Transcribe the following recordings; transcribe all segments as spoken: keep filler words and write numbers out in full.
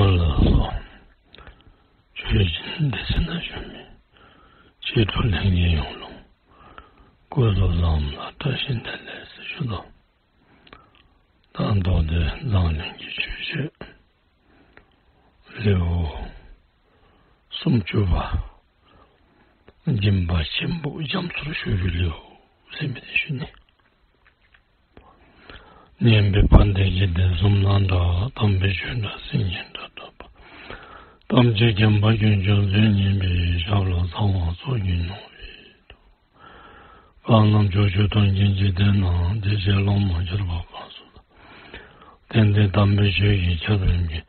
ལ་སོགས་ཆོས་སྦྱིན་སྡེ་ཚན་ནང་བཞུགས་མི་ཆོས་གྲོགས་ལྷན་རྒྱས་ཡོངས་ལུ་སྐུ་གཟུགས་བཟང་ལ་བཀྲ་ཤིས་བདེ་ལེགས་ཟེར་ཞུ་དོ། ད་མདོ་སྡེ་མཛངས་བླུན་གྱི་ཆོས་སྤྱོད་ལེའུ་སུམ་ཅུ་པ། སྦྱིན་པ་ཆེན་པོ་རྒྱ་མཚོར་བཤུས་པའི་ལེའུ་ཟེར་མི་དེ་ཞུ་ནི། སྙན་པའི་བ་དན་གྱི་གདན་གསུམ་ན་གྲགས། དམ་པའི་ཆོས་སྒྲ་སེང་གེའི་སྒྲ་སྒྲོགས་པ། ཐམས་ཅད་མཁྱེན་པ་དཀོན་མཆོག་མཛོད་བརྙེས་པའི། ཞབས་ལ་ཚངས་དབང་ཚོགས་ཀྱིས་བསྣམས་པའི་མཐུས། གང་རྣམས་ཕྱོགས་བཅུ་སྟོང་གི་འཇིག་རྟེན་ན། བདེ་གཤེགས་སློབ་མར་གྱུར་པ་གང་སུ་དག། དེང་འདིར་དམ་པའི་ཆོས་ཀྱི་ཆར་འབེབས་ཀྱིས།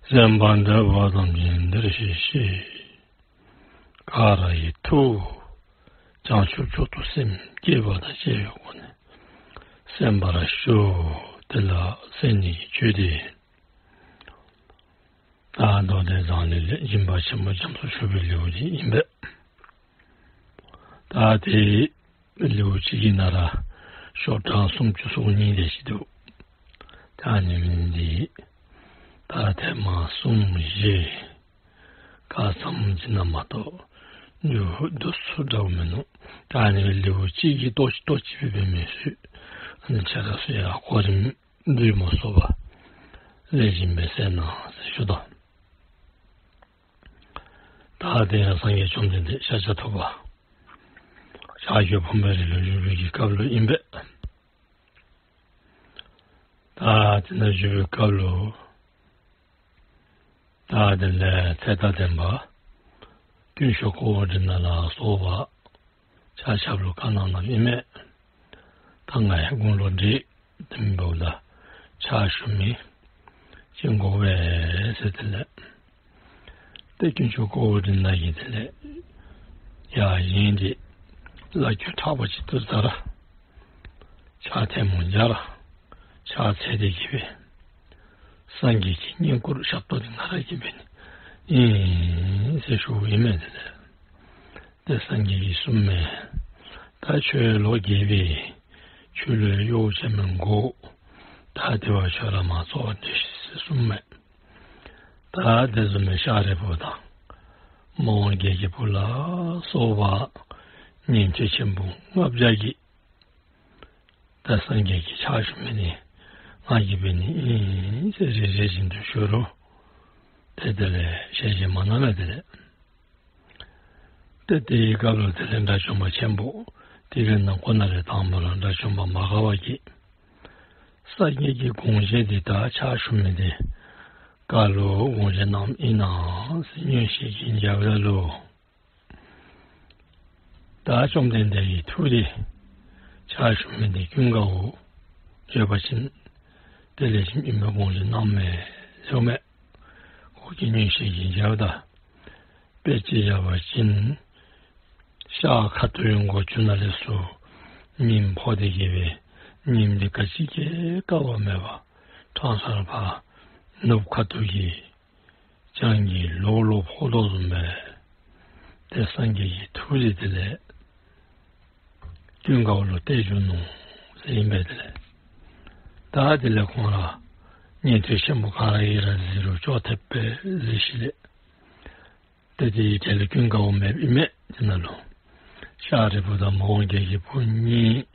གསན་པར་འདོད་པ་ཐམས་ཅད་འདིར་གཤེགས་ཤིག། ག་ར་གི་ཐུགས་བྱང་ཆུབ་མཆོག་ཏུ་སེམས་བསྐྱེད་པ་དང་བཅས་པའི་སྒོ་ནས་གསན་པར་ཞུ། དེ་ལ་གསན་ནི་གི་ཆོས་དེ་ད་མདོ་སྡེ་མཛངས་བླུན་ལས་སྦྱིན་པ་ཆེན་པོ་རྒྱ་མཚོར་བཤུས་པའི་ལེའུ་དེ་ཨིན་པས། ད་དེ་ལེའུ་གཅིག་གི་ནང་ར་ཤོག་གྲངས་སུམ་ཅུ་སོ་གཉིས་དེ་ཅིག་འདུག། ད་ཨ་ནི་མི་འདི་ད་ཐེངས་མ་གསུམ་བཞི་ག་ཙམ་ཅིག་ནང་མ་གཏོགས་མཇུག་བསྡུ་ཚུགས་འདྲཝ་མིན་ནུག། ད་ཨ་ནི་ལེའུ་གཅིག་གི་ཏོག་ཅིག་ཏོག་ཅིག་སྦེ་འབད་མི་ཚུ་ཨ་ནི་ཁྱེད་ར་ཚུ་ཡང་གོ་རིམ་བསྡུས་མ་སོང་བར་ལེགས་ཤོམ་སྦེ་གསན་གནང་ཟེར་ཞུ་དོ། ད་དེ་ཡང་སངས་རྒྱས་བཅོམ་ལྡན་འདས་ཤཱཀྱ་ཐུབ་པ་ཕྱག་བརྒྱུད་བུམ་པའི་རི་ལུ་བཞུགས་པའི་གི་སྐབས་ལུ་ཨིན་པས། ད་དེ་ནང་བཞུགས་པའི་སྐབས་ལུ་ད་དེ་ལས་ཚེ་དང་ལྡན་པ་དཀོན་མཆོག་ཀཽ་ཌི་ནྱ་ལ་སོགས་པ་ཕྱག་ཞབས་ལུ་བཀའ་གནང་གནངམ་ཨིན་མས། ད་ང་ཡང་དགུང་ལོ་བགྲེས་ཏེ་འབདཝ་ད་ཕྱག་ཞུ་མི་ཅིག་དགོ་པས་ཟེར་དེ་ལས་ཏེ་དཀོན་མཆོག་ཀཽ་ཌི་ནྱ་གིས་དེ་ལས་ཡར་བཞེངས་ཏེ་བླ་བརྒྱུད་དྲག་པོ་ཅིག་བཏུལ་ད་ར་ཕྱག་ཐལ་མོ་སྦྱར་ཕྱག་འཚལ་ཏེ་གི་སྦེ་སངས་རྒྱས་ཀྱི་བསྙེན་བཀུར་ཞབས་ཏོག་འདི་ང་ར་གིས་འབད་ནི་ཨིན་ཟེར་ཞུཝ་ཨིན་མས། དེ་ལས་ཏེ་སངས་རྒྱས་ཀྱིས་གསུངམ་མས། ད་ཁྱོད་ལོ་རྒས་པས། ཁྱོད་ལུ་ཡང་གཡོག་བྱ་མི་དགོ། ད་དེ་བ་ཁྱོད་ར་མ་ཚོགས་སྡོད་ཤིག་ཟེར་གསུངམ་མས། ད་དེ་བཟུམ་མའི་ཤཱ་རིའི་བུ་དང་མ་འོངས་རྒྱལ་གྱི་བུ་ལ་སོགས་པ་ཉན་ཐོས་ཆེན་པོ་ལྔ་བརྒྱ་གིས་ད་སངས་རྒྱས་ཀྱི་ཕྱག་ཞུ་མི་འདི་ང་གིས་འབད་ནི་ཨིན་ཟེར་རེ་རེ་བཞིན་དུ་ཞུ་རུང་ཏེ་དེ་ལས་ཞལ་བཞེས་མ་གནང་མས། དེ་ལས་ཏེ་དེའི་སྐབས་ལུ་དེ་ལས་དགྲ་བཅོམ་པ་ཆེན་པོ་དེ་གི་ནང་ཁོ་ན་ལས་དང་པ་ར་དགྲ་བཅོམ་པ་མ་འགགས་པ་གིས་སངས་རྒྱས་ཀྱི་དགོངས་བཞེད་འདི་ད་ཕྱག་ཞུ་མི་འདི་ག་ལུ་དགོངས་བཞེད་གནངམ་ཨིན་ན་ཟེར་མངོན་ཤེས་ཀྱིས་མཇལཝ་ད་ལུ་ད་བཅོམ་ལྡན་འདས་ཀྱི་ཐུགས་འདི་ཕྱག་ཞུ་མི་འདི་ཀུན་དགའ་བོ་ཡོད་པ་ཅིན་དེ་ལས་བྱིན་ཨིན་པའི་དགོངས་བཞེད་གནངམ་མས་ཟེརཝ་མས། ཁོ་གིས་མངོན་ཤེས་ཀྱིས་མཇལཝ་ད་དཔེ་ཅིག་བཞག་པ་ཅིན་ཤར་ཁ་ཐུག་གི་མགོ་ཅུང་ནང་ལས་ཚུར་ཉིམ་ཕོག་སྟེ་གི་སྦེ་ཉིམ་འདི་ག་ཅི་གིས་བསྐ་བ་མེད་པར་ཕྲང་སར་ཕར་ནུབ་ཁ་ཐུག་གི་བྱང་གི་ལོགས་ལུ་ཕོག་དོ་བཟུམ་སྦེ་ཏེ་སངས་རྒྱས་ཀྱི་ཐུགས་རྗེ་དེ་ལས་ཀུན་དགའ་བོ་ལུ་གཏད་བཅུག་ནུག་ཟེར་ཨིན་པས། དེ་ལས་ད་དེ་ལས་ཁོང་ར་ཉན་ཐོས་ཆེན་པོ་ག་ར་གིས་ར་གཟིགས་རུང་ཅོག་འཐདཔ་སྦེ་གཟིགས་ཞིནམ་ལས་ཏེ་དེའི་གྲལ་ལུ་ཀུན་དགའ་བོ་མེདཔ་ཨིན་མས། དེ་ནང་ལུ་ཤཱ་རིའི་བུ་དང་མ་འོངས་རྒྱལ་གྱི་བུ་གཉིས་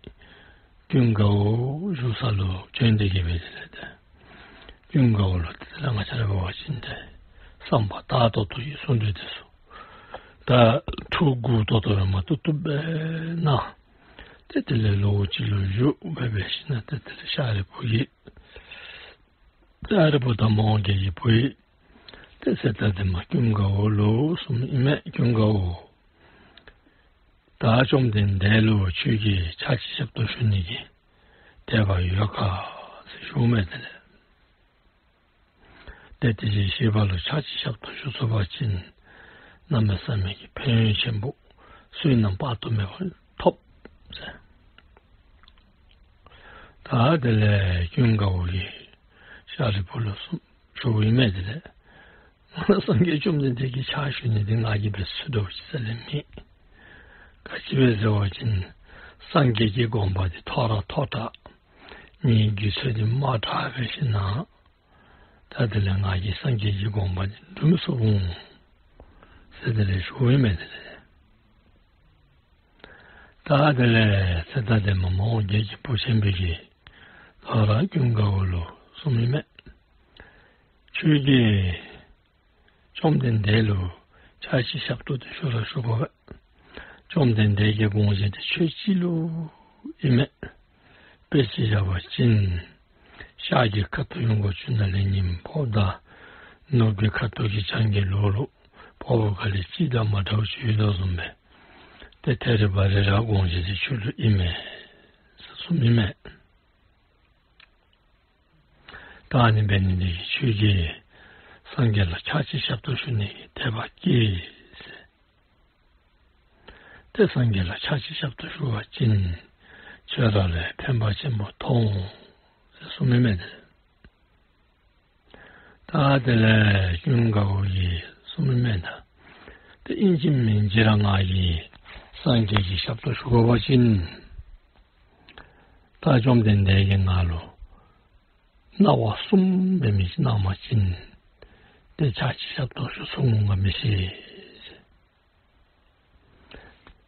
ཀུན་དགའ་བོ་བཞུགས་ས་ལུ་བྱོན་ཏེ་གི་སྦེ་དེ་ལས་ཏེ་ཀུན་དགའ་བོ་ལུ་ཏེ་དེ་ལས་ང་བཅས་ར་འབད་བ་ཅིན་ཏེ་བསམ་པ་དག་ཏོག་ཏོ་གི་གསུང་གྲོས་འདི་ཚུ་ད་ཐུགས་མགུ་ཏོག་ཏོ་སྦེ་མ་བཏུབ་བཏུབ་སྦེ་གནང་། ཏེ་དེ་ལས་ལོགས་ཅིག་ལུ་བཞུགས་སྦེ་འབད་ཞིནམ་ལས་ཏེ་དེ་ལས་ཤཱ་རིའི་བུ་གིས་ཤཱ་རིའི་བུ་དང་མ་འོངས་རྒྱལ་གྱི་བུ་གིས་ཏེ་ཚེ་དང་ལྡན་མ་ཀུན་དགའ་བོ་ལུ་གསུངམ་ཨིན་མས། ཀུན་དགའ་བོ། ད་བཅོམ་ལྡན་འདས་ལུ་ཁྱོད་ཀྱིས་ཕྱག་ཕྱི་ཞབས་ཏོག་ཞུ་ནི་གི་དད་པ་ཡོད་ག་ཟེར་ཞུཝ་མས། དེ་ལས་ཏེ་དེ་བཞིན་གཤེགས་པ་ལུ་ཕྱག་ཕྱི་ཞབས་ཏོག་ཞུ་ཚུགས་པ་ཅིན་གནམ་མེད་ས་མེད་ཀྱི་ཕན་ཡོན་ཆེན་པོ་བསོད་ནམས་དཔག་ཏུ་མེད་པ་ཐོབ་ཟེར། ད་དེ་ལས་ཀུན་དགའ་བོ་གིས་ཤཱ་རིའི་བུ་ལུ་གསུངས་ཞུཝ་ཨིན་མས། དེ་ལས་ང་སངས་རྒྱས་བཅོམ་ལྡན་འདས་ཀྱི་ཕྱག་ཞུ་ནི་འདི་ང་གིས་འབད་ཚུགས་དོ་ཅིག་རྩ་ལས་མེད། ག་ཅི་སྦེ་ཟེར་བ་ཅིན་སངས་རྒྱས་ཀྱི་དགོངས་པ་འདི་མཐོ་ར་མཐོ་དྲགས་ངེའི་རྒྱུད་ཚོད་འདི་དམའ་དྲགས་འབད་ཞིནམ་ལས་ ད་དེ་ལས་ང་གིས་སངས་རྒྱས་ཀྱི་དགོངས་པ་འདི་འགྲུབ་མི་ཚུགས་འོང་ཟེར་དེ་ལས་ཞུཝ་ཨིན་མས། དེ་ལས་ད་དེ་ལས་ཚེ་དང་ལྡན་མ་མོའུ་འགལ་གྱི་བུ་ཆེན་པོ་གིས་དོ་རུང་ཀུན་དགའ་བོ་ལུ་གསུངམ་ཨིན་མས། ཁྱོད་ཀྱིས་བཅོམ་ལྡན་འདས་ལུ་ཕྱག་ཕྱི་ཞབས་ཏོག་འདི་ཞུ་ར་ཞུ་དགོ་པས། བཅོམ་ལྡན་འདས་ཀྱི་དགོངས་བཞེད་འདི་ཁྱོད་གཅིག་ལུ་ཨིན་མས། དཔེ་ཅིག་བཞག་པ་ཅིན་ཤར་གྱི་ཁ་ཐུག་ཡོངས་གོ་ཆུ་ནང་ལས་ཉིམ་ཕོགཔ་ད་ནུབ་ཀྱི་ཁ་ཐུག་གི་བྱང་གི་ལོགས་ལུ་ཕོགཔ་ག་ལས་ཅི་དང་མ་འདྲཝ་ཅིག་ཡོད་དོ་བཟུམ་སྦེ་ཏེ་ཐད་རི་བ་རི་ར་དགོངས་བཞེད་འདི་ཁྱོད་ལུ་ཨིན་མས་ཟེར་གསུངམ་ཨིན་མས། ད་ཨ་ནི་འབད་ནི་འདི་གིས་ཁྱོད་ཀྱིས་སངས་རྒྱས་ལུ་ཕྱག་ཕྱི་ཞབས་ཏོག་ཞུ་ནི་གི་དད་པ་བསྐྱེད་ཟེར། ཏེ་སངས་རྒྱས་ལུ་ཕྱག་ཕྱི་ཞབས་ཏོག་ཞུ་བ་ཅིན་ཁྱོད་ར་ལུ་ཕན་པ་ཆེན་པོ་ཐོགས་འོང་ཟེར་གསུངམ་ཨིན་མས། ད་དེ་ལས་ཀུན་དགའ་བོ་གིས་གསུངམ་ཨིན་མས། ད་ཏེ་ཨིན་ཅི་མིན་ཅི་ར་ང་གིས་སངས་རྒྱས་ཀྱི་ཞབས་ཏོག་ཞུ་དགོ་པ་ཅིན་ད་བཅོམ་ལྡན་འདས་ཀྱིས་ང་ལུ་གནང་བ་གསུམ་འབད་མི་ཅིག་གནང་པ་ཅིན་ཏེ་ཕྱག་ཕྱི་ཞབས་ཏོག་ཞུ་ཚུགས་འོང་ག་མི་ཤེས།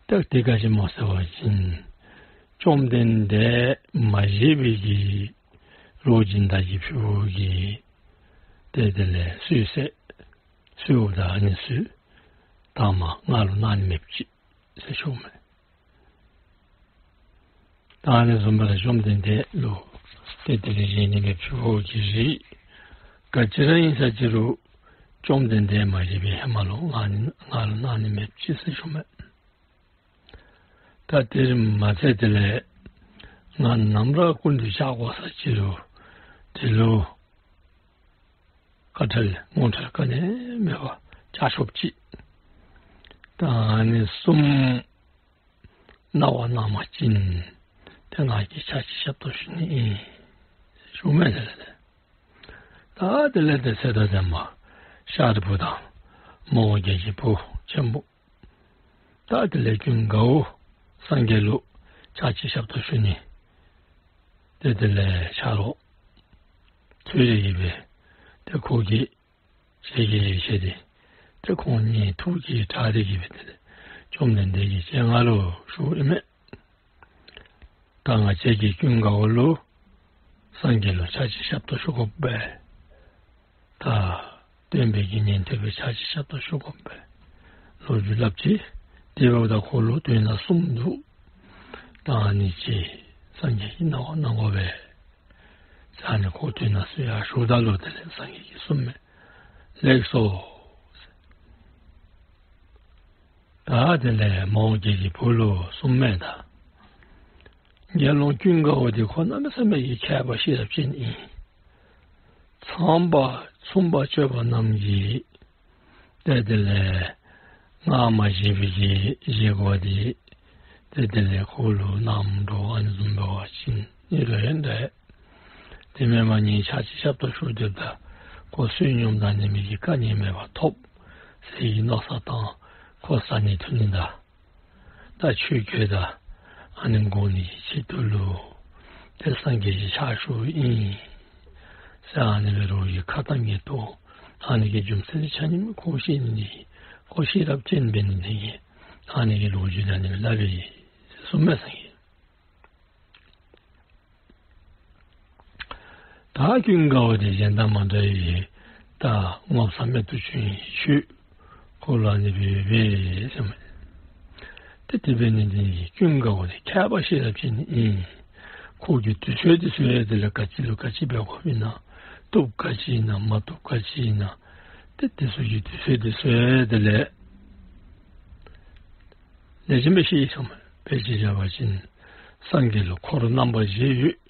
ད་དེ་ག་ཅི་སྨོ་ཟེར་བ་ཅིན་བཅོམ་ལྡན་འདས་མ་བཞེས་པའི་གི་རོགས་སྦྱིན་བདག་གི་ཕུལ་བུ་གིས་ཏེ་དེ་ལས་གསོལ་ཟས་གསོལཝ་ད་ཨ་ནི་ཚུ་དང་མ་ང་ལུ་གནང་ནི་མེདཔ་ཅིག་ཟེར་ཞུཝ་མས། ད་ཨ་ནི་བཟུམ་སྦེ་ར་བཅོམ་ལྡན་འདས་ལུ་ཏེ་དེ་ལས་བཞེས་ནི་མེད་ཕྱི་ཁོ་གི་རིགས་ག་ཅི་ར་ཨིན་ས་ཅི་རུང་བཅོམ་ལྡན་འདས་མ་བཞེས་པའི་ཧེ་མ་ལུ་ང་ནི་ང་ལུ་གནང་ནི་མེདཔ་ཅིག་ཟེར་ཞུཝ་མས། ད་དེར་མ་ཚད་དེ་ལས་ང་ནམ་ར་སྐུ་མདུན་བཅར་དགོ་ས་ཅི་རུང་དེ་ལུ་དཀའ་ཁྲེལ་ངོ་འཕྲོད་ག་ནི་མེད་པར་བཅར་ཆོགཔ་ཅིག། ད་ཨ་ནི་གསུམ་གནང་བ་གནང་པ་ཅིན་ཏེ་ང་གིས་ཕྱག་ཕྱི་ཞབས་ཏོག་ཞུ་ནི་ཨིན་ཞུཝ་མས། དེ་ལས་ད་དེ་ལས་ཏེ་ཚེ་དང་ལྡན་མ་ཤཱ་རིའི་བུ་དང་མོའུ་འགལ་གྱི་བུ་ཆེན་པོ་ད་དེ་ལས་ཀུན་དགའ་བོ་སངས་རྒྱས་ལུ་ཕྱག་ཕྱི་ཞབས་ཏོག་ཞུ་ནི་ཏེ་དེ་ལས་ཆ་རོགས་ཚུ་རེ་གིས་སྦེ་ཏེ་ཁོ་གི་ཞལ་གྱིས་བཞེས་ཏེ་ཏེ་ཁོང་གཉིས་ཐུགས་ཀྱི་བྲག་རི་གི་སྦེ་དེ་ལས་བཅོམ་ལྡན་འདས་ཀྱི་སྤྱན་སྔར་ལུ་ཞུཝ་ཨིན་མས། ད་ང་བཅས་ཀྱིས་ཀུན་དགའ་བོ་ལུ་སངས་རྒྱས་ལུ་ཕྱག་ཕྱི་ཞབས་ཏོག་ཞུ་དགོ་པས། ད་སྟོན་པའི་གི་ཉན་ཐོས་སྦེ་ཕྱག་ཕྱི་ཞབས་ཏོག་ཞུ་དགོ་པས། ལོ་རྒྱུས་སླབ་ཅི། དེ་འབདཝ་ད་ཁོ་ལུ་དོན་དག་གསུམ་འདུག། ད་ཨ་ནི་ཅིག་སངས་རྒྱས་ཀྱིས་གནང་བ་གནང་དགོ་པས། ཨ་ནི་ཁོ་དོན་དག་གསུམ་ཡར་ཞུཝ་ད་ལུ་དེ་ལས་སངས་རྒྱས་ཀྱིས་གསུངམ་མས། ལེགས་སོ། ད་དེ་ལས་མོའུ་འགལ་གྱི་བུ་ལུ་གསུངམ་མས། ད་དགེ་སློང་ཀུན་དགའ་བོ་འདི་ཁོ་གནམ་མེད་ས་མེད་ཀྱི་མཁས་པ་ཤེས་རབ་ཅན་ཨིན། ཚངས་པ་མཚུངས་པ་སྤྱོད་པ་རྣམས་ཀྱིས་ཏེ་དེ་ལས་སྔར་མ་བཞེས་པའི་གི་བཞེས་སྒོ་འདི་ཏེ་དེ་ལས་ཁོ་ལུ་གནངམ་འདྲཝ་ཨ་ནི་བཟུམ་འབད་བ་ཅིན་ཨིན་རུང་ཨིན་འདྲས། དེ་མེན་པར་ངེའི་ཕྱག་ཕྱི་ཞབས་ཏོག་ཞུ་སྡོདཔ་ད་ཁོ་བསོད་སྙོམས་དང་ནི་མི་གི་བཀའ་ཉན་མེད་པར་ཐོབ་ཟེར་གྱི་མནོ་བསམ་བཏང་ཁོ་བཟའ་ནི་འཐུང་ནི་དང་ད་ཆོས་གོས་དང་ཨ་ནི་དགོ་ནི་གི་ཆེད་དུ་ལུ་ཏེ་སངས་རྒྱས་ཀྱི་ཕྱག་ཞུཝ་ཨིན་ཟེར་ཨ་ནི་སྦེ་རོགས་ཀྱིས་ཁ་གཏང་གི་འདུག། ཨ་ནི་གི་རྒྱུ་མཚན་ཆ་མཉམ་ཁོ་ཤེས་ནི་ཁོ་ཤེས་རབ་ཅན་འབད་ནི་དེ་གིས་ཨ་ནི་གི་ལོ་རྒྱུས་ཨ་ནི་སྦེ་སླབ་ཨིན་ཟེར་གསུངམ་མས་སངས་རྒྱས། ད་ཀུན་དགའ་བོ་དེ་གཞན་དང་མ་འདྲ་བའི་ད་ངོ་མཚར་རྨད་དུ་བྱུང་བའི་ཆོས་ཁོ་ལུ་ཨ་ནི་སྦེ་འབད་ཟེར་མས། ཏེ་དེ་འབད་ནི་དེ་གིས་ཀུན་དགའ་བོ་དེ་མཁས་པ་ཤེས་རབ་ཅན་ཨིན། ཁོ་གིས་དུས་ཚོད་དེ་ཚོད་དེ་ལས་ག་ཅི་ལུ་ག་ཅི་འབད་དགོཔ་ཨིན་ན་བཏུབ་ག་ཅི་ཨིན་ན་མ་བཏུབ་ག་ཅི་ཨིན་ན་ཏེ་དེ་ཚུ་གི་དུས་ཚོད་དེ་ཚོད་དེ་ལས་ལེགས་ཤོམ་སྦེ་ཤེས་ཡི་ཟེར་མས། དཔེ་ཅིག་བཞག་པ་ཅིན་སངས་རྒྱས་ལུ་འཁོར་རྣམ་པ་བཞི་ཡོད།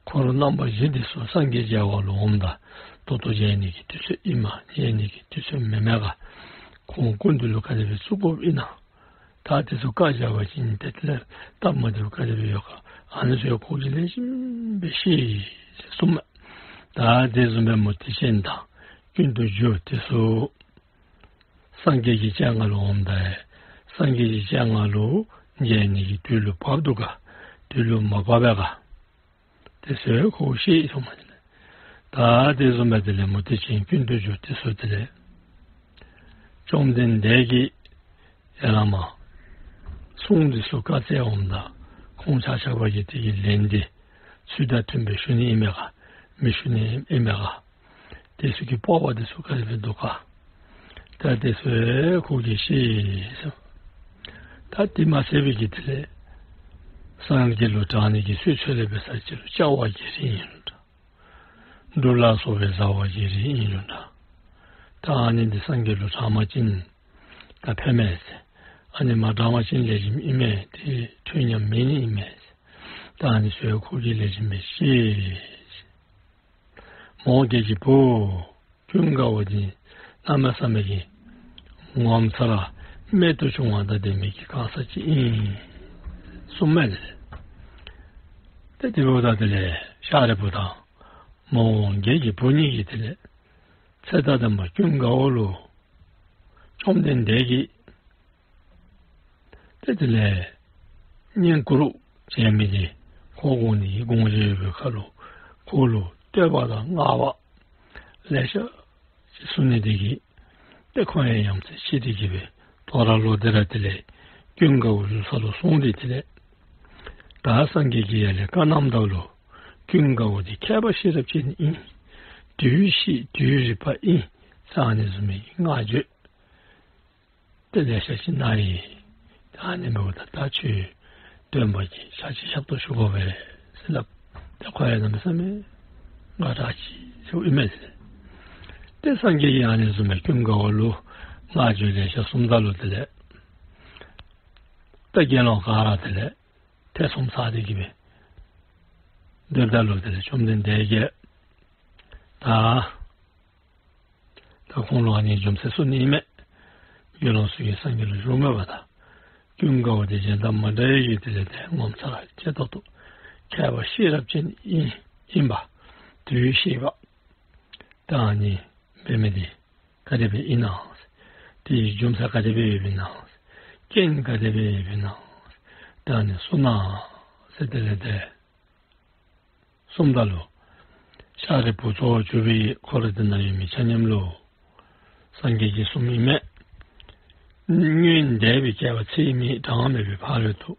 འཁོར་རྣམ་པ་བཞི་དེ་ཚུ་སངས་རྒྱས་མཇལ་བ་ལུ་འོངམ་ད་ད་ལྟོ་མཇལ་ནི་གི་དུས་ཚོད་ཨིན་མས། མཇལ་ནི་གི་དུས་ཚོད་མེན་མས་ག། ཁོང་སྐུ་མདུན་ལུ་ག་དེ་སྦེ་བཙུགས་དགོཔ་ཨིན་ན། ད་དེ་ཚུ་བཀའ་བཞག་པ་ཅིན་ཏེ་དེ་ལས་སྟབས་མ་བདེཝ་ག་དེ་སྦེ་ཡོད་ག། ཨ་ནི་ཚུ་ཡང་ཁོ་གིས་ལེགས་ཤོམ་སྦེ་ཤེས་ཡི་ཟེར་གསུངམ་མས། ད་དེ་བཟུམ་སྦེ་མུ་སྟེགས་ཅན་དང་ཀུན་ཏུ་རྒྱུ་དེ་ཚུ་སངས་རྒྱས་ཀྱི་སྤྱན་སྔར་ལུ་འོངམ་ད་སངས་རྒྱས་ཀྱི་སྤྱན་སྔར་ལུ་མཇལ་ནི་གི་དུས་ལུ་བབ་འདུག་ག། དུས་ལུ་མ་བབ་པས་ག། དེ་ཚུ་ཁོ་ཤེས་ཡི་ཟེར་མས། ད་དེ་བཟུམ་སྦེ་དེ་ལས་མུ་སྟེགས་ཅན་ཀུན་ཏུ་རྒྱུ་དེ་ཚུ་དེ་ལས་བཅོམ་ལྡན་འདས་ཀྱིས་ཡར་ལས་མར་གསུང་དེ་ཚུ་བཀའ་སྩལ་འོངམ་ད་ཁོང་ཆ་ཁྱབ་ཀྱིས་དེ་གི་ལན་དེ་ཚུལ་དང་མཐུན་སྦེ་ཞུ་ནི་ཨིན་མས་ག་མི་ཞུ་ནི་ཨིན་མས་ག། དེ་ཚུ་གི་སྤོབས་པ་དེ་ཚུ་ག་དེ་སྦེ་འདུག་ག། ད་དེ་ཚུ་ཁོ་གིས་ཤེས་ཟེར། ད་དེ་མ་ཚད་པའི་གི་དེ་ལས་སངས་རྒྱས་ལུ་གྲགས་ནི་གི་ཚུལ་ཚུ་ལས་འབད་ས་ཅིག་ལུ་སྐྱ་བ་གི་རིགས་ཨིན་རུང་འདྲ། འབྲུ་ལ་སོགས་པའི་བཟའ་བ་གི་རིགས་ཨིན་རུང་འདྲ། ད་ཨ་ནི་འདི་སངས་རྒྱས་ལུ་གྲགས་པ་ཅིན་ད་ཕན་མས་ཟེར། ཨ་ནི་མ་གྲགས་པ་ཅིན་ལེགས་ཤོམ་ཨིན་མས། དེ་འཁྲུལ་ཉམས་མེད་ནི་ཨིན་མས་ཟེར། ད་ཨ་ནི་ཚུ་ཁོ་གིས་ལེགས་ཤོམ་སྦེ་ཤེས། མོའོ་རྒྱལ་གྱི་བུ། ཀུན་དགའ་བོ་འདི་གནམ་མེད་ས་མེད་ཀྱི་ངོ་མཚར་རྨད་དུ་བྱུང་བ་དང་ལྡན་མི་གི་གང་ཟག་ཅིག་ཨིན་གསུངམ་མས། ཏེ་དེ་འབདཝ་ད་དེ་ལས་ཤཱ་རིའི་བུ་དང་མོའོ་རྒྱལ་གྱི་བུ་གཉིས་ཀྱིས་དེ་ལས་ཚེ་དང་ལྡན་པ་ཀུན་དགའ་བོ་ལུ་བཅོམ་ལྡན་འདས་ཀྱིས་ཏེ་དེ་ལས་བསྙེན་བཀུར་བྱས་མི་དེ་ཁོ་དགོ་ནི་གི་དགོངས་བཞེད་ཡོད་པའི་ཁར་ལུ་ཁོ་ལུ་བསྟོད་པ་དང་བསྔགས་པ་ལེ་ཤ་ཅིག་གསུང་ནི་དེ་གིས་ཏེ་ཁོ་ཡང་ཡ་མཚན་ཆེ་སྟེ་གི་སྦེ་དོ་རུང་ལོག་སྟེ་ར་དེ་ལས་ཀུན་དགའ་བོ་བཞུགས་ས་ལུ་སོང་སྟེ་དེ་ལས་ད་སངས་རྒྱས་ཀྱིས་ཡར་ལས་བཀའ་གནངམ་ད་ལུ་ཀུན་དགའ་བོ་དེ་མཁས་པ་ཤེས་རབ་ཅན་ཨིན། དུས་ཤེས་དུས་རིག་པ་ཨིན་ཟེར་ཨ་ནི་བཟུམ་མའི་བསྔགས་བརྗོད་ཏེ་ལེ་ཤ་ཅིག་གནང་ཡི། ད་ཨ་ནི་འབདཝ་ད་ད་ཁྱོད་སྟོན་པ་གི་ཕྱག་ཕྱི་ཞབས་ཏོག་ཞུ་དགོ་པས་ཟེར་སླབ། ཏེ་ཁོ་ཡང་གནམ་མེད་ས་མེད་དགའ་དྲགས་ཅིག་ཟེརཝ་ཨིན་མས་ཟེར། ཏེ་སངས་རྒྱས་ཀྱིས་ཨ་ནི་བཟུམ་མའི་ཀུན་དགའ་བོ་ལུ་བསྔགས་བརྗོད་ལེ་ཤ་གསུངམ་ད་ལུ་དེ་ལས་ད་དགེ་སློང་ག་ར་དེ་ལས་ཐེ་ཚོམ་ཟ་སྟེ་གི་སྦེ་སྡོདཔ་ད་ལུ་དེ་ལས་བཅོམ་ལྡན་འདས་ཀྱིས་ད་ད་ཁོང་ལུ་ཨ་ནི་རྒྱུ་མཚན་གསུང་ནི་ཨིན་མས། དགེ་སློང་ཚུ་གིས་སངས་རྒྱས་ལུ་ཞུཝ་མས་པ་ད། ཀུན་དགའ་བོ་དེ་གཞན་དང་མ་འདྲ་བའི་གི་དེ་ལས་ཏེ་ངོ་མཚར་ཆེ་ཏོག་ཏོ་མཁས་པ་ཤེས་རབ་ཅན་ཨིན་ཨིན་པ། དུས་ཤེས་པ། ད་ཨ་ནི་འབད་མི་དེ་ག་དེ་སྦེ་ཨིན་ན། དེའི་རྒྱུ་མཚན་ག་དེ་སྦེ་ཡོདཔ་ཨིན་ན། རྐྱེན་ག་དེ་སྦེ་ཡོདཔ་ཨིན་ན། ད་ཨ་ནི་གསུང་གནང་ཟེར་དེ་ལས་ཏེ་གསུངམ་ད་ལུ་ཤཱ་རིའི་བུ་གཙོ་བོར་གྱུར་པའི་འཁོར་དེ་ནང་ཡོད་མི་ཆ་མཉམ་ལུ་སངས་རྒྱས་ཀྱིས་གསུངམ་ཨིན་མས། སྔོན་འདས་པའི་བསྐལ་པ་ཚད་མེད་གྲངས་མེད་པའི་ཕ་རོལ་ཏུ་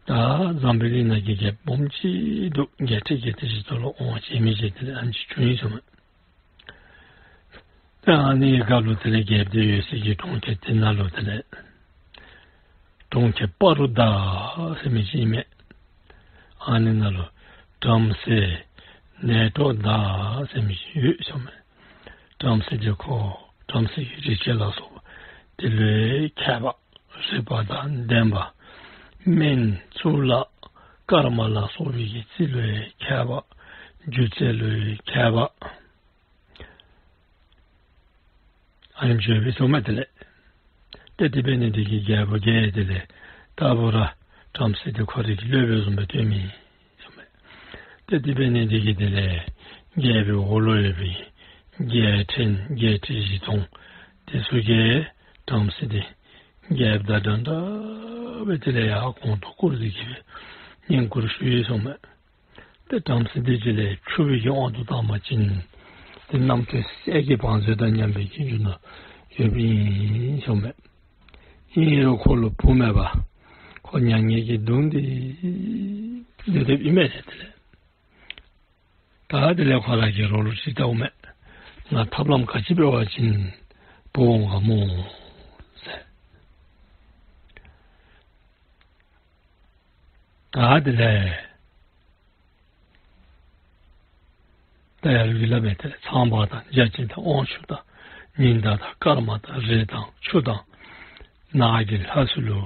ད་འཛམ་བུའི་གླིང་ནང་གི་རྒྱལཔོ་སྦོམ་ཅིག་འདུག། རྒྱལ་ཕྲན་བརྒྱད་ཁྲི་བཞི་སྟོང་ལུ་དབང་བྱེད་མི་ཅིག་དེ་ལས་ཨ་ནི་ཅིག་བྱུང་ཡི་ཟེར་མས། ད་ཨ་ནི་གི་སྐབས་ལུ་དེ་ལས་རྒྱལཔོ་དེ་ཡོད་སའི་གི་གྲོང་ཁྱེར་དེ་ནང་ལུ་དེ་ལས་གྲོང་ཁྱེར་པ་རུ་ཏ་ཟེར་མི་ཅིག་ཨིན་མས། ཨ་ནི་ནང་ལུ་བྲམ་ཟེ་ནད་གྲོགས་བདག་ཟེར་མི་ཅིག་ཡོད་ཟེར་མས། བྲམ་ཟེ་དེ་ཁོ་བྲམ་ཟེ་གི་རིག་བྱེད་ལ་སོགས་པ་དེ་ལུ་མཁས་པ། རིག་པ་དང་ལྡན་པ། སྨན་གཙུག་ལག་ཀརྨ་ལ་སོགས་པའི་གི་རྩིས་ལུ་མཁས་པ། སྒྱུ་རྩལ་ལུ་མཁས་པ། ཨ་ནེམ་ཅིག་ཡོདཔ་ཨིན་ཟེར་མས་དེ་ལས། ཏེ་དེ་འབད་ནི་དེ་གིས་རྒྱལཔོ་གིས་དེ་ལས་ལྟ་བུ་ར་བྲམ་ཟེ་དེ་ཁོ་རའི་གི་སློབ་དཔོན་བཟུམ་སྦེ་བསྟེན་མི་ཟེར་མས། ཏེ་དེ་འབད་ནི་དེ་གིས་དེ་ལས་རྒྱལ་པོའི་འོག་ལུ་ཡོད་པའི་རྒྱལ་ཕྲན་བརྒྱད་ཁྲི་བཞི་སྟོང་དེ་ཚུ་གིས་བྲམ་ཟེ་དེ་རྒྱལཔོ་དང་འདྲན་འདྲ་སྦེ་དེ་ལས་ཡར་གོང་དུ་བཀུར་ཏེ་གི་སྦེ་བསྙེན་བཀུར་ཞུ་ཡི་ཟེར་མས། ཏེ་བྲམ་ཟེ་དེ་ཅིག་ལས་ཕྱུག་པའི་གི་དབང་དུ་བཏང་པ་ཅིན་ཏེ་རྣམ་ཐོས་སྲས་ཀྱི་བང་མཛོད་དང་མཉམ་པའི་གི་རྒྱུ་ནོར་ཡོདཔ་ཨིན་ཟེར་མས། ཨིན་རུང་ཁོ་ལུ་བུ་མེད་པར་ཁོ་མྱ་ངན་གྱིས་གདུངས་ཏེ་སྡོད་སྡོདཔ་ཨིན་མས་ཟེར་དེ་ལས། ད་དེ་ལས་ཁོ་ར་གིས་རོགས་ལུ་ཅིག་བལྟཝ་མས། ང་ཐབས་ལམ་ག་ཅི་འབད་བ་ཅིན་བུ་འོང་ག་སྨོ་ཟེར། ད་དེ་ལས་ད་ཡར་ལུ་གིས་སླབ་མས། དེ་ལས་ཚངས་པ་དང་བརྒྱ་བྱིན་དང་དབང་ཕྱུག་དང་ཉི་ཟླ་དང་སྐར་མ་དང་རི་དང་ཆུ་དང་ནགས་ཀྱི་ལྷ་ཚུ་ལུ་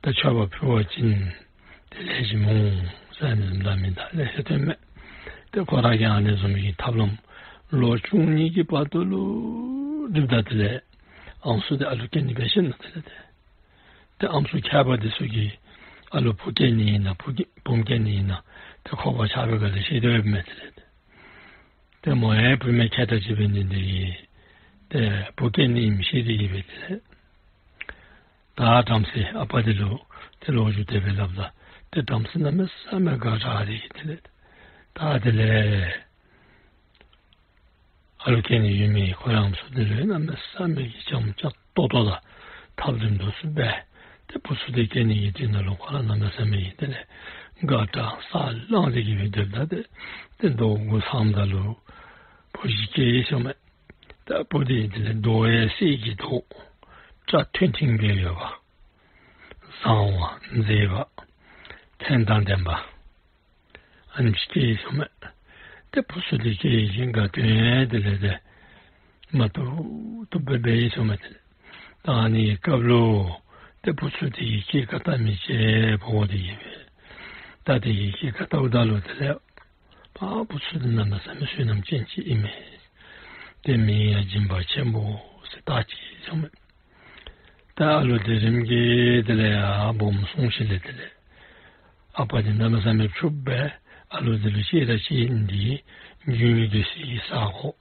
ད་མཆོད་པ་ཕུལ་བ་ཅིན་ཏེ་ལེགས་ཤོམ་འོང་ཟེར་ཨ་ནི་བཟུམ་ད་མི་ད་ལེ་ཤ་སྟོནམ་མས། ཏེ་ཁོ་ར་གིས་ཨ་ནི་བཟུམ་གྱི་ཐབས་ལམ་ལོ་བཅུ་གཉིས་ཀྱི་བར་དུ་ལུ་སྒྲུབ་ད་དེ་ལས་ཨམ་སྲུ་དེ་ཨ་ལུ་སྐྱེ་ནི་འབད་ཤེས་ན་དེ་ལས་ཏེ། ཏེ་ཨམ་སྲུ་མཁས་པ་དེ་ཚུ་གིས་ཨ་ལུ་བུ་སྐྱེ་ནི་ཨིན་ན་བུ་སྐྱེ་བུམོ་སྐྱེ་ནི་ཨིན་ན་ཏེ་ཁོག་པ་ཆག་པའི་སྒང་ལས་བཤད་དེ་ཡོདཔ་མས་དེ་ལས་ཏེ། ཏེ་མོ་ཡང་བུད་མེད་མཁས་དྲགས་ཅིག་འབད་ནི་དེ་གིས་ཏེ་བུ་སྐྱེ་ནི་ཨིནམ་ཤེས་ཏེ་གི་སྦེ་དེ་ལས་ད་བྲམ་ཟེ་ཨ་པ་དེ་ལུ་ཏེ་ལོ་རྒྱུས་དེ་སྦེ་སླབ་ད་ཏེ་བྲམ་ཟེ་གནམ་མེད་ས་མེད་དགའ་དྲགས་ཏེ་གི་དེ་ལས་ད་དེ་ལས་ ལུ་སྐྱེ་ནི་ཡོད་མི་ཁོ་ར་ཨམ་སྲུ་དེ་ལུ་གནམ་མེད་ས་མེད་ཀྱི་བྱམས་སྐྱོང་ཏོག་ཏོ་དང་ཐབས་རིམ་འདི་ཚུ་འབད། ཏེ་བུ་ཚུ་དེ་སྐྱེ་ནི་གི་དུས་ནང་ལུ་ཁོ་ར་གནམ་མེད་ས་མེད་ཀྱི་དེ་ལས་དགའ་དྲགས་ས་ལངས་ཏེ་གི་སྦེ་སྡོདཔ་ད་ཏེ་ཏེ་ཟླཝ་དགུ་ཚངམ་ད་ལུ་བུ་ཅིག་སྐྱེས་ཡི་ཟེར་མས། ད་བུ་དེ་དེ་ལས་མདོག་ཡང་གསེར་གྱི་མདོག་སྐྲ་མཐོན་མཐིང་སྦེ་ཡོད་པ། བཟང་བ་མཛེས་པ་མཚན་དང་ལྡན་པ། ཨ་ནི་སྐྱེས་ཡི་ཟེར་མས། ཏེ་བུ་ཚུ་དེ་སྐྱེས་ཡི་གི་དགའ་སྟོན་ཡང་དེ་ལས་ཏེ་མ་བཏུབ་བཏུབ་སྦེ་འབད་ཡི་ཟེར་མས། དེ་ལས་ད་ཨ་ནི་སྐབས་ལུ་ཏེ་བུ་ཚུ་དེ་གི་སྐྱེས་ཁ་ལྟ་མི་ཅིག་འབོ་སྟེ་གི་སྦེ་ད་དེ་གི་སྐྱེས་ཁ་ལྟཝ་ད་ལུ་དེ་ལས་ཕར་བུ་ཚུ་དེ་གནམ་མེད་ས་མེད་བསོད་ནམས་ཅན་ཅིག་ཨིན་མས། ཏེ་མིང་ཡང་སྦྱིན་པ་ཆེན་པོ་ཟེར་བཏགས་ཅི་ཟེར་མས། ད་ཨ་ལོ་དེ་རིམ་གྱིས་དེ་ལས་ཡར་སྦོམ་སོང་ཞིནམ་ལས་དེ་ལས་ཨ་པ་དེ་གནམ་མེད་ས་མེད་ཕྱུགཔོ་སྦེ་ཨ་ལོ་དེ་ལུ་ཅིག་ར་ཅིག་འདི་རྒྱུ་སྡོད་སའི་གི་ས་གོ།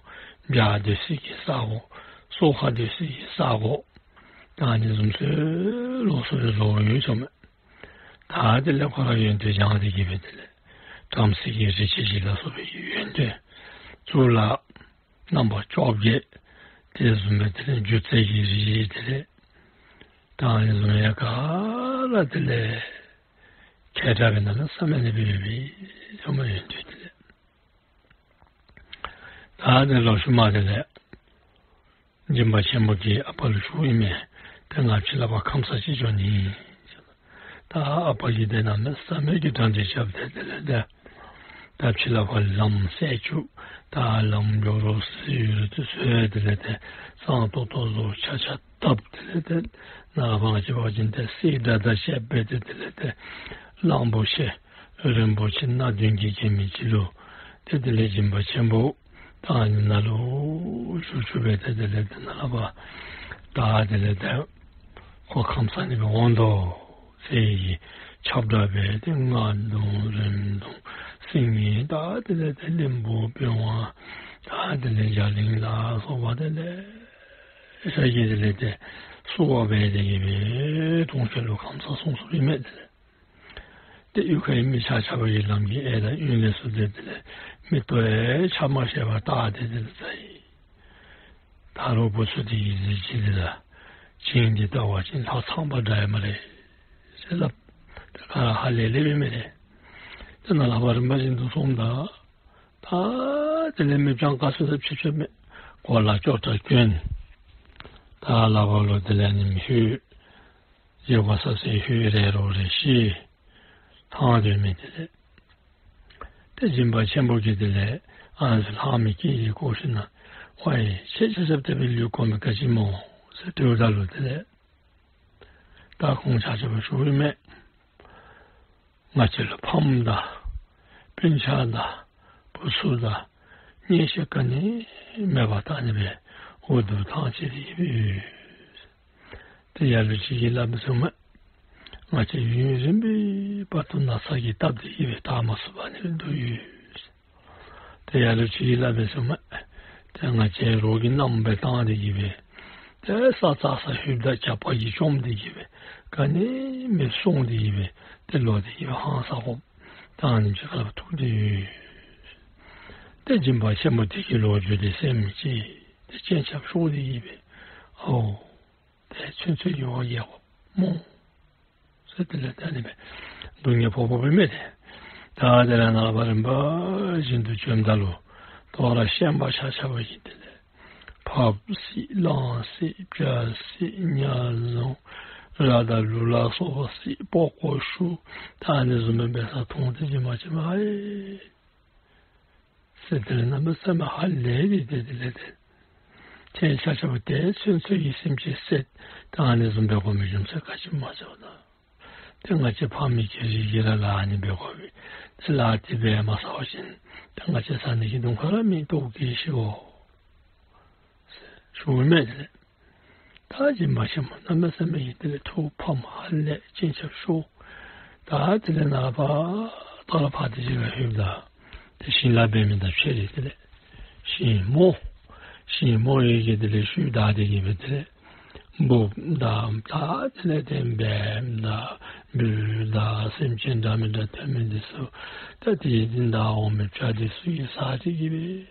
བྱག་སྡོད་སའི་གི་ས་གོ། སོ་ཁ་སྡོད་སའི་གི་ས་གོ། ད་ཨ་ནི་བཟུམ་ཚུ་ལོགས་སུ་ར་བཟོ་ཡོད་ཟེར་མས། ད་དེ་ལས་ཁོ་ར་ཡོན་ཏན་སྦྱངས་ཏེ་གི་སྦེ་དེ་ལས་བྲམ་ཟེ་གི་རིགས་ཅན་ཅིག་ལ་སོགས་པའི་ཡོན་ཏན་གཙུག་ལག་རྣམ་པ་བཅོ་བརྒྱད། དེ་བཟུམ་སྦེ་དེ་ལས་སྒྱུ་རྩལ་གྱི་རིགས་དེ་ལས་ད་ཨ་ནི་བཟུམ་ཡང་ག་ར་དེ་ལས་མཁས་དྲགས་སྦེ་གནམ་མེད་ས་མེད་ཨ་ནི་སྦེ་ཡོད་པའི་ཟེར་མས། ཡོན་ཏན་དེ་ལས་ད་དེ་ལོག་ཤུལ་མ་དེ་ལས་སྦྱིན་པ་ཆེན་པོ་གིས་ཨ་པ་ལུ་ཞུཝ་ཨིན་མས། ཏེ་ང་ཕྱི་ལུ་ཕར་ཁམས་སངས་ཅིག་འགྱོ་ནི། ད་ཨ་པ་གིས་ཏེ་གནམ་མེད་ས་མེད་ཀྱི་དྲན་འདི་རྐྱབ་སྟེ་དེ་ལས་ཏེ་ད་ཕྱི་ལུ་ཕར་ལམ་སེལ་བཅུག། ད་ལམ་འགྱོ་རོགས་ཟེར་ཡོད་དེ་ཚུ་དེ་ལས་ཏེ་གཙང་ཏོག་ཏོ་བཟོ་ཆག་ཆག་བཏབ། དེ་ལས་ཏེ་ནཱ་ལས་ཕར་ང་བཅས་འབད་བ་ཅིན་ཏེ་གསེར་སྒྲ་དང་བཅས་པའི་ཏེ་དེ་ལས་ཏེ་གླང་པོ་ཆེ་རིན་པོ་ཆེ་སྣ་བདུན་གྱིས་བརྒྱན་མི་ཅིག་ལུ་ཏེ་དེ་ལས་སྦྱིན་པ་ཆེན་པོ་ད་ཨ་ནི་ནང་ལུ་བཞུགས་བཞུགས་སྦེ་ཏེ་དེ་ལས་ཏེ་ནཱ་ལས་ཕར་ད་དེ་ལས་ཏེ་ཁོ་ཁམས་སངས་ནི་སྦེ་འོང་དོ་ཟེར་ཁྱབ་བསྒྲགས་འབད་དེ་རྔ་རྡུང་རེབ་གདུང་སིལ་སྙན་ད་དེ་ལས་ཏེ་གླིང་བུ་པི་ཝང་ད་དེ་ལས་རྒྱ་གླིང་ལ་སོགས་པ་དེ་ལས་ཤར་གྱི་དེ་ལས་ཏེ་བསུ་བ་འབད་དེ་གི་སྦེ་དུང་ཁྱེར་ལུ་ཁམས་སངས་སོང་སོངམ་ཨིན་མས། དེ་ལས་ཏེ་གཡུས་ཁའི་མི་ཆ་ཁྱབ་ཀྱིས་ལམ་གྱི་གཡས་དང་གཡོན་ལས་ཚུར་ཏེ་དེ་ལས་མིག་ཏོ་ཡང་ཆ་མ་ཤེས་པར་བལྟ་སྟེ་དེ་ལས་ད་ཡི། ད་རུང་བུ་ཚུ་དེ་གི་གཟི་བརྗིད་དེ་དང་བྱིན་འདི་བལྟ་བ་ཅིན་ལྷ་ཚངས་པ་འདྲ་ཡི་སྨ་རེ་ཟེར་སླབ། ཏེ་ག་ར་ཧ་ལས་ལས་པའི་མི་རེ། ཏེ་ནཱ་ལས་ཕར་རིམ་པ་བཞིན་དུ་སོངམ་ད་ད་དེ་ལས་མི་སྤྱང་ཀ་ཚུ་ད་ཕྱི་ཕྱི་མེད། གོ་ལ་ཅོག་འཐདཔ་གྱོན། ད་ལག་པ་ལུ་དེ་ལས་ནི་མི་ཧུད། བཞེས་སྒོ་ཟ་ཟེར་ཧུད་རེ་རོགས་རེ་ཤི། ཐང་དོན་མེད་དེ་ལས། ཏེ་སྦྱིན་པ་ཆེན་པོ་གིས་དེ་ལས་ཨ་ནི་ལྷག་མི་སྐྱེས་ཀྱི་སྐོར་ཞུ་ན་ཝའི་ཁྱེད་ཆ་ཁྱབ་དེ་སྦེ་ལུས་དགོ་མི་ག་ཅི་སྨོ་ཟེར་དྲིཝ་ད་ལུ་དེ་ལས་ད་ཁོང་ཆ་ཁྱབ་ཞུཝ་ཨིན་མས། ང་བཅས་ལུ་ཕམ་དང་སྤུན་ཆ་དང་བུ་ཚུ་དང་གཉེན་བཤེས་ག་ནི་མེད་པར་ད་ཨ་ནི་སྦེ་འུ་སྡུག་ཐང་ཆད་དེ་ཡོད། ཏེ་ལ་ལུ་ཅིག་གིས་སླབ་ཟེར་མས། ང་བཅས་ཡུན་རིང་པོའི་བར་དུ་ན་ཚ་གིས་བཏབ་སྟེ་གི་སྦེ་ད་མ་ཚུགས་པར་ཨ་ནི་སྦེ་སྡོད་ཡོད། ཏེ་ལ་ལུ་ཅིག་གིས་སླབ་ཟེར་མས། ཏེ་ང་བཅས་རོགས་ཀྱིས་མནའམ་སྦེ་བཏང་སྟེ་གི་སྦེ་ཏེ་ས་ཚ་ས་ལྷོདཔ་ད་ཇག་པ་གིས་བཅོམ་སྟེ་གི་སྦེ་ག་ནི་མེདཔ་སོང་སྟེ་གི་སྦེ་ཏེ་ལོག་སྟེ་གི་སྦེ་ཧང་སང་དགོཔ་ད་ཨ་ནེམ་ཅིག་ཁ་ལས་ཐུག་སྟེ་ཡོད། ཏེ་སྦྱིན་པ་ཆེན་པོ་དེ་གི་ལོ་རྒྱུས་དེ་སེམས་ཅིག་ཏེ་སྤྱན་ཆབ་ཤོར་ཏེ་གི་སྦེ་ཨོ་དེ་ཚུན་ཚོད་ཀྱི་འོ་བརྒྱལ་དགོཔ་སྨོ་ཟེར་དེ་ལས་ད་ཨ་ནི་སྦེ་སྡུག་བསྔལ་ཕོག་ཕོགཔ་ཨིན་མས་ཏེ། ད་དེ་ལས་ནཱ་ལས་ཕར་རིམ་པ་བཞིན་དུ་བྱོནམ་ད་ལུ་དོ་རུང་ཤན་པ་ཆ་ཁྱབ་ཀྱིས་དེ་ལས་ཕགཔ་བསད་གླང་བསད་བྱ་བསད་ཉ་བཟུང་ར་དང་ལུག་ལ་སོགས་པ་བསད་པགས་ཀོ་བཤུ། ད་ཨ་ནི་བཟུམ་སྦེ་འབད་ས་མཐོང་སྟེ་སྦྱིན་པ་ཆེན་པོ་ཨའེ་ཟེར་དེ་ལས་གནམ་མེད་ས་མེད་ཧ་ལས་ཏེ་དེ་ལས་ཏེ་ཁྱེད་ཆ་ཁྱབ་དེ་ཚུན་ཚོད་ཀྱི་སེམས་ཅན་བསད་ད་ཨ་ནི་བཟུམ་སྦེ་དགོ་མི་རྒྱུ་མཚན་ག་ཅི་སྨོ་ཟེར་བ་ད། ཏེ་ང་བཅས་ཕ་མེས་ཀྱི་རིགས་ཀྱིས་ར་ལཱ་ཨ་ནི་སྦེ་དགོ་པས། ཏེ་ལཱ་དེ་སྦེ་མ་བསགས་པ་ཅིན་ཏེ་ང་བཅས་ཟ་ནི་གི་དོང་ཁ་ར་མེད་ལྟོཝ་བཀྱེས་ཤིཝ་ཟེར་ཞུཝ་མས། དེ་ལས་ད་སྦྱིན་པ་ཆེན་པོ་གནམ་མེད་ས་མེད་ཀྱི་དེ་ལས་ཐུགས་ཕམ་ཧ་ལས་སྤྱན་ཆབ་ཤོར། ད་དེ་ལས་ནཱ་ལས་ཕར་ད་ལུ་ཕར་དེ་ཅིག་ཁར་ལྷོདཔ་ད་ཏེ་ཞིང་ལཱ་འབད་མི་དང་ཕྱད་དེ་དེ་ལས་ཞིང་རྨོ། ཞིང་རྨོ་ཡི་གི་དེ་ལས་ཤུལ་བདའ་སྟེ་གི་སྦེ་དེ་ལས་འབུཔ་དང་ད་དེ་ལས་ཏེ་འབེབས་དང་སྦྲུལ་དང་སེམས་ཅན་འདྲ་མི་འདྲ་ཐོན་མི་འདི་ཚུ་ད་དེ་བཞིན་དུ་འོང་མི་བྱ་འདི་ཚུ་གིས་ཟ་སྟེ་གི་སྦེ་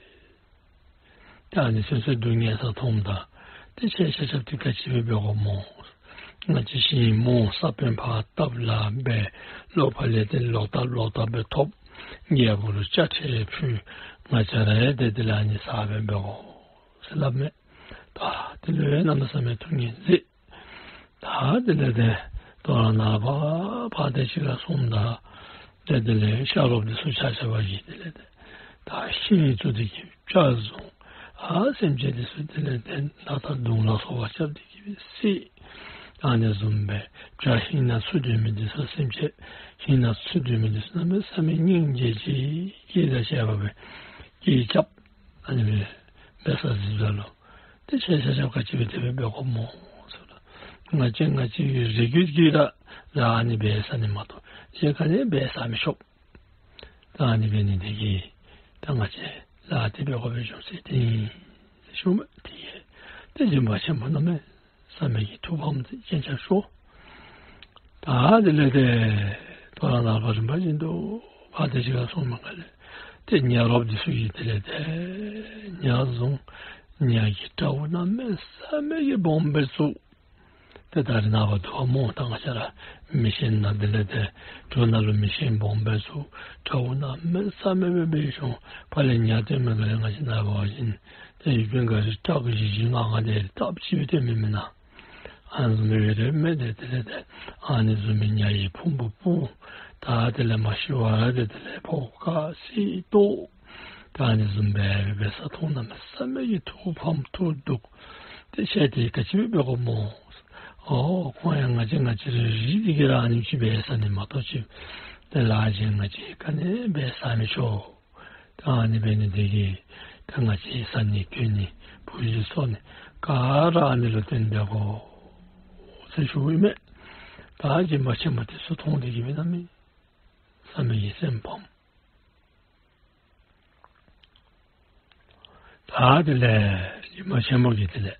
ད་ཨ་ནི་ཚུ་ཚུ་སྡུག་བསྔལ་ས་མཐོངམ་ད་ཏེ་ཁྱེད་ཆ་ཁྱབ་ཏེ་ག་ཅི་སྦེ་འབད་དགོཔ་སྨོ། ང་བཅས་ཤིང་མོ་ས་བོན་ཕར་བཏབ་ལཱ་འབད་ལོག་ཕར་ལས་ཏེ་ལོག་བཏབ་ལོག་བཏབ་སྦེ་ཐོབ། རྒྱལ་པོ་ལུ་དཔྱ་ཁྲལ་ཕུལ། ང་བཅས་ར་ཡང་ཏེ་དེ་ལས་ཨ་ནི་བཟའ་སྦེ་འབད་དགོ་ཟེར་སླབ་མས། ད་དེ་ལུ་ཡང་གནམ་མེད་ས་མེད་ཐུགས་ངལ་གཟིགས། ད་དེ་ལས་ཏེ་དོ་རུང་ནངས་པ་ཕར་ཏེ་ཅིག་ཁར་སོངམ་ད་ཏེ་དེ་ལས་ཤ་རོགསཔ་འདི་ཚུ་ཆ་ཁྱབ་ཀྱིས་དེ་ལས་ཏེ་ད་ཤིང་བཙུགས་ཏེ་གི་སྦྱར་བཟུང་། ཨ་སེམས་ཅན་འདི་ཚུ་དེ་ལས་ཏེ་ནགས་ཐག་དུང་ལ་སོགས་པ་རྐྱབ་སྟེ་གི་སྦེ་བསད། ཨ་ནི་བཟུམ་སྦེ་བྱ་ཤིང་ནང་ཚུད་སྡོད་མི་འདི་ཚུ་སེམས་ཅན་ཤིང་ནང་ཚུད་སྡོད་མི་འདི་ཚུ་གནམ་མེད་ས་མེད་སྙིང་རྗེ་ཅིག་སྐད་དང་བཅས་པ་སྦེ་སྐད་རྐྱབ། ཨ་ནི་སྦེ་འབད་ས་གཟིགས་ད་ལུ་ཏེ་ཁྱེད་ཆ་ཁྱབ་ག་ཅི་སྦེ་དེ་སྦེ་འབད་དགོཔ་སྨོ་ཟེར་ད། ང་བཅས་ང་བཅས་ཀྱི་རིགས་རྒྱུད་ཀྱིས་ར་ར་ཨ་ནི་འབད་ས་ནི་མ་གཏོགས་གཞན་ག་ནི་འབད་ས་མི་ཆོག། ད་ཨ་ནི་འབད་ནི་འདི་གིས་ད་ང་བཅས་ལཱ་འདི་འབད་དགོ་པའི་རྒྱུ་མཚན་འདི་ཨིན་ཟེར་ཞུཝ་མས། དེ་གིས་ཏེ་སྦྱིན་པ་ཆེན་པོ་གནམ་མེད་ས་མེད་ཀྱི་ཐུགས་ཕམ་སྟེ་སྤྱན་ཆབ་ཤོར། ད་དེ་ལས་ཏེ་དོ་རུང་ནངས་པ་རིམ་པ་བཞིན་དུ་ཕར་ཏེ་ཅིག་ཁར་སོངམ་ད་ལས་ཏེ་ཉ་རོགསཔ་འདི་ཚུ་གིས་དེ་ལས་ཏེ་ཉ་བཟུང་། ཉ་གིས་སྤྲ་བོ་གནམ་མེད་ས་མེད་ཀྱི་སྦོམ་སྦེ་བཙུགས། ཏེ་ད་རེས་ནངས་པ་འདུག་པ་སྨོ། ད་ང་བཅས་ར་མེ་ཤིང་ནང་དེ་ལས་ཏེ་གྲོ་ནང་ལུ་མེ་ཤིང་སྦོམ་སྦེ་བཙུགས། སྤྲ་བོ་གནམ་མེད་ས་མེད་སྦེ་འབད་ཞིནམ་ཕར་ལས་ཉ་སྟོན་མི་ག་ལས་ང་བཅས་ནངས་པ་བཞིན་ཏེ་ཡུདཔ་ཅིག་ག་ར་སྐྲག་གི་བཞི་བཞི་ལྔ་ལྔ་དེ་སྟབས་གཅིག་སྦེ་སྟོན་མི་མེན་ན། ཨ་ནི་བཟུམ་སྦེ་རེ་མེད་དེ་དེ་ལས་ཏེ་ཨ་ནི་བཟུམ་སྦེ་ཉ་ཡི་ཕུང་པོ་སྤུངས། ད་དེ་ལས་མ་ཤི་བར་ཏེ་དེ་ལས་ཕོཝ་ཁ་སི་ཏོ། ད་ཨ་ནི་བཟུམ་སྦེ་འབད་ས་མཐོང་གནམ་མེད་ས་མེད་ཀྱི་ཐུགས་ཕམ་ཐུགས་སྡུག། ཏེ་ཁྱེད་དེ་ག་ཅི་སྦེ་འབད་དགོཔ་སྨོ། ཨོ་ཁོང་ཡང་ང་བཅས་ང་བཅས་རའི་རིགས་འདི་གིས་ར་ཨ་ནེམ་ཅིག་འབད་ས་ནི་མ་གཏོགས་ཅིག་ཏེ་ལཱ་གཞན་ང་བཅས་ག་ནི་འབད་ས་མི་ཆོག། ད་ཨ་ནི་འབད་ནི་འདི་གིས་ད་ང་བཅས་བཟའ་ནི་གྱོན་ནི་བུ་གཞི་འཚོ་ནི་ག་ར་ཨ་ནི་ལུ་བརྟེན་འབད་དགོ་ཟེར་ཞུཝ་ཨིན་མས། ད་སྦྱིན་པ་ཆེན་པོ་འདི་ཚུ་མཐོང་སྟེ་གི་སྦེ་གནམ་མེད་ས་མེད་ཀྱི་སེམས་ཕམ། ད་དེ་ལས་སྦྱིན་པ་ཆེན་པོ་གིས་དེ་ལས་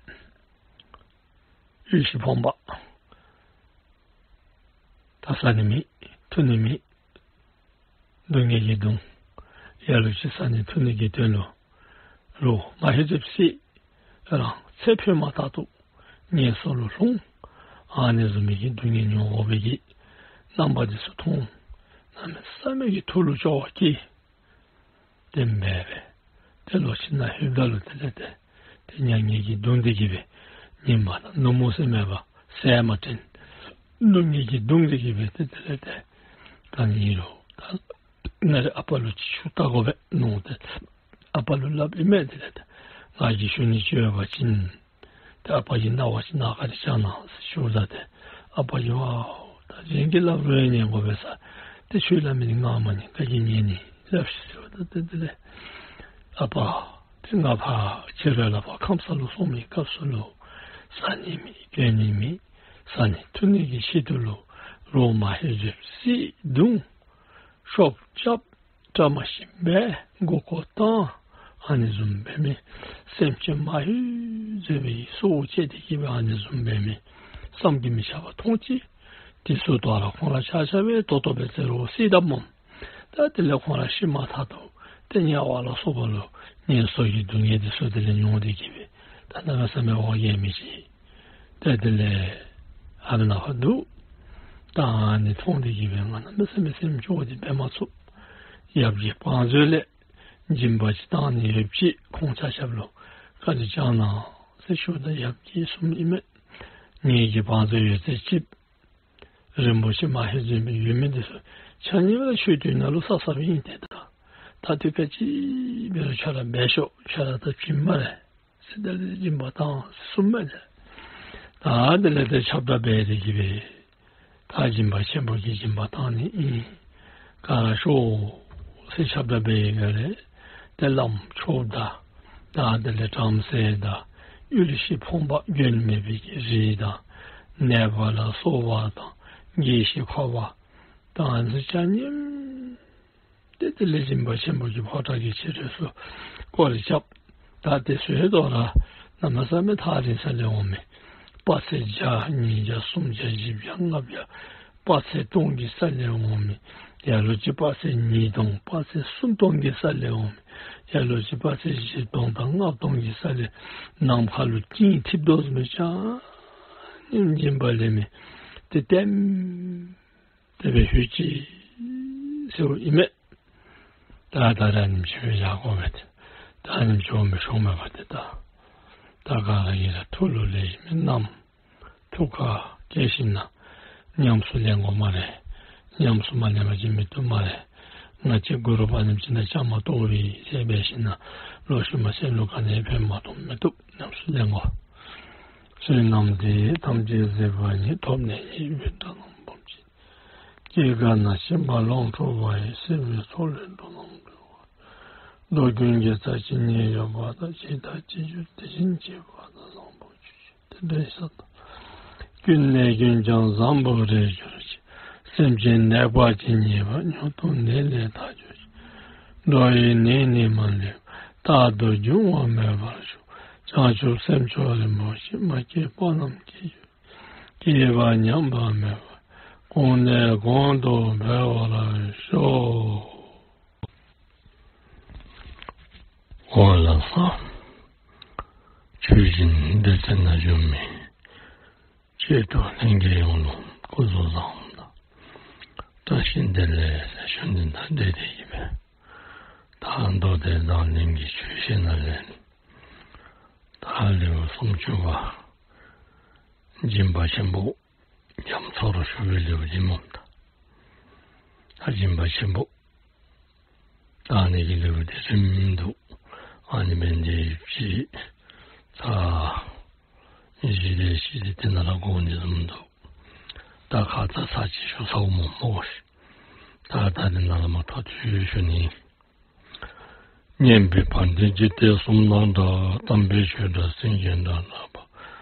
དབུལ་ཞིང་ཕོངས་པ་ད་བཟའ་ནི་མེད། འཐུང་ནི་མེད། སྡུག་བསྔལ་གྱིས་གདུང་། ལ་ལུ་ཅིག་བཟའ་ནི་འཐུང་ནི་གི་དོན་ལུ་རོགས་མ་ཧེ་ཛེབ་བསད། རང་ཚེ་འཕོས་མ་ཐག་ཏུ་ངན་སོང་ལུ་ལྷུང་། ཨ་ནི་བཟུམ་མའི་གི་སྡུག་བསྔལ་མྱོང་དགོ་པའི་གི་རྣམ་པ་འདི་ཚུ་མཐོང་། གནམ་མེད་ས་མེད་ཀྱི་ཐུགས་ལུ་སྐྱོ་བ་སྐྱེས། དེ་སྦེ་འབད་ཏེ་ལོག་ཁྱིམ་ནང་ལྷོདཔ་ད་ལུ་དེ་ལས་ཏེ་ཏེ་མྱ་ངན་གྱིས་གདུང་སྟེ་གི་སྦེ་ཉིན་མ་དང་ནུབ་མོ་ཟེར་མེད་པར་ཟས་མ་དྲན། སྡུག་བསྔལ་གྱིས་གདུང་སྟེ་གི་སྦེ་ཏེ་དེ་ལས་ཏེ་ད་ཨིན་རུང་ད་ང་རའི་ཨ་པ་ལུ་ཅིག་ཞུ་བལྟ་དགོ་པས་མནོ་སྟེ་ཨ་པ་ལུ་སླབ་ཨིན་མས། དེ་ལས་ཏེ་ང་གིས་ཞུ་ནི་ཅིག་ཡོད་པ་ཅིན་ཏེ་ཨ་པ་གིས་གནང་བ་ཅིན་གནང་བཀའ་དྲིན་བསྐྱང་གནང་ཟེར་ཞུཝ་ད་ཏེ་ཨ་པ་གིས་ཝའོ་ད་གཞན་གྱིས་སླབ་རུང་ཉན་དགོ་པས་ཟེར། ཏེ་ཁྱོད་སླབ་མི་འདི་ངག་མ་ཉན། ག་གིས་ཉན་ནི་སླབ་ཤིག་ཟེརཝ་ད་ཏེ་དེ་ལས་ཨ་པ་ཏེ་ང་ཕར་ཕྱི་རོལ་ལས་ཕར་ཁམས་སངས་ལུ་སོང་མི་སྐབས་སུ་ལུ་བཟའ་ནི་མེད་གྱོན་ནི་མེད། བཟའ་ནི་འཐུང་ནི་གི་ཆེད་དུ་ལུ་རོགས་མ་ཧེ་ཛེབ་བསད་གདུང་། ཤོབ་རྐྱབ། བཀྲ་མ་ཤིསཔ་སྦེ་མགུ་སྐོར་བཏང་། ཨ་ནི་བཟུམ་འབད་མི་སེམས་ཅན་མ་ཧེ་ཛེབ་སྦེ་སྲོག་བཅད་དེ་གི་སྦེ་ཨ་ནི་བཟུམ་འབད་མི་བསམ་གྱིས་མི་ཁྱབ་པ་མཐོང་ཅི། དེ་ཚུ་དོ་རུང་ཁོང་ར་ཆ་ཁྱབ་སྦེ་ཏོག་ཏོ་སྦེ་ཟེར་རུང་བསད་དཔ་སྨོ། ད་དེ་ལས་ཁོང་ར་ཤི་མ་ཐག་ཏུ་ཏེ་དམྱལ་བ་ལ་སོགས་པ་ལུ་ངན་སོང་གི་སྡུག་བསྔལ་དེ་ཚུ་དེ་ལས་མྱོང་སྟེ་གི་སྦེ་ད་གནམ་མེད་ས་མེད་འོ་བརྒྱལ་མི་ཅིག། ཏེ་དེ་ལས་ཨ་ནཱ་ཕར་འདུག། ད་ཨ་ནི་མཐོང་སྟེ་གི་སྦེ་ང་གནམ་མེད་ས་མེད་སེམས་སྐྱོ་སྟེ་འབད་མ་ཚུགས། ཡབ་ཀྱི་བང་མཛོད་ལས་སྦྱིན་པ་ཅིག་བཏང་ནི་ཡོདཔ་ཅིག་ཁོང་ཆ་ཁྱབ་ལུ་བཀའ་དྲིན་བསྐྱང་གནང་ཟེར་ཞུཝ་ད་ཡབ་ཀྱིས་གསུངམ་ཨིན་མས། ངེ་གི་བང་མཛོད་ཡོད་ཚད་ཅིག་རིན་པོ་ཆེ་མ་ཧེ་ཛེབ་སྦེ་ཡོད་མི་འདི་ཚུ་ཆ་མཉམ་ར་མཆོད་རྟེན་ནང་ལུ་བསགས་བསགསཔ་ཨིན། ཏེ་ད་ད་དེ་ག་ཅི་འབད་རུང་ཁྱོད་ར་འབད་ཤོག། ཁྱོད་ར་ད་བྱིནམ་མས་ཟེར་དེ་ལས་སྦྱིན་པ་བཏང་གསུངམ་མས། ཏེ་ད་དེ་ལས་ཏེ་ཁྱབ་བསྒྲགས་འབད་དེ་གི་སྦེ་ད་སྦྱིན་པ་ཆེན་པོ་གི་སྦྱིན་པ་བཏང་ནི་ཨིན། ག་ར་ཤོག་ཟེར་ཁྱབ་བསྒྲགས་འབད་ཡི་ག་ལས་ཏེ་བླམ་ཆོསཔ་དང་ད་དེ་ལས་བྲམ་ཟེ་དང་དབུལ་ཞིང་ཕོངས་པ་མགོན་མེད་པའི་གི་རིགས་དང་ནད་པ་ལ་སོགས་པ་དང་རྒས་ཤིང་འཁོགས་པ་དང་ཨ་ནི་ཚུ་ཆ་མཉམ་ཏེ་དེ་ལས་སྦྱིན་པ་ཆེན་པོ་གི་ཕོ་བྲང་གི་ཕྱི་རོལ་ཚུ་སྐོར་ར་རྐྱབ། ད་དེ་ཚུ་ཡང་དོ་རུང་གནམ་མེད་ས་མེད་ཐག་རིང་ས་ལས་འོང་མི་དཔག་ཚད་བརྒྱ་ཉིས་བརྒྱ་སུམ་བརྒྱ་བཞི་བརྒྱ་ལྔ་བརྒྱ་དཔག་ཚད་སྟོང་གི་ས་ལས་འོང་མི་ལ་ལུ་ཅིག་དཔག་ཚད་ཉིས་སྟོང་དཔག་ཚད་སུམ་སྟོང་གི་ས་ལས་འོང་མི་ ལོ་གཅིག་པ་ཚེ་གཅིག་སྟོང་དང་ལྔ་སྟོང་གི་ས་ལས་ནམ་མཁའ་ལུ་སྤྲིན་འཐིབས་དོ་བཟུམ་སྦེ་ཅ་ནིམ་སྦྱིན་པ་ལེན་མི་དེ་ལྟེམ་དེ་སྦེ་ལྷོད་ཅི་ཟེརཝ་ཨིན་མས། ད་ད་ར་ཨ་ནེམ་ཅིག་སྦེ་བཞག་དགོ་པས་ཏེ། ད་ཨ་ནེམ་ཅིག་འོང་མི་ཤོང་མས་པ་ཏེ། ད་ད་ག་ར་གིས་ར་ཐུགས་ལུ་ལེགས་ཤོམ་སྦེ་བསྣམས། ཐུགས་ཁར་བཀལ་ཞིནམ་ན་ཉམས་སུ་ལེན་དགོ་སྨ་རེ། ཉམས་སུ་མ་ལེན་པ་ཅིན་མི་བཏུབ་སྨ་རེ། ང་བཅས་གུ་རུ་པ་ཨ་ནེམ་ཅིག་ནང་བཅའ་མར་གཏོགས་པས་ཟེར་འབད་ཞིནམ་ན་ལོག་ཤུལ་མ་སེམས་ལུ་ག་ནི་ཕན་མ་ཐོགས་མི་བཏུབ། ཉམས་སུ་ལེན་དགོ། བསོད་ནམས་འདི་ཡིས་ཐམས་ཅད་གཟིགས་པ་ཉིད། ཐོབ་ནས་ཉེས་པའི་དགྲ་རྣམས་ཕམ་བྱས་ནས། སྐྱེ་རྒ་ན་འཆིའི་རྦ་ཀློང་འཁྲུགས་པ་ཡི། སྲིད་པའི་མཚོ་ལས་འགྲོ་རྣམས་སྒྲོལ་བར། འགྲོ་ཀུན་དགེ་རྩ་ཇི་སྙེད་ཡོད་པ་དང་། ཇི་ལྟར་བྱེད་འགྱུར་དེ་བཞིན་བྱེད་པ་དང་། བཟང་པོ་ཇི་བཞིན་དེ་འདྲའི་ས་དག། ཀུན་ལས་ཀུན་ཀྱང་བཟང་པོར་རེག་གྱུར་ཅིག། སེམས་ཅན་ནད་པ་ཇི་སྙེད་པ། ཉོན་མོངས་ནད་ལས་ཐར་གྱུར་ཅིག། འགྲོ་བའི་ནད་ནི་མ་ལུས་པ། རྟག་ཏུ་འབྱུང་བ་མེད་པར་ཤོག། བྱང་ཆུབ་སེམས་མཆོག་རིན་པོ་ཆེ། མ་སྐྱེས་པ་རྣམས་སྐྱེ་གྱུར་ཅིག། སྐྱེས་པ་ཉམས་པ་མེད་པར། གོང་ནས་གོང་དུ་འཕེལ་བར་ཤོག། འོ་ལགས་སོ། ཆོས་སྦྱིན་སྡེ་ཚན་ནང་བྱོན་མི་ཆེད་དུ་ལྷན་རྒྱས་ཡོངས་ལུ་སྐུ་གཟུགས་བཟང་པོ་དང་བཀྲ་ཤིས་བདེ་ལེགས་ཟེར་ཞུ་ནི་དང་འབྲེལ་ཏེ་གིས་སྦེ། ད་མདོ་སྡེ་མཛངས་བླུན་གྱི་ཆོས་བཤད་ནང་ལས་ད་ལེའུ་སུམ་ཅུ་པ་སྦྱིན་པ་ཆེན་པོ་རྒྱ་མཚོར་ཞུ་བའི་ལེའུ་འདི་སྨོ། ད་སྦྱིན་པ་ཆེན་པོ་ད་ཨ་ནི་གི་ལེའུ་འདི་རིམ་དུ་ཨ་ནི་འབད་ནི་འདི་ཅིག་ཚར་བཞི་དེ་ཅིག་དེ་ནང་ལུ་གོ་ནི་བཟུམ་འདུག། ད་ཁ་ཙ་ཚར་གཅིག་ཞུ་ཚརཝ་སྨོ་སྨོ་ཤིག། ད་ད་དེ་ནང་ལུ་མ་ཐོ་ཐོ་ཞུ་ནི། སྙན་པའི་བ་དན་འཇིག་རྟེན་གསུམ་དང་འདྲ། དམ་པའི་ཆོས་སྒྲ་སེང་གེའི་སྒྲ་ལ་བབ།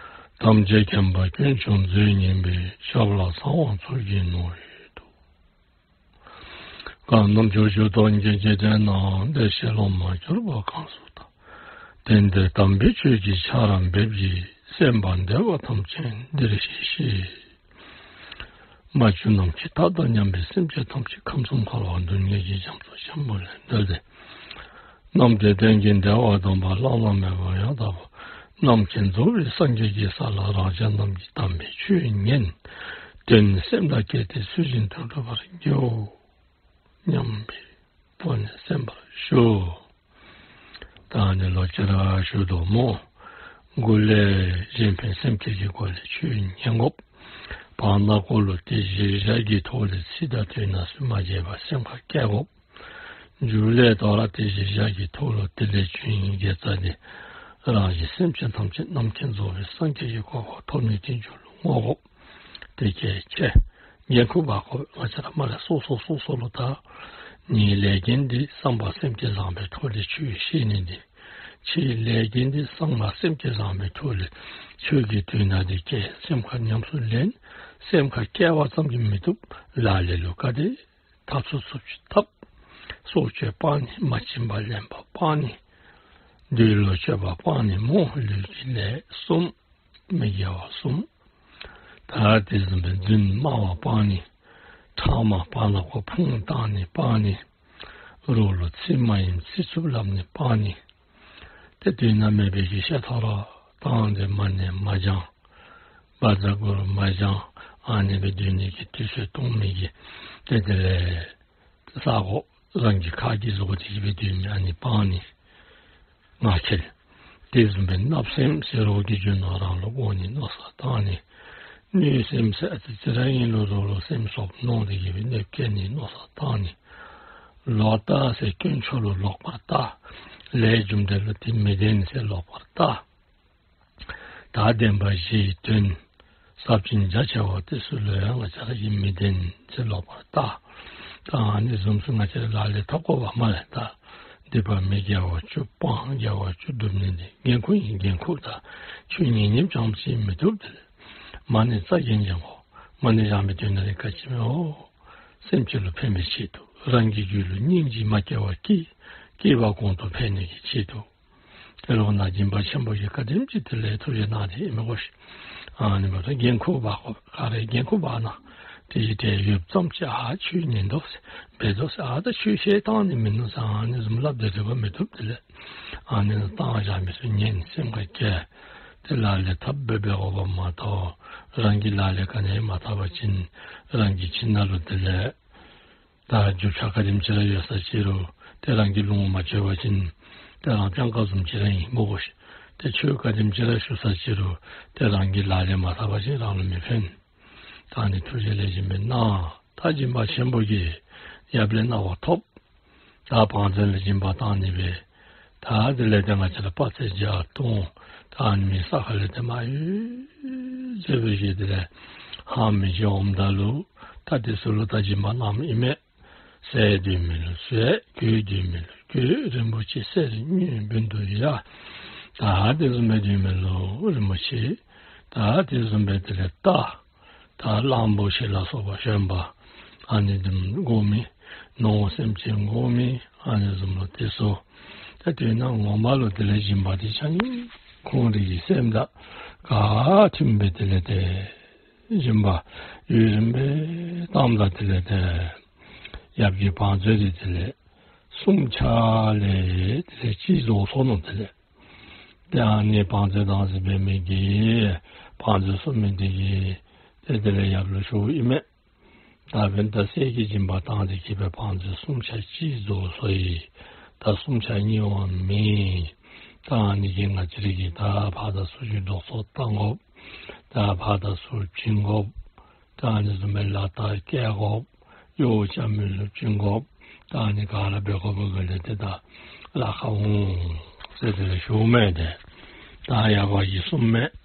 ཐམས་ཅད་མཁྱེན་པ་དཀོན་མཆོག་མཛོད་བརྙེས་པའི། ཞབས་ལ་ཚངས་དབང་ཚུལ་གྱིས་ནོར་བའི་མཐུ། གང་རྣམས་ཕྱོགས་བཅུ་སྟོང་གི་འཇིག་རྟེན་ན། བདེ་གཤེགས་སློབ་མར་གྱུར་པ་གང་སུ་དག། དེང་འདིར་དམ་པའི་ཆོས་ཀྱི་ཆར་འབེབས་ཀྱིས། སེམས་དཔའ་བདེ་བ་ཐམས་ཅད་འདིར་གཤེགས་ཤིག། མ་གྱུར་ནམ་མཁའི་མཐའ་དང་མཉམ་པའི་སེམས་ཅན་ཐམས་ཅད་ཁམས་གསུམ་འཁོར་བ་སྡུག་བསྔལ་གྱི་རྒྱ་མཚོ་ཆེན་པོ་ལས་བཏུལ་ཏེ། རྣམ་དཔྱོད་ལྡན་གྱི་འདུལ་བ་སྡོམ་པ་བླ་ན་མེད་པ་ཡང་དག་པར་རྣམ་མཁྱེན་རྫོགས་པའི་སངས་རྒྱས་ཀྱི་ས་ལ་རང་ཅག་རྣམས་ཀྱིས་དམ་པའི་ཆོས་ཉན། དོན་སེམས་ལ་བསྐྱེད་དེ་ཚུལ་བཞིན་དུ་སྒྲུབ་པར་འགྱུར་སྙམ་པའི་སྒོ་ནས་གསན་པར་ཞུ། ད་ཨ་ནི་ལུ་ཅིག་ར་ཞུ་དོ་སྨོ། འགོ་ལས་གཞན་ཕན་སེམས་བསྐྱེད་ཀྱི་སྒོ་ལས་ཆོས་ཉན་དགོ། བར་ན་འཁོར་ལོ་སྡེ་བཞི་བཞག་གི་ཐོག་ལས་ཚེ་དང་དུས་ན་ཚུལ་མ་བརྗེད་པར་སེམས་ཁར་བསྐྱེད་དགོ། མཇུག་ལས་དོ་རུང་སྡེ་བཞི་བཞག་གི་ཐོག་ལུ་དེ་ལས་བྱུང་བའི་དགེ་རྩ་དེ་རང་གཞན་སེམས་ཅན་ཐམས་ཅད་རྣམ་མཁྱེན་རྫོགས་པའི་སངས་རྒྱས་ཀྱི་གོ་འཕང་ཐོབ་ནི་དེ་མཇུག་ལུ་བསྔོ་དགོ། དེ་གལ་ཆེ། འགན་ཁུར་འབག་དགོ། ང་བཅས་ར་མ་ལས་སོ་སོ་སོ་སོ་ལུ་ད་ངེའི་ལས་འགན་འདི་བསམ་པ་སེམས་བསྐྱེད་བཟང་པོའི་ཐོག་ལས་ཆོས་བཤད་ནི་འདི། ཁྱེད་ལས་འགན་འདི་བསམ་པ་སེམས་བསྐྱེད་བཟང་པོའི་ཐོག་ལས་ཆོས་ཀྱི་དོན་དག་འདི་ཁྱེད་སེམས་ཁར་ཉམས་སུ་ལེན། སེམས་ཁར་བསྐྱེད་པ་ཙམ་གྱིས་མི་བཏུབ། ལག་ལེན་ལུ་ག་དེ་ཐབས་ཚུ་ཚུགས་ཅིག་འཐབ། སྲོག་གཅོད་སྤང་ནི། མ་བྱིན་པར་ལེན་པ་སྤང་ནི། འདོད་ལུགས་སྤྱོད་པ་སྤང་ནི་སྨོ། ལུས་ཀྱི་ལས་གསུམ། མི་དགེ་བ་གསུམ། ད་དེ་བཟུམ་སྦེ་རྫུན་སྨྲ་བ་སྤང་ནི། ཕྲ་མ་བར་ན་འཁོར་ཕུང་བཏང་ནི་སྤང་ནི། རོགས་ལུ་ཚིག་མ་ཡིན་ཚིག་རྩུབ་སླབ་ནི་སྤང་ནི། ཏེ་དོན་དག་མེད་པའི་གི་བཤད་ཐོ་ར་བཏང་སྟེ་མ་ནི་མ་སྦྱང་། བཛྲ་གུ་རུ་མ་སྦྱང་། ཨ་ནི་སྦེ་སྡོད་ནི་གི་དུས་ཚོད་གཏོང་མི་གི་ཏེ་དེ་ལས་ས་གོ་རང་གི་ཁ་གིས་བཟོ་སྟེ་གིས་སྦེ་སྡོད་མི་ཨ་ནི་སྤང་ནི། ངག་འཁྱལ། དེ་བཟུམ་སྦེ་བརྣབ་སེམས་ཟེར་རོགས་ཀྱི་རྒྱུ་ནོར་རང་ལུ་དགོ་ནི་མནོ་བསམ་བཏང་ནི། གནོད་སེམས་ཟེར་ཨ་ཙི་ཅིག་ར་ཨིན་རུང་རོགས་ལུ་སེམས་སོབ་མནོ་སྟེ་གིས་སྦེ་གནོད་སྐྱེལ་ནི་མནོ་བསམ་བཏང་ནི། ལོག་ལྟ་ཟེར་དཀོན་མཆོག་ལུ་ལོག་པར་ལྟ། ལས་རྒྱུ་འབྲས་ལུ་དེ་མི་བདེན་ཟེར་ལོག་པར་ལྟ། ད་བདེན་པ་བཞིའི་དོན་ཟབ་ཅིང་རྒྱ་ཆེ་བ་དེ་ཚུ་ལུ་ཡང་ང་བཅས་ར་གིས་མི་བདེན་ཟེར་ལོག་པར་ལྟ། ད་ཨ་ནི་བཟུམ་ཚུ་ང་བཅས་ར་ལག་ལེན་འཐབ་དགོ་པས་སྨ་རེ། ད་སྡིག་པ་མི་དགེ་བ་བཅུ་སྤང་དགེ་བ་བཅུ་སྒྲུབ་ནི་འདི་འགན་ཁུར་ཨིན། འགན་ཁུར། ད་ཆོས་ཉན་ཉནམ་ཙམ་ཅིག་མི་བཏུབ། དེ་ལས་མ་ཎི་རྩ་འགེངས་བགྱང་དགོ། མ་ཎི་བགྱང་མི་བཏུབ་ན་རེ་ག་ཅི་སྨོ། སེམས་ཅན་ལུ་ཕན་པའི་ཆེད་དུ། རང་གི་རྒྱུད་ལུ་སྙིང་རྗེ་མ་སྐྱེ་བར་བསྐྱེད། སྐྱེ་བ་གོང་དུ་འཕེལ་ནི་གི་ཆེད་དུ། དེ་ལུ་ན་སྦྱིན་པ་ཆེན་པོ་གིས་ག་དེམ་ཅིག་དེ་ལས་ཐུགས་རྗེ་གནང་སྟེ་ཨིན་མས་གོ་ཤིག། ཨ་ནི་འབདཝ་ད་འགན་ཁུར་འབག་དགོ། ག་ར་འགན་ཁུར་འབག་ན། དེ་བཞིན་ཏེ་ཡུདཔ་ཙམ་ཅིག་ཨ་ཁྱོད་ཉན་དོ་ཟེར་འབད་དོ་ཟེར་ཨ་ད་ཁྱོད་བཤད་བཏང་ནི་མིན་ནུག་ཟེར་ཨ་ནི་བཟུམ་སླབ་སྟེ་རེ་བ་མི་བཏུབ། དེ་ལས་ཨ་ནི་བཏང་བཞག་མི་ཚུ་ཉན་སེམས་ཁར་བཀལ། ཏེ་ལག་ལེན་འཐབ་འབད་འབད་དགོཔ་མ་གཏོགས་རང་གིས་ལག་ལེན་ག་ནི་མ་འཐབ་པ་ཅིན་རང་གི་ཁྱིམ་ནང་ལུ་དེ་ལས་ད་རྒྱུ་ཆ་ག་དེམ་ཅིག་ར་ཡོད་ས་ཅི་རུང་ཏེ་རང་གིས་ལོངས་མ་སྤྱོད་པ་ཅིན་ཏེ་རང་སྤྱང་ཀ་བཟུམ་ཅིག་ར་ཨིན་སྨོ་གོ་ཤིག། ཏེ་ཆོས་ག་དེམ་ཅིག་ར་ཞུ་ས་ཅི་རུང་ཏེ་རང་གིས་ལག་ལེན་མ་འཐབ་པ་ཅིན་རང་ལུ་མི་ཕན། ད་ཨ་ནི་ཐུགས་རྗེ་ལེགས་ཤོམ་སྦེ་གནང་། ད་སྦྱིན་པ་ཆེན་པོ་གི་ཡབ་ལས་གནང་བ་ཐོབ། ད་བང་མཛོད་ལས་སྦྱིན་པ་བཏང་ནི་སྦེ། ད་དེ་ལས་ཏེ་ང་བཅས་ར་དཔག་ཚད་བརྒྱ་སྟོང་ད་ཨ་ནི་མི་ས་ཁ་ལས་ཏེ་མ་ཡོད་ཟེར་བའི་ཞིནམ་དེ་ལས་ཧང་མི་ཆེ་འོངམ་ད་ལུ་ད་དེ་ཚུ་ལུ་ད་སྦྱིན་པ་གནངམ་ཨིན་མས། ཟས་འདོད་མི་ལུ་ཟས། གོས་འདོད་མི་ལུ་གོས། རིན་པོ་ཆེ་གསེར་དངུལ་འབུལ་དུ་ཡ། ད་དེ་བཟུམ་སྦེ་འདོད་མི་ལུ་རིན་པོ་ཆེ། ད་དེ་བཟུམ་སྦེ་དེ་ལས་རྟ། ད་གླང་པོ་ཆེ་ལ་སོགས་པ་བཞོན་པ་ཨ་ནི་བཟུམ་དགོ་མི། ནོར་སེམས་ཅན་དགོ་མི་ཨ་ནི་བཟུམ་ལུ་དེ་ཚུ། ད་དོན་ངོ་མ་ལུ་དེ་ལས་སྦྱིན་པ་དེ་ཆ་མཉམ་ཁོང་རའི་སེམས་དང་ག་མཐུནམ་སྦེ་དེ་ལས་ཏེ་སྦྱིན་པ་ཡུན་རིངམོ་སྦེ་བཏངམ་ད་དེ་ལས་ཏེ་ཡབ་ཀྱི་བང་མཛོད་དེ་དེ་ལས་སུམ་ཆ་ལས་དེ་ལས་གཅིག་རྫོགས་སོ་ནུག། དེ་ལས་ཏེ་ཨ་ནི་བང་མཛོད་བདག་འཛིན་འབད་མི་གིས་བང་མཛོད་སྲུང་མི་འདི་གིས་ཏེ་དེ་ལས་ཡབ་ལུ་ཞུཝ་ཨིན་མས། ད་འབདན་ད་གསེར་གྱི་སྦྱིན་པ་བཏང་སྟེ་གིས་སྦེ་བང་མཛོད་སུམ་ཆ་གཅིག་རྫོགས་སོ་ཡི། ད་སུམ་ཆ་གཉིས་པ་མེད། ད་ཨ་ནི་གིས་ང་བཅས་ར་གིས་ད་ཕར་དང་ཚུར་གྱི་ལྡོག་ཕྱོགས་བཏང་དགོཔ། ད་ཕར་དང་ཚུར་བྱིན་དགོཔ། ད་ཨ་ནི་བཟུམ་སྦེ་ལག་རྟགས་བཀལ་དགོཔ། གཡོག་བྱ་མི་ལུ་བྱིན་དགོཔ། ད་ཨ་ནི་ག་ར་འབད་དགོཔ་འབད་དེ་ད་ལཱ་ཁག་འོང་ཟེར་དེ་ལས་ཞུཝ་མས། ཏེ་ད་ཡབ་ཀྱིས་གསུངམ་མས།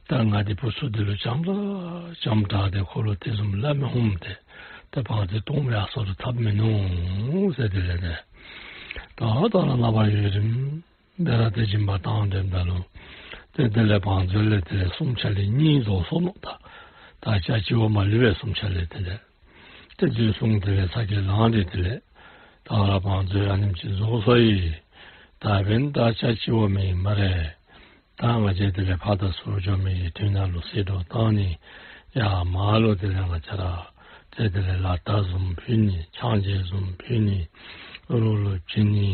ད་ང་འདི་བུ་ཚུ་འདི་ལུ་བྱམས་དྲགས་བྱམས་དྲགས་ཏེ་ཁོ་ལུ་དེ་བཟུམ་སླབ་མི་འོང་སྟེ། ད་བང་མཛོད་སྟོངམ་ཡར་སོང་རུང་ཐབས་མིན་ནུག་ཟེར་དེ་ལས་ཏེ། ད་ད་ར་ནངས་པ་ཡུན་རིངམོ་སྦེ་ར་ཏེ་སྦྱིན་པ་བཏང་སྡོདཔ་ད་ལུ་ཏེ་དེ་ལས་བང་མཛོད་ལས་དེ་ལས་སུམ་ཆ་ལས་གཉིས་རྫོགས་སོ་ནུག། ད་ད་ཆ་གཅིག་པོ་མ་ལུས་པས། སུམ་ཆ་ལས་དེ་ལས་ཏེ་མཛོད་སྲུང་དེ་ལས་ཚ་གྱང་ལངས་ཏེ་དེ་ལས་ད་ར་བང་མཛོད་ཨ་ནེམ་ཅིག་རྫོགས་སོ་ཡི། ད་འབདན་ད་ཆ་གཅིག་པོ་མེན་སྨ་རེ། ད་ང་བཅས་དེ་ལས་ཕར་དང་ཚུར་འགྱོ་མི་གི་དོན་ལུ་ཟད་འགྲོ་བཏང་ནི། ཡར་མར་ལུ་དེ་ལས་ང་བཅས་ར་ཏེ་དེ་ལས་ལག་རྟགས་བཟུམ་ཕུལ་ནི། ཕྱག་མཇལ་བཟུམ་ཕུལ་ནི། རོགས་ལུ་བྱིན་ནི།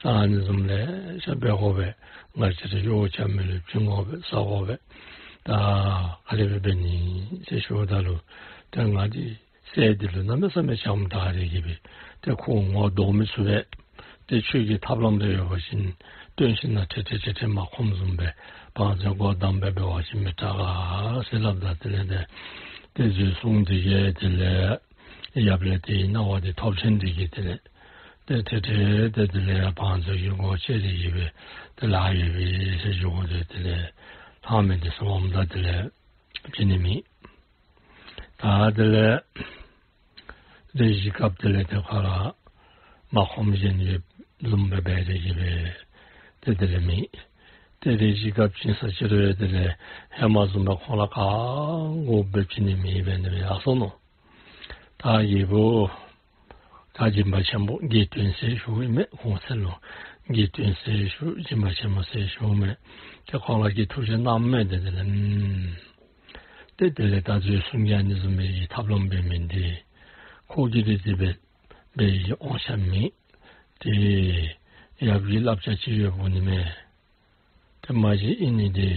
ད་ཨ་ནི་བཟུམ་ལེ་ཤ་འབད་དགོ་པས། ང་བཅས་ར་གཡོག་བྱ་མི་ལུ་བྱིན་དགོ་པས། བཟའ་དགོ་པས། ད་ག་དེ་སྦེ་འབད་ནི་ཟེར་ཞུཝ་ད་ལུ་ཏེ་ང་འདི་སྲས་འདི་ལུ་གནམ་མེད་ས་མེད་བྱམས་དྲགས་ཏེ་གིས་སྦེ་ཏེ་ཁོ་ངོ་བཟློག་མི་ཚུགས་པས། ཏེ་ཁྱོད་ཀྱི་ཐབས་ལམ་རེ་ཡོད་པ་ཅིན་སྟོན་ཞིན་ན་ཁྲིག་ཁྲི་ཁྲི་ཁྲི་མར་འཁུམས་བཟུམ་སྦེ་བང་མཛོད་སྒོ་བསྡམས་སྦེ་འབད་བ་ཅིན་མི་དྲག་ག་ཟེར་སླབ་ད་དེ་ལས་ཏེ་ཏེ་མཛོད་སྲུང་འདི་གིས་དེ་ལས་ཡབ་ལས་དེའི་གནང་བ་འདི་ཐོབ་ཅིན་འདི་གིས་དེ་ལས་ཏེ་ཁྲིག་ཁྲི་ཏེ་དེ་ལས་བང་མཛོད་ཀྱི་སྒོ་ཕྱེ་སྟེ་གིས་སྦེ་ཏེ་ལཱ་ཡོད་པས་ཟེར་ཞུ་དགོ་སྟེ་དེ་ལས་ལྷང་མི་འདི་ཚུ་འོངམ་ད་དེ་ལས་བྱིན་ནི་མེད། ད་དེ་ལས་རེ་ཞིག་སྐབས་དེ་ལས་ཏེ་ཁོ་ར་མར་འཁུམས་བཞིན་ཡོདཔ་བཟུམ་སྦེ་འབད་དེ་གིས་སྦེ་ཏེ་དེ་ལས་མེད། ཏེ་རེ་ཞིག་སྐབས་བྱིན་ས་ཅི་རུང་དེ་ལས་ཧེ་མ་བཟུམ་སྦེ་ཁོང་ར་ག་དགོཔ་སྦེ་བྱིན་ནི་མེདཔ་སྦེ་ནི་སྦེ་ཡར་སོ་ནུག། ད་ཡི་བུ་ད་སྦྱིན་པ་ཆེན་པོ་དགེ་འདུན་ཟེར་ཞུཝ་ཨིན་མས། ཁོང་ཚུ་ལུ་དགེ་འདུན་ཟེར་ཞུ་སྦྱིན་པ་ཆེན་པོ་ཟེར་ཞུཝ་མས། ཏེ་ཁོང་ར་གིས་ཐུགས་རྗེ་གནངམ་མས། ཏེ་དེ་ལས་ཨམ་ཏེ་དེ་ལས་ད་མཛོད་སྲུང་གིས་ཨ་ནི་བཟུམ་སྦེ་ཐབས་ལམ་འབད་མི་འདི་ཁོ་གིས་རེ་ཅིག་འབད་འབད་ཡི་དབང་ཆ་མེད། ཏེ་ཡབ་ཀྱི་བསླབ་བྱ་ཅིག་ཡོདཔ་འོང་ནི་མས། ཏེ་མ་གཞི་ཨིན་ནི་འདི་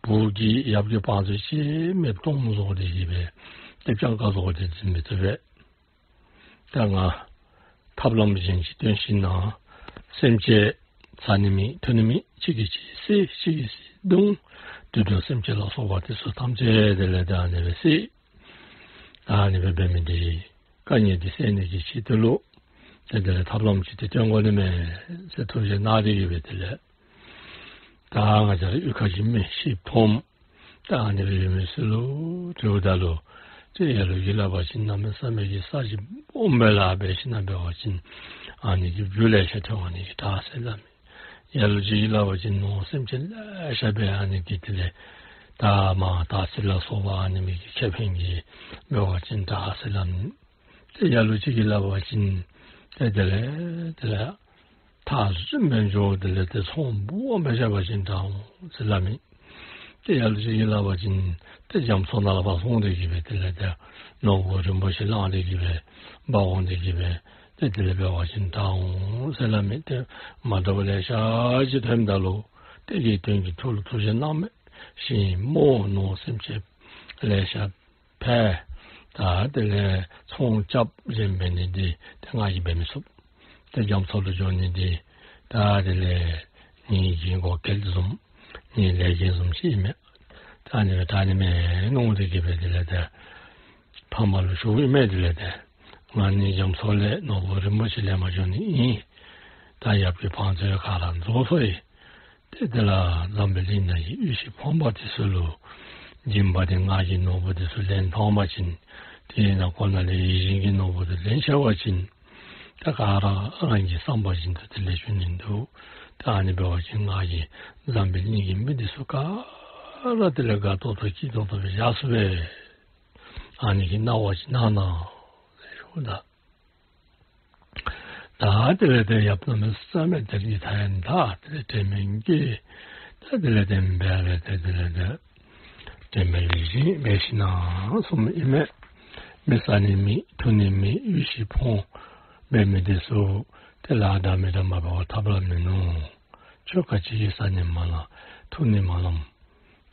བུ་གིས་ཡབ་ཀྱི་བང་མཛོད་ཅིག་མེདཔ་བཏང་བཟོ་སྟེ་གིས་སྦེ་ཏེ་སྤྱང་ཀ་བཟོ་སྟེ་འཛིན་མི་བཏུབ་པས། ད་ང་ཐབས་ལམ་གཞན་ཅིག་སྟོན་ཞིན་ན་སེམས་ཅན་བཟའ་ནི་མེད་འཐུང་ནི་མེད། གཅིག་གིས་གཅིག་བསད་གཅིག་གིས་གཅིག་བརྡུང་། དུད་འགྲོ་སེམས་ཅན་ལ་སོགས་པ་དེ་ཚུ་ཐམས་ཅད་དེ་ལས་ད་ཨ་ནི་སྦེ་བསད། ད་ཨ་ནི་སྦེ་འབད་མི་འདི་དཀའ་ངལ་འདི་སེལ་ནི་གི་ཆེད་དུ་ལུ་ཏེ་དེ་ལས་ཐབས་ལམ་ཅིག་ཏེ་སྟོན་དགོ་ནི་མས་ཟེར་ཐུགས་རྗེ་གནང་སྟེ་གིས་སྦེ་དེ་ལས་ད་ང་བཅས་ར་གཡུས་ཁ་གི་མི་ཤི་འཕོངམ་ད་ཨ་ནི་སྦེ་ཡོད་མི་ཚུ་ལུ་དྲིཝ་ད་ལུ་ཏེ་ལ་ལུ་ཅིག་སླབ་པ་ཅིན་གནམ་མེད་ས་མེད་ཀྱི་ས་གཞི་སྦོམ་སྦེ་ལཱ་འབད་ཞིན་ན་འབད་བ་ཅིན་ཨ་ནི་གི་རྒྱུ་ལེ་ཤ་ཐོན་འོང་ནི་གི་དྲག་ཟེར་སླབ་མས། ལ་ལུ་ཅིག་སླབ་པ་ཅིན་ནོར་སེམས་ཅན་ལེ་ཤ་འབད་ཨ་ནི་གི་དེ་ལས་ད་མ་དར་ཚིལ་ལ་སོགས་པ་ཨ་ནི་མི་གི་ཁེ་ཕན་གྱི་འབད་བ་ཅིན་དྲག་ཟེར་སླབ་མས། ཏེ་ལ་ལུ་ཅིག་གིས་སླབ་པ་ཅིན་ཏེ་དེ་ལས་དེ་ལས་ཐགས་རིངམོ་སྦེ་འགྱོ། དེ་ལས་ཏེ་ཚོང་སྦོམ་སྦེ་རྐྱབ་པ་ཅིན་དྲག་འོང་ཟེར་སླབ་མས། ཏེ་ཡར་ལུ་ཅིག་གིས་སླབ་པ་ཅིན་ཏེ་རྒྱ་མཚོ་ནང་ལུ་ཕར་སོང་སྟེ་གི་སྦེ་དེ་ལས་ཏེ་ནོར་བུ་རིན་པོ་ཆེ་བླངས་ཏེ་གི་སྦེ་འབག་འོང་སྟེ་གི་སྦེ་ཏེ་དེ་ལས་འབད་བ་ཅིན་དྲག་འོང་ཟེར་སླབ་མི་ཏེ་མ་འདྲཝ་ལེ་ཤ་ཅིག་ཐོནམ་ད་ལུ་ཏེ་དགེ་འདུན་གྱི་ཐུགས་ལུ་ཐུགས་བཞེད་གནང་མི་ཤིང་རྨོ་ནོར་སེམས་ཅན་ལེ་ཤ་ཕལ་ད་དེ་ལས་ཚོང་རྐྱབ་གཞན་འབད་ནི་འདི་ཏེ་ང་གིས་འབད་མི་ཚུགས། ཏེ་རྒྱ་མཚོ་ལུ་འགྱོ་ནི་འདི་ད་དེ་ལས་ངེ་གི་བགོ་སྐལ་བཟུམ་ངེ་ལས་འགན་བཟུམ་ཅིག་ཨིན་མས། ད་ཨ་ནི་སྦེ་དྲག་ནི་མས་མནོ་སྟེ་གི་སྦེ་དེ་ལས་ཏེ་ཕ་མ་ལུ་ཞུཝ་ཨིན་མས། དེ་ལས་ཏེ་ང་ནི་རྒྱ་མཚོ་ལས་ནོར་བུ་རིན་པོ་ཆེ་ལེན་པར་འགྱོ་ནི་ཨིན། ད་ཡབ་ཀྱི་བང་མཛོད་ག་ར་རྫོགས་སོ་ཡི། ཏེ་དེ་ལས་འཛམ་བུ་གླིང་ནང་གི་ཡེ་ཤེས་ཕོངས་པ་འདི་ཚུ་ལུ་སྦྱིན་པ་འདི་ང་གིས་ནོར་བུ་འདི་ཚུ་ལེན་བཏང་པ་ཅིན་དེའི་ནང་ཁོ་ན་ལས་ཡིད་བཞིན་གྱི་ནོར་བུ་འདི་ལེན་ཆ་བ་ཅིན་ད་ག་ར་རང་གི་བསམ་པ་བཞིན་དུ་དེ་ལས་འབྱུང་ནི་འདུག། ད་ཨ་ནི་འབད་བ་ཅིན་ང་གིས་འཛམ་བུ་གླིང་གི་མི་འདི་ཚུ་ག་ར་དེ་ལས་དགའ་ཏོག་ཏོ་སྐྱིད་ཏོག་ཏོ་སྦེ་བཞག་ཚུགས་པས། ཨ་ནི་གི་གནང་བ་ཅིག་གནང་གནང་ཟེར་ཞུཝ་ད། ད་དེ་ལས་ཏེ་ཡབ་གནམ་མེད་ས་མེད་དེ་གི་ཐ་ཡན་ད་དེ་ལས་དྲན་མེད་ཀྱིས་ད་དེ་ལས་ཏེ་འབད་རེ་ཏེ་དེ་ལས་ཏེ་དྲན་མེད་ལས་བཞིན་འབད་ཞིན་ན་གསུངམ་ཨིན་མས། མི་བཟའ་ནི་མེད་འཐུང་ནི་མེད་ཡེ་ཤེས་ཕོངས་པའི་མི་འདི་ཚུ་ཏེ་ལཱ་འདྲ་མི་འདྲ་མ་འབད་བར་ཐབས་ལམ་མིན་ནུག། ཁྱོད་ག་ཅི་གིས་བཟའ་ནི་མ་ལང་འཐུང་ནི་མ་ལང་།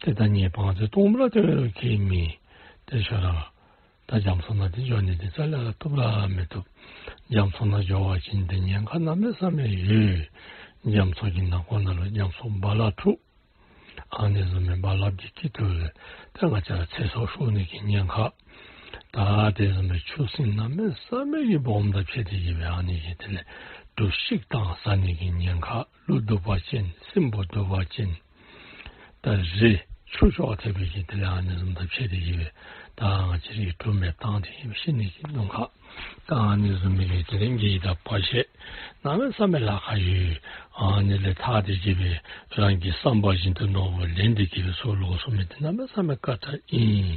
ཏེ་ད་ངེའི་བང་མཛོད་སྟོངམ་ར་ཏེ་ཁྱད་མེད། ཏེ་ཁྱོད་ར་ད་རྒྱ་མཚོ་ནང་འདི་འགྱོ་ནི་འདི་རྩ་ལས་ར་བཏུབ་ར་མི་བཏུབ། རྒྱ་མཚོ་ནང་འགྱོ་བ་ཅིན་ཏེ་ཉེན་ཁ་གནམ་མེད་ས་མེད་ཡོད། རྒྱ་མཚོ་གི་ནང་ཁོ་ན་ལུ་རྒྱ་མཚོ་རྦ་རླབས་འཁྲུགས། ཨ་ནི་བཟུམ་མའི་རྦ་རླབས་ཀྱི་སྐྱིད་སྡུག་ལས་ཏེ་ང་བཅས་ར་ཚེ་སྲོག་ཤོར་ནི་གི་ཉེན་ཁ། ད་དེ་བཟུམ་མའི་ཆུ་སྲིན་གནམ་མེད་ས་མེད་ཀྱི་སྦོམ་དང་ཕྱད་དེ་གི་སྦེ་ཨ་ནི་གི་དེ་ལས་གྲུ་བཤིག་བཏང་ཟ་ནི་གི་ཉེན་ཁ། ཀླུ་གདུག་པ་ཅན་སྲིན་པོ་གདུག་པ་ཅན་ད་རི་ཆུ་ཤོག་ཐེབས་པའི་གི་དེ་ལས་ཨ་ནི་བཟུམ་དང་ཕྱད་དེ་གི་སྦེ་ད་ང་བཅས་རའི་གྲུ་མེདཔ་བཏང་སྟེ་གི་སྦེ་ཤི་ནི་གི་གདོང་ཁ། ད་ཨ་ནི་བཟུམ་མའི་གི་དེ་ལས་འགྱིག་དང་བར་ཆད་གནམ་མེད་ས་མེད་ལཱ་ཁག་ཡོད། ཨ་ནི་ལས་ཐར་ཏེ་གི་སྦེ་རང་གི་བསམ་པ་བཞིན་དུ་ནོར་བུ་ལེན་ཏེ་གི་སྦེ་ཚུར་ལོག་ཚུགས་མི་འདི་གནམ་མེད་ས་མེད་དཀའ་དྲགས་ཨིན།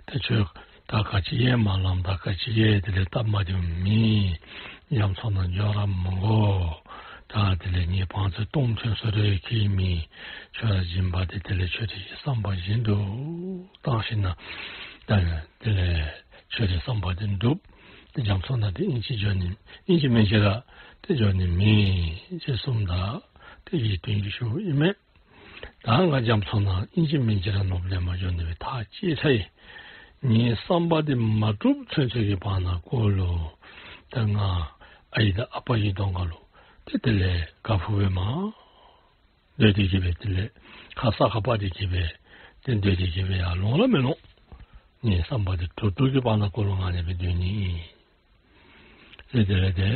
ད་ཁྱོད་ད་ག་ཅི་ཡང་མ་ལངམ་ད་ག་ཅི་ཡང་དེ་ལས་སྟབས་མ་བདེཝ་མེད། རྒྱ་མཚོ་ནང་འགྱོ་ར་མི་དགོ། ད་དེ་ལས་ངེའི་བང་མཛོད་སྟོངམ་ཐོན་སོ་རུང་ཁྱད་མེད། ཁྱོད་ར་སྦྱིན་པ་འདི་དེ་ལས་ཁྱོད་རའི་བསམ་པ་བཞིན་དུ་བཏང་ཞིན་ན་ད་དེ་ལས་ཁྱོད་རའི་བསམ་པ་འདི་འགྲུབ། ཏེ་རྒྱ་མཚོ་ནང་འདི་ཨིན་ཅི་འགྱོ་ནི་ཨིན་ཅི་མིན་ཅི་ར་ཏེ་འགྱོ་ནི་མེད་ཅེས་གསུངམ་ད་ཏེ་དགེ་འདུན་གྱིས་ཞུཝ་ཨིན་མས། ད་ང་རྒྱ་མཚོ་ནང་ཨིན་ཅི་མིན་ཅི་ར་ནོར་བུ་ལེན་པར་འགྱོ་ནི་སྦེ་ཐག་བཅད་ཚར་ཡི། ངེའི་བསམ་པ་འདི་མ་འགྲུབ་ཚུན་ཚོད་ཀྱི་བར་ན་སྐོར་ལུ་ད་ང་ཨའི་དང་ཨ་པ་གི་གདོང་ཁ་ལུ་ཏེ་དེ་ལས་ཁ་ཕུབ་སྦེ་མར་སྡོད་དེ་གི་སྦེ་དེ་ལས་ཁ་ས་ཁ་པ་དེ་གི་སྦེ་ཏེ་སྡོད་དེ་གི་སྦེ་ཡར་ལོང་ར་མི་ལོང་། ངེའི་བསམ་པ་འདི་འགྲུབ་འགྲུབ་ཀྱི་བར་ན་སྐོར་ལུ་ང་ཨ་ནི་སྦེ་སྡོད་ནི་ཨིན། ཏེ་དེ་ལས་ཏེ་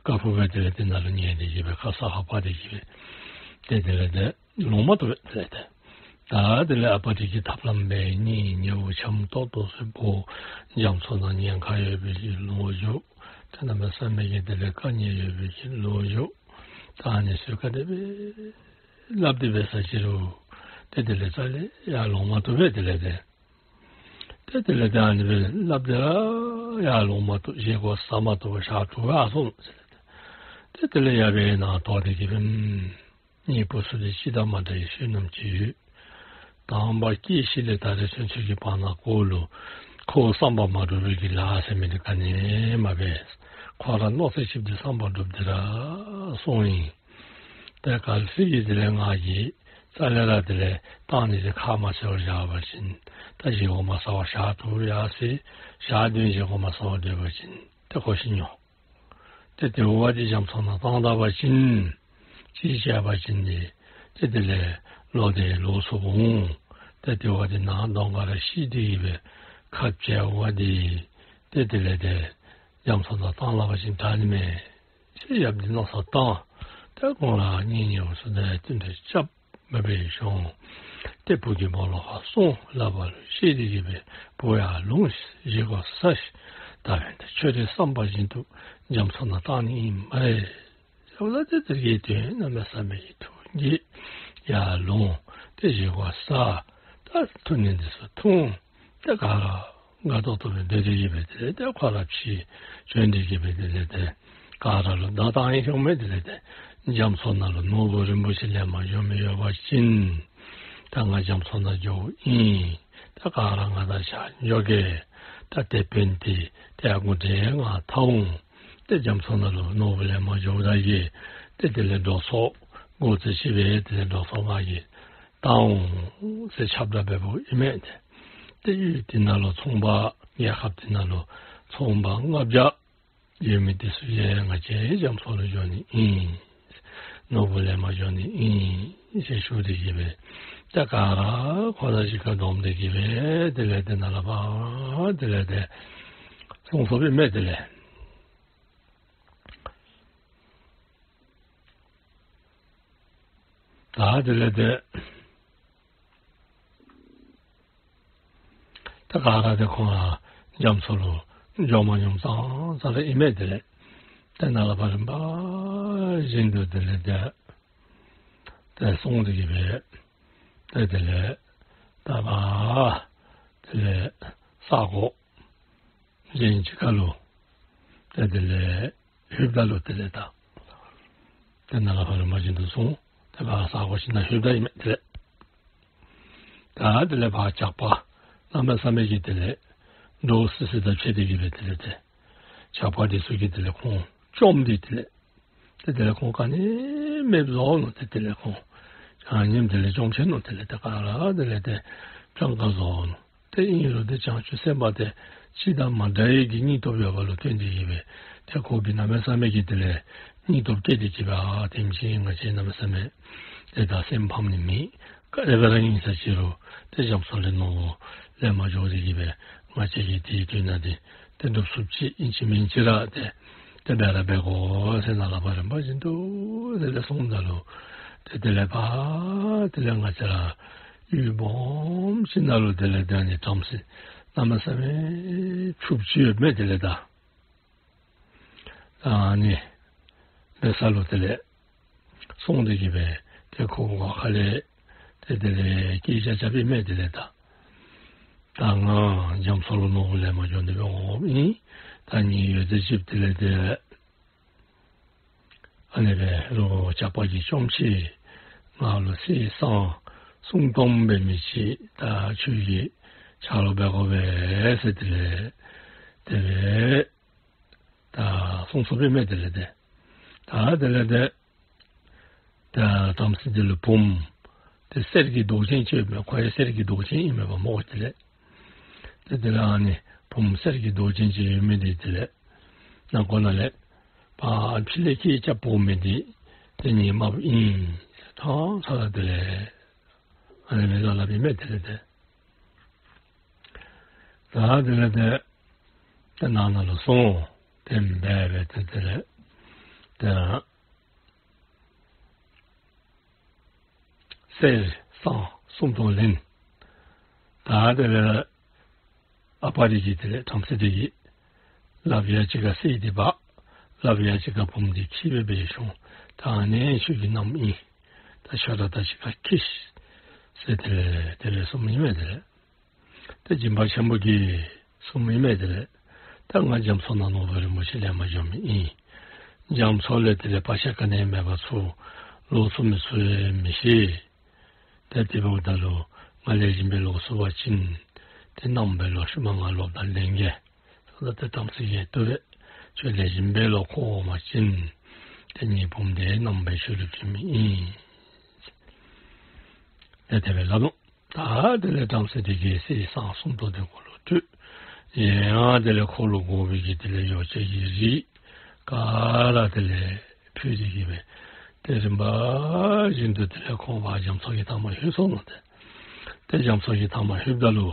ཁ་ཕུབ་སྦེ་དེ་ལས་ཏེ་ནཱ་ལུ་ཉལ་ཏེ་གི་སྦེ་ཁ་ས་ཁ་པ་དེ་གི་སྦེ་ཏེ་དེ་ལས་ཏེ་ལོང་མ་བཏུབ་པས། དེ་ལས་ཏེ་ད་དེ་ལས་ཨ་པ་དེ་གིས་ཐབས་ལམ་འབད་ནི་ཉེ་བོ་འཆམ་ཏོག་ཏོ་ཟེར་བོ་རྒྱ་མཚོ་ནང་ཉེན་ཁ་ཡོད་པའི་གི་ལོ་རྒྱུས། ཏེ་གནམ་མེད་ས་མེད་ཀྱི་དེ་ལས་དཀའ་ངལ་ཡོད་པའི་གི་ལོ་རྒྱུས། ད་ཨ་ནི་ཚུ་ག་དེ་སྦེ་སླབ་སྟེ་འབད་ས་ཅི་རུང་ཏེ་དེ་ལས་རྩ་ལས་ཡར་ལོང་མ་བཏུབ་པས། དེ་ལས་ཏེ་ཏེ་དེ་ལས་ཏེ་ཨ་ནི་སྦེ་སླབ་སྟེ་ར་ཡར་ལོང་མ་བཏུབ། བཞེས་སྒོ་བཟའ་མ་བཏུབ་པར་ཞག་དྲུག་ཡར་སོང་ཟེར། ཏེ་དེ་ལས་ཡར་སྦེ་ནཱ་ཐོན་ཏེ་གི་སྦེ་ངེའི་བུ་ཚུ་འདི་ཅི་དང་མ་འདྲ་བའི་བསོད་ནམས་ཅིག་ཡོད། དང་པ་སྐྱེ་ཤི་ལས་ད་རེས་ཚུན་ཚོད་ཀྱི་བར་ན་སྐོར་ལུ་ཁོ་བསམ་པ་མ་འགྲུབ་པའི་གི་ལཱ་ཟེར་མི་འདི་ག་ནི་མ་འབད། ཁོ་ར་མནོ་ཚད་ཅིག་འདི་བསམ་པ་འགྲུབ་སྟེ་ར་སོང་ཡི། ཏེ་གལ་སྲིད་ཀྱི་དེ་ལས་ང་གིས་རྩ་ལས་ར་དེ་ལས་བཏང་ནི་དེ་ཁ་མ་བྱལ་བར་བཞག་པ་ཅིན་ད་བཞེས་སྒོ་མ་བཟའ་བར་ཞག་དྲུག་ཡར་སོ་ཡི། ཞག་བདུན་བཞེས་སྒོ་མ་བཟའ་བར་སྡོད་པ་ཅིན་ཏེ་ཁོ་ཤི་འགྱོ། ཏེ་དེ་བ་འདི་རྒྱ་མཚོ་ནང་བཏང་ད་པ་ཅིན་ཅིག་བྱས་པ་ཅིན་ཏེ་ཏེ་དེ་ལས་ལོག་སྟེ་ལོག་ཚུགས་འོང་། ཏེ་དེ་བ་འདི་ནཱ་གདོང་ཁར་ར་ཤི་སྟེ་གི་སྦེ་ཁ་བྱལ་བ་འདི་ཏེ་དེ་ལས་ཏེ་རྒྱ་མཚོ་ནང་བཏང་སླབ་པ་ཅིན་དྲག་ནི་མས་ཟེར་ཡབ་འདི་མནོ་བསམ་བཏང་། ཏེ་ཁོང་ར་གཉེན་ཉེ་བོ་ཚུ་དང་བསྟུན་ཏེ་རྐྱབ་མ་འབད་ཤོང་། ཏེ་བུ་གི་སྦོ་ལོགས་ཁར་སོང་། ལག་པ་ལུ་བཤེད་དེ་གི་སྦེ་བུ་ཡར་ལོངས་ཤིག། བཞེས་སྒོ་བཟའ་ཤིག། ད་འབདན་ཏེ་ཁྱོད་རའི་བསམ་པ་བཞིན་དུ་རྒྱ་མཚོ་ནང་བཏང་ནི་ཨིན་སྨ་རེ། ཟེར་བ་ལས་ཏེ་དེ་གི་དོན་གནམ་མེད་ས་མེད་ཀྱི་ཐུགས་དགྱེས། ཡར་ལོང་། ཏེ་བཞེས་སྒོ་བཟའ། ད་འཐུང་ནི་འདི་ཚུ་འཐུང་། ཏེ་ག་ར་དགའ་ཏོག་ཏོ་སྦེ་སྡོད་དེ་གི་སྦེ་དེ་ལས་ཏེ་ཁོ་ར་ཕྱི་བྱོན་ཏེ་གི་སྦེ་དེ་ལས་ཏེ་ག་ར་ལུ་བརྡ་བཏང་ཡི་ཤོང་མས། དེ་ལས་ཏེ་རྒྱ་མཚོ་ནང་ལུ་ནོར་བུ་རིན་པོ་ཆེ་ལེན་པར་འགྱོ་མི་ཡོད་པ་ཅིན་ ད་ང་རྒྱ་མཚོ་ནང་འགྱོཝ་ཨིན། ད་ག་ར་ང་དང་ཆ་འགྱོ་གེ། ད་དེ་འབདན་ཏེ་ཏེ་ཨ་ཁུ་འདྲེ་ང་ཐལ་འོང་། ཏེ་རྒྱ་མཚོ་ནང་ལུ་ནོར་བུ་ལེན་པར་འགྱོཝ་ད་གི་ཏེ་དེ་ལས་འགྲོ་སོང་དགོ་ཚུལ་ཅིག་སྦེ་དེ་ལས་འགྲོ་སོང་ང་གིས་བཏང་འོང་ཟེར་ཁྱབ་བསྒྲགས་འབདཝ་ཨིན་མས་ཏེ། ཏེ་ཡུལ་དེ་ནང་ལུ་ཚོང་པ་རྒྱལ་ཁབ་དེ་ནང་ལུ་ཚོང་པ་ལྔ་བརྒྱ་ཡོད་མི་དེ་ཚུ་གིས་ང་བཅས་རྒྱ་མཚོ་ལུ་འགྱོ་ནི་ཨིན། ནོར་བུ་ལེན་པར་འགྱོ་ནི་ཨིན་ཟེར་ཞུ་སྟེ་གི་སྦེ་ད་ག་ར་ཁོང་ར་གཅིག་ཁར་བསྡོམས་ཏེ་གི་སྦེ་དེ་ལས་དེ་ནང་ལུ་ཕར་དེ་ལས་དེ་སོང་སོངམ་ཨིན་མས། དེ་ལས་ད་དེ་ལས་དེ་ད་ག་ར་དེ་ཁོང་ར་རྒྱ་མཚོ་ལུ་འགྱོ་མ་མྱོངམ་ཙང་ཙ་ར་ཨིན་མས། དེ་ལས་དེ་ནང་ལུ་ཕར་རིམ་པ་བཞིན་དུ་དེ་ལས་དེ་དེ་སོང་སྟེ་གི་སྦེ་དེ་དེ་ལས་ད་ཕར་དེ་ལས་ས་གོ་གཞན་ཅིག་ཁར་ལུ་དེ་དེ་ལས་ལྷོདཔ་ད་ལུ་དེ་ལས་ད་དེ་ནང་ལུ་ཕར་རིམ་པ་བཞིན་དུ་སོང་། དེ་ཕར་ས་གོ་ཅིག་ནང་ལྷོདཔ་ད་ཨིན་མས། དེ་ལས་ད་དེ་ལས་ཕར་ཇག་པ་གནམ་མེད་ས་མེད་ཀྱི་དེ་ལས་འདྲོག་སི་སི་དང་ཕྱད་དེ་གི་སྦེ་དེ་ལས་དེ་ཇག་པ་དེ་ཚུ་གིས་དེ་ལས་ཁོང་བཅོམ་སྟེ་དེ་ལས་ཏེ་དེ་ལས་ཁོང་ག་ནི་མེདཔ་བཟོ་ནུག། ཏེ་དེ་ལས་ཁོང་ཆ་མཉམ་དེ་ལས་བཅོམ་ཆི་ནུག། དེ་ལས་ཏེ་ག་ར་དེ་ལས་ཏེ་སྤྲང་ཀ་བཟོ་ནུག། ཏེ་ཨིན་རུང་ཏེ་བྱང་ཆུབ་སེམས་དཔའ་དེ་ཅི་དང་མ་འདྲ་བའི་གི་སྙིང་སྟོབས་ཡོདཔ་ལུ་བརྟེན་ཏེ་གི་སྦེ་ཏེ་ཁོ་གིས་གནམ་མེད་ས་མེད་ཀྱི་དེ་ལས་སྙིང་སྟོབས་བསྐྱེད་དེ་གི་སྦེ་ཨ་དེམ་ཅིག་ང་བཅས་གནམ་མེད་ས་མེད་ཏེ་ད་སེམས་ཕམ་ནི་མེད། ག་དེ་སྦེ་ར་ཨིན་ས་ཅི་རུང་ཏེ་རྒྱ་མཚོ་ལས་ནོར་བུ་ལེན་པར་འགྱོ་སྟེ་གི་སྦེ་ང་བཅས་ཀྱིས་དེའི་དོན་དག་དེ་ཏེ་སྒྲུབ་ཚུགསཔ་ཅིག་ཨིན་ཅི་མིན་ཅི་ར་ཏེ་ཏེ་འབད་ར་འབད་དགོ་ཟེར་ནཱ་ལས་ཕར་རིམ་པ་བཞིན་དུ་དེ་ལས་གསུངམ་ད་ལུ་ཏེ་དེ་ལས་ཕར་དེ་ལས་ང་བཅས་ར་ཡུལ་སྦོམ་ཅིག་ནང་ལུ་དེ་ལས་ད་ཨ་ནི་བྲམ་ཟེ་གནམ་མེད་ས་མེད་ཕྱུགཔོ་ཅིག་ཡོདཔ་མས། དེ་ལས་ད་ཨ་ནི་འབད་ས་ལུ་དེ་ལས་སོང་སྟེ་གི་སྦེ་ཏེ་ཁོ་གི་ཁ་ལས་ཏེ་དེ་ལས་སྐད་ཆ་རྐྱབ་ཨིན་མས། དེ་ལས་ད་ད་ང་རྒྱ་མཚོ་ལུ་ནོར་བུ་ལེན་པར་འགྱོ་ནི་སྦེ་འོངམ་ཨིན། ད་ངེའི་ཡོད་ཚད་ཅིག་དེ་ལས་དེ་ཨ་ནི་སྦེ་རོགས་ཇག་པ་གིས་བཅོམ་ཅི། ང་ལུ་གསེར་སྲང་སུམ་སྟོང་འབད་མི་ཅིག་ད་ཁྱོད་ཀྱི་ཆ་ལུ་འབད་དགོ་པས་ཟེར་དེ་ལས་དེ་སྦེ་ད་གསུངས་སོངམ་ཨིན་མས། དེ་ལས་དེ་ད་དེ་ལས་དེ་ད་བྲམ་ཟེ་དེ་ལུ་བུམོ་དེ་གསེར་གྱི་མདོག་ཅན་ཅིག་ཡོདཔ་མས། ཁོ་ཡང་གསེར་གྱི་མདོག་ཅན་ཨིན་མས་པ་སྨོ། དེ་ལས་དེ་དེ་ལས་ཨ་ནི་བུམོ་གསེར་གྱི་མདོག་ཅན་ཅིག་ཡོད་མི་དེ་དེ་ལས་ནང་ཁོག་ནང་ལས་ཕར་ཕྱི་ལས་སྐད་རྐྱབ་འོང་མི་དེ་ཏེ་ངེའི་རྨགཔ་ཨིན་ཟེར་ཐང་ཚ་ལ་དེ་ལས་ཨ་ནི་སྦེ་སླབ་སླབཔ་ཨིན་མས། དེ་ལས་དེ་ད་དེ་ལས་དེ་ཏེ་ནང་ན་ལུ་སོང་། དེ་སྦེ་འབད་དེ་དེ་ལས་ཏེ་གསེར་སྲང་སུམ་སྟོང་ལེན། ད་དེ་ལས་ཨ་པ་དེ་གིས་དེ་ལས་བྲམ་ཟེ་དེ་གིས་ལགཔ་ཡ་གཅིག་ཁར་གསེར་དེ་འབག། ལགཔ་ཡ་གཅིག་ཁར་བུམོ་དེ་འཁྱིད་སྦེ་འབད་ཤོང་། ད་ཨ་ནི་ཁྱོད་ཀྱི་མནའམ་ཨིན། ད་ཁྱོད་ར་ད་གཅིག་ཁར་འཁྱིད་ཟེར་དེ་ལས་དེ་སྦེ་གསུངམ་ཨིན་མས། དེ་ལས་ཏེ་སྦྱིན་པ་ཆེན་པོ་གིས་གསུངམ་ཨིན་མས། དེ་ལས་ད་ང་རྒྱ་མཚོ་ནང་ནོར་བུ་རིན་པོ་ཆེ་ལེན་པར་འགྱོ་མི་ཨིན། རྒྱ་མཚོ་ལས་དེ་ལས་བག་ཆགས་ག་ནི་མེད་པར་ཚུར་ལོག་ཚུགས་མི་ཚུགས་མི་ཤེས། ཏེ་དེ་འབདཝ་ད་ལུ་ང་ལེགས་ཤོམ་སྦེ་ལོག་ཚུགས་པ་ཅིན་ཏེ་མནའམ་སྦེ་ལོག་ཤུལ་མ་ང་ལོག་ད་ལེན་གེ་ཟེརཝ་ད་ཏེ་བྲམ་ཟེ་གིས་བཏུབ་པས། ཁྱོད་ལེགས་ཤོམ་སྦེ་ལོག་འཁོར་འོང་པ་ཅིན་ཏེ་ངེའི་བུམོ་དེ་མནའམ་སྦེ་ཁྱོད་ལུ་བྱིན་མི་ཨིན། ཏེ་དེ་སྦེ་སླབ་ནུག། ད་དེ་ལས་བྲམ་ཟེ་དེ་གིས་གསེར་སྲང་སུམ་སྟོང་དེ་ཁོ་ལུ་སྤྲོད། གཞན་ཡང་དེ་ལས་ཁོ་ལུ་དགོ་པའི་གི་དེ་ལས་ཡོ་བྱད་ཀྱི་རིགས་ག་ར་དེ་ལས་ཕུལ་ཏེ་གི་སྦེ་ཏེ་རིམ་པ་བཞིན་དུ་དེ་ལས་ཁོང་ཕར་རྒྱ་མཚོ་གི་མཐའ་མར་ལྷོད་སོང་ནུག། ཏེ་ཏེ་རྒྱ་མཚོ་གི་མཐའ་མར་ལྷོདཔ་ད་ལུ་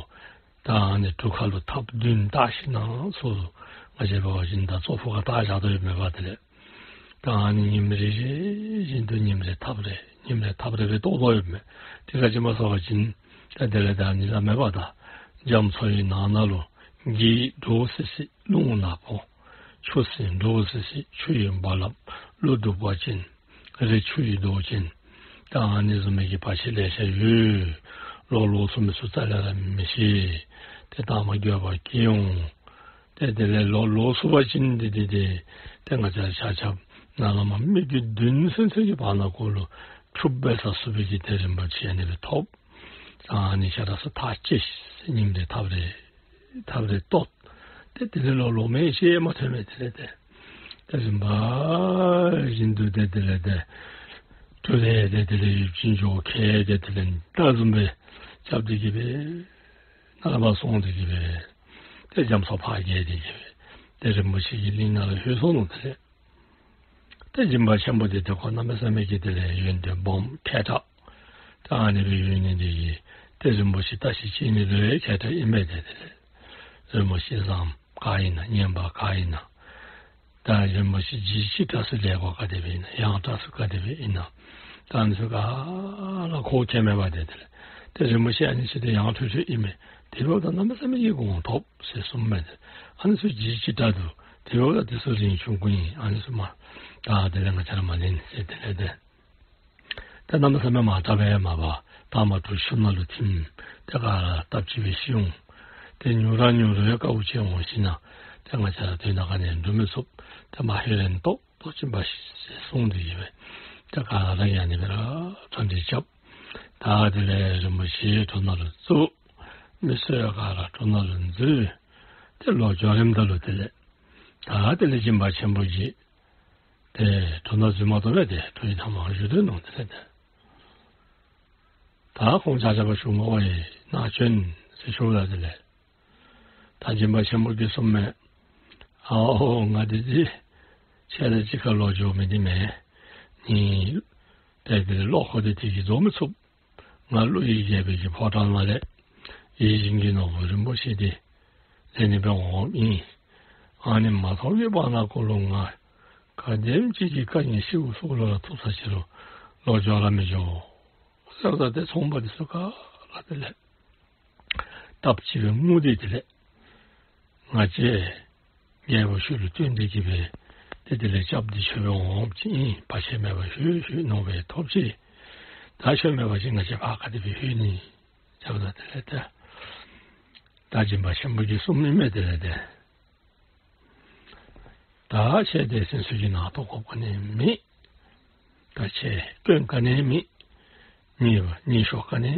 ད་ཨ་ནི་གྲུ་ཁ་ལུ་ཐགཔ་བདུན་བཏགས་ཞིནམ་ལས་ཚུར་ང་བཅས་འབད་བ་ཅིན་ད་ཙོག་ཕོར་ཁར་བཏགས་བཞག་དོ་ཡོདཔ་མས་པ། དེ་ལས་ད་ཨ་ནི་ཉིནམ་རེ་རེ་བཞིན་དུ་ཉིནམ་རེ་ཐགཔ་རེ་ཉིནམ་རེ་ཐགཔ་རེ་སྦེ་བཏོག་དོ་ཡོདཔ་མས། དེ་ག་ཅི་སྨོ་ཟེར་བ་ཅིན་ད་དེ་ལས་ད་ཨ་ནི་སླབ་མས་པ། ད་རྒྱ་མཚོ་ཡི་ནང་ན་ལུ་གྱི་འདྲོག་སི་སི་རླུང་ནག་པོ། ཆུ་སྲིན་འདྲོག་སི་སི་ཆུ་ཡི་རྦ་རླབས་ཀླུ་གདུག་པ་ཅན། རི་ཆུ་ཡི་མདོག་ཅན། ད་ཨ་ནི་བཟུམ་མའི་གི་བར་ཆད་ལེ་ཤ་ཡོད། ལོག་ལོག་ཚུགས་མི་ཚུགས་རྩ་ལས་ར་མི་ཤེས། ཏེ་མཐའ་མ་འགྱོད་པ་སྐྱེ་འོང་། ཏེ་དེ་ལས་ལོག་ལོག་ཚུགས་པ་ཅིན་ཏེ་ཏེ་ཏེ་ཏེ་ང་བཅས་ཆ་ཁྱབ་ནཱ་ལས་མར་མི་རྒྱུད་བདུན་ཚུན་ཚོད་ཀྱི་བར་ན་ཁོ་ལུ་འཁྲུགཔ་འབད་ས་ཚུགས་པའི་གི་ཏེ་རིམ་པ་ཅིག་ཨ་ནི་སྦེ་ཐོབ། ཨ་ནི་ཤ་ཁྲག་ཚུ་ཐག་བཅད་ཉིམ་རེ་ཐགཔ་རེ་ཐགཔ་རེ་བཏོག། ཏེ་དེ་ལས་ལོག་ལོག་མི་ཤེས་མ་ཐོན་མས། དེ་ལས་ཏེ་ཏེ་རིམ་པ་བཞིན་དུ་ཏེ་དེ་ལས་ཏེ་གྲུ་ལས་ཏེ་དེ་ལས་ཡུདཔ་ཅིག་འགྱོ་ཁེ་ཏེ་དེ་ལས་ད་བཟུམ་སྦེ་རྐྱབ་སྟེ་གི་སྦེ་ནཱ་ལས་ཕར་སོང་སྟེ་གི་སྦེ་ཏེ་རྒྱ་མཚོ་ཕར་བརྒལ་ཏེ་གི་སྦེ་ཏེ་རིན་པོ་ཆེ་གི་གླིང་ནང་ལུ་ལྷོད་སོང་ནུག། དེ་ལས་ཏེ་སྦྱིན་པ་ཆེན་པོ་འདི་ཏེ་ཁོ་གནམ་མེད་ས་མེད་ཀྱི་དེ་ལས་ཡོན་ཏན་སྦོམ་མཁས་དྲགས་ཏེ་ཨ་ནི་སྦེ་ཡོད་ནི་འདི་གིས་ཏེ་རིན་པོ་ཆེ་བལྟ་ཞིབ་བྱེད་ནི་ལུ་ཡང་མཁས་དྲགས་ཨིན་མས། ཏེ་དེ་ལས་རིན་པོ་ཆེ་བཟངམ་ག་ཨིན་ན་རྔན་པ་ག་ཨིན་ན་ད་རིན་པོ་ཆེ་ལྗིད་ཅིག་དྲགས་ས་ལས་སྒོ་ག་དེ་སྦེ་ཨིན་ན་ཡང་དྲགས་ས་ག་དེ་སྦེ་ཨིན་ན་ད་ཨ་ནི་ཚུ་ག་ར་ཁོ་མཁྱེན་མས་པ། ཏེ་དེ་ལས་ཏེ་རིན་པོ་ཆེ་ཨ་ནི་ཚུ་ཏེ་ཡང་ཐོས་ཐོས་ཨིན་མས། དེ་འབདཝ་ད་གནམ་མེད་ས་མེད་ཀྱི་གོང་ཐོབ་ཟེར་གསུངམ་མས། ཏེ་ཨ་ནི་ཚུ་ལྗིད་ཅིག་དྲགས་འདུག། དེ་འབདཝ་ད་དེ་ཚུ་རིན་ཆུང་ཀུ་ཨིན། ཨ་ནི་ཚུ་མ་ད་དེ་ལས་ང་བཅས་ར་མ་ལེན་ཟེར། དེ་ལས་ཏེ་ད་གནམ་མེད་ས་མེད་མ་དྲག་པས་མ་པ་ད་མ་དྲག་ཆུ་ནང་ལུ་ཐིམ། ཏེ་ག་ར་སྟབས་གཅིག་སྦེ་ཤི་འོང་། ཏེ་ཉུང་ར་ཉུང་རུང་དཀའཝ་སྤྱད་འོང་ཞིན་ན་ཏེ་ང་བཅས་ར་དོན་དག་ག་ནི་འགྲུབ་མི་ཚུགས། ཏེ་མ་ལྷོད་རན་ཏོག་ཏོ་ཅིག་འབད་ཤིག་ཟེར་གསུངས་ཏེ་གི་སྦེ་ཏེ་ག་ར་ཡང་ཨ་ནི་སྦེ་ར་གྲ་སྒྲིག་རྐྱབ། ད་དེ་ལས་རིན་པོ་ཆེ་གྲུ་ནང་ལུ་བཙུགས། མི་སེར་ག་ར་གྲུ་ནང་ལུ་འཛུལ། ཏེ་ལོག་འགྱོ་རནམ་ད་ལུ་དེ་ལས་ད་དེ་ལས་སྦྱིན་པ་ཆེན་པོ་གིས་ཏེ་གྲུ་ནང་འཛུལ་མ་བཏུབ་པས། ཏེ་གྲུ་ཡི་མཐའ་མར་བཞུགས་སྡོད་ནུག། དེ་ལས་ཏེ་ད་ཁོང་ཆ་ཁྱབ་ཞུ་དགོ་པས། ནཱ་བྱོན་ཟེར་ཞུཝ་ད་དེ་ལས་ད་སྦྱིན་པ་ཆེན་པོ་གིས་གསུངམ་མས། ཨའོ་ང་འདི་འདི་ཁྱེད་དང་གཅིག་ཁར་ལོག་འགྱོ་མི་འདི་མེན། ནི་ཏེ་དེ་ལས་བློ་ཁོག་འདི་དེ་གིས་རྫོགས་མི་ཚུགས། ང་ཀླུ་ཡི་རྒྱལ་པོའི་གི་ཕོ་བྲང་ནང་ལས་ཡིད་བཞིན་གྱི་ནོར་བུ་རིན་པོ་ཆེ་འདི་ལེན་ནི་སྦེ་འོངམ་ཨིན། ཨ་ནི་མ་ཐོབ་ཀྱི་བར་ན་ཁོ་ལུ་ང་ག་དེམ་ཅིག་གི་དཀའ་ངལ་ཤིཝ་སོགས་ལུ་ར་ཐུག་ས་ཅི་རུང་ལོག་འགྱོ་ར་མི་འགྱོ་ཟེརཝ་ད་ཏེ་ཚོང་པ་འདི་ཚུ་ག་ར་དེ་ལས་སྟབས་གཅིག་སྦེ་ངུ་སྟེ་དེ་ལས་ང་བཅས་རྒྱལ་པོ་ཁྱོད་ལུ་བསྟེན་ཏེ་གི་སྦེ་ཏེ་དེ་ལས་སྐྱབས་འདི་ཞུ་བར་འོངམ་ཅིག་ཨིན། བར་ཆད་མེད་པར་ལྷོད་ལྷོད་ནོར་བུ་ཐོབ་ཅི། ད་ཁྱོད་མེད་པ་ཅིན་ང་བཅས་ཕར་ག་དེ་སྦེ་ལྷོད་ནི་ཟེརཝ་ད་དེ་ལས་ཏེ་ད་སྦྱིན་པ་ཆེན་པོ་གིས་གསུངམ་ཨིན་མས། དེ་ལས་ཏེ་ད་ཁྱེད་དེ་སེམས་སུ་གི་ནང་དོགས་སྐོམ་ག་ནི་མེད། ད་ཁྱེད་སྐྱོན་ག་ནི་མེད། ཉེས་པ་ཉེས་ཤོས་ག་ནི་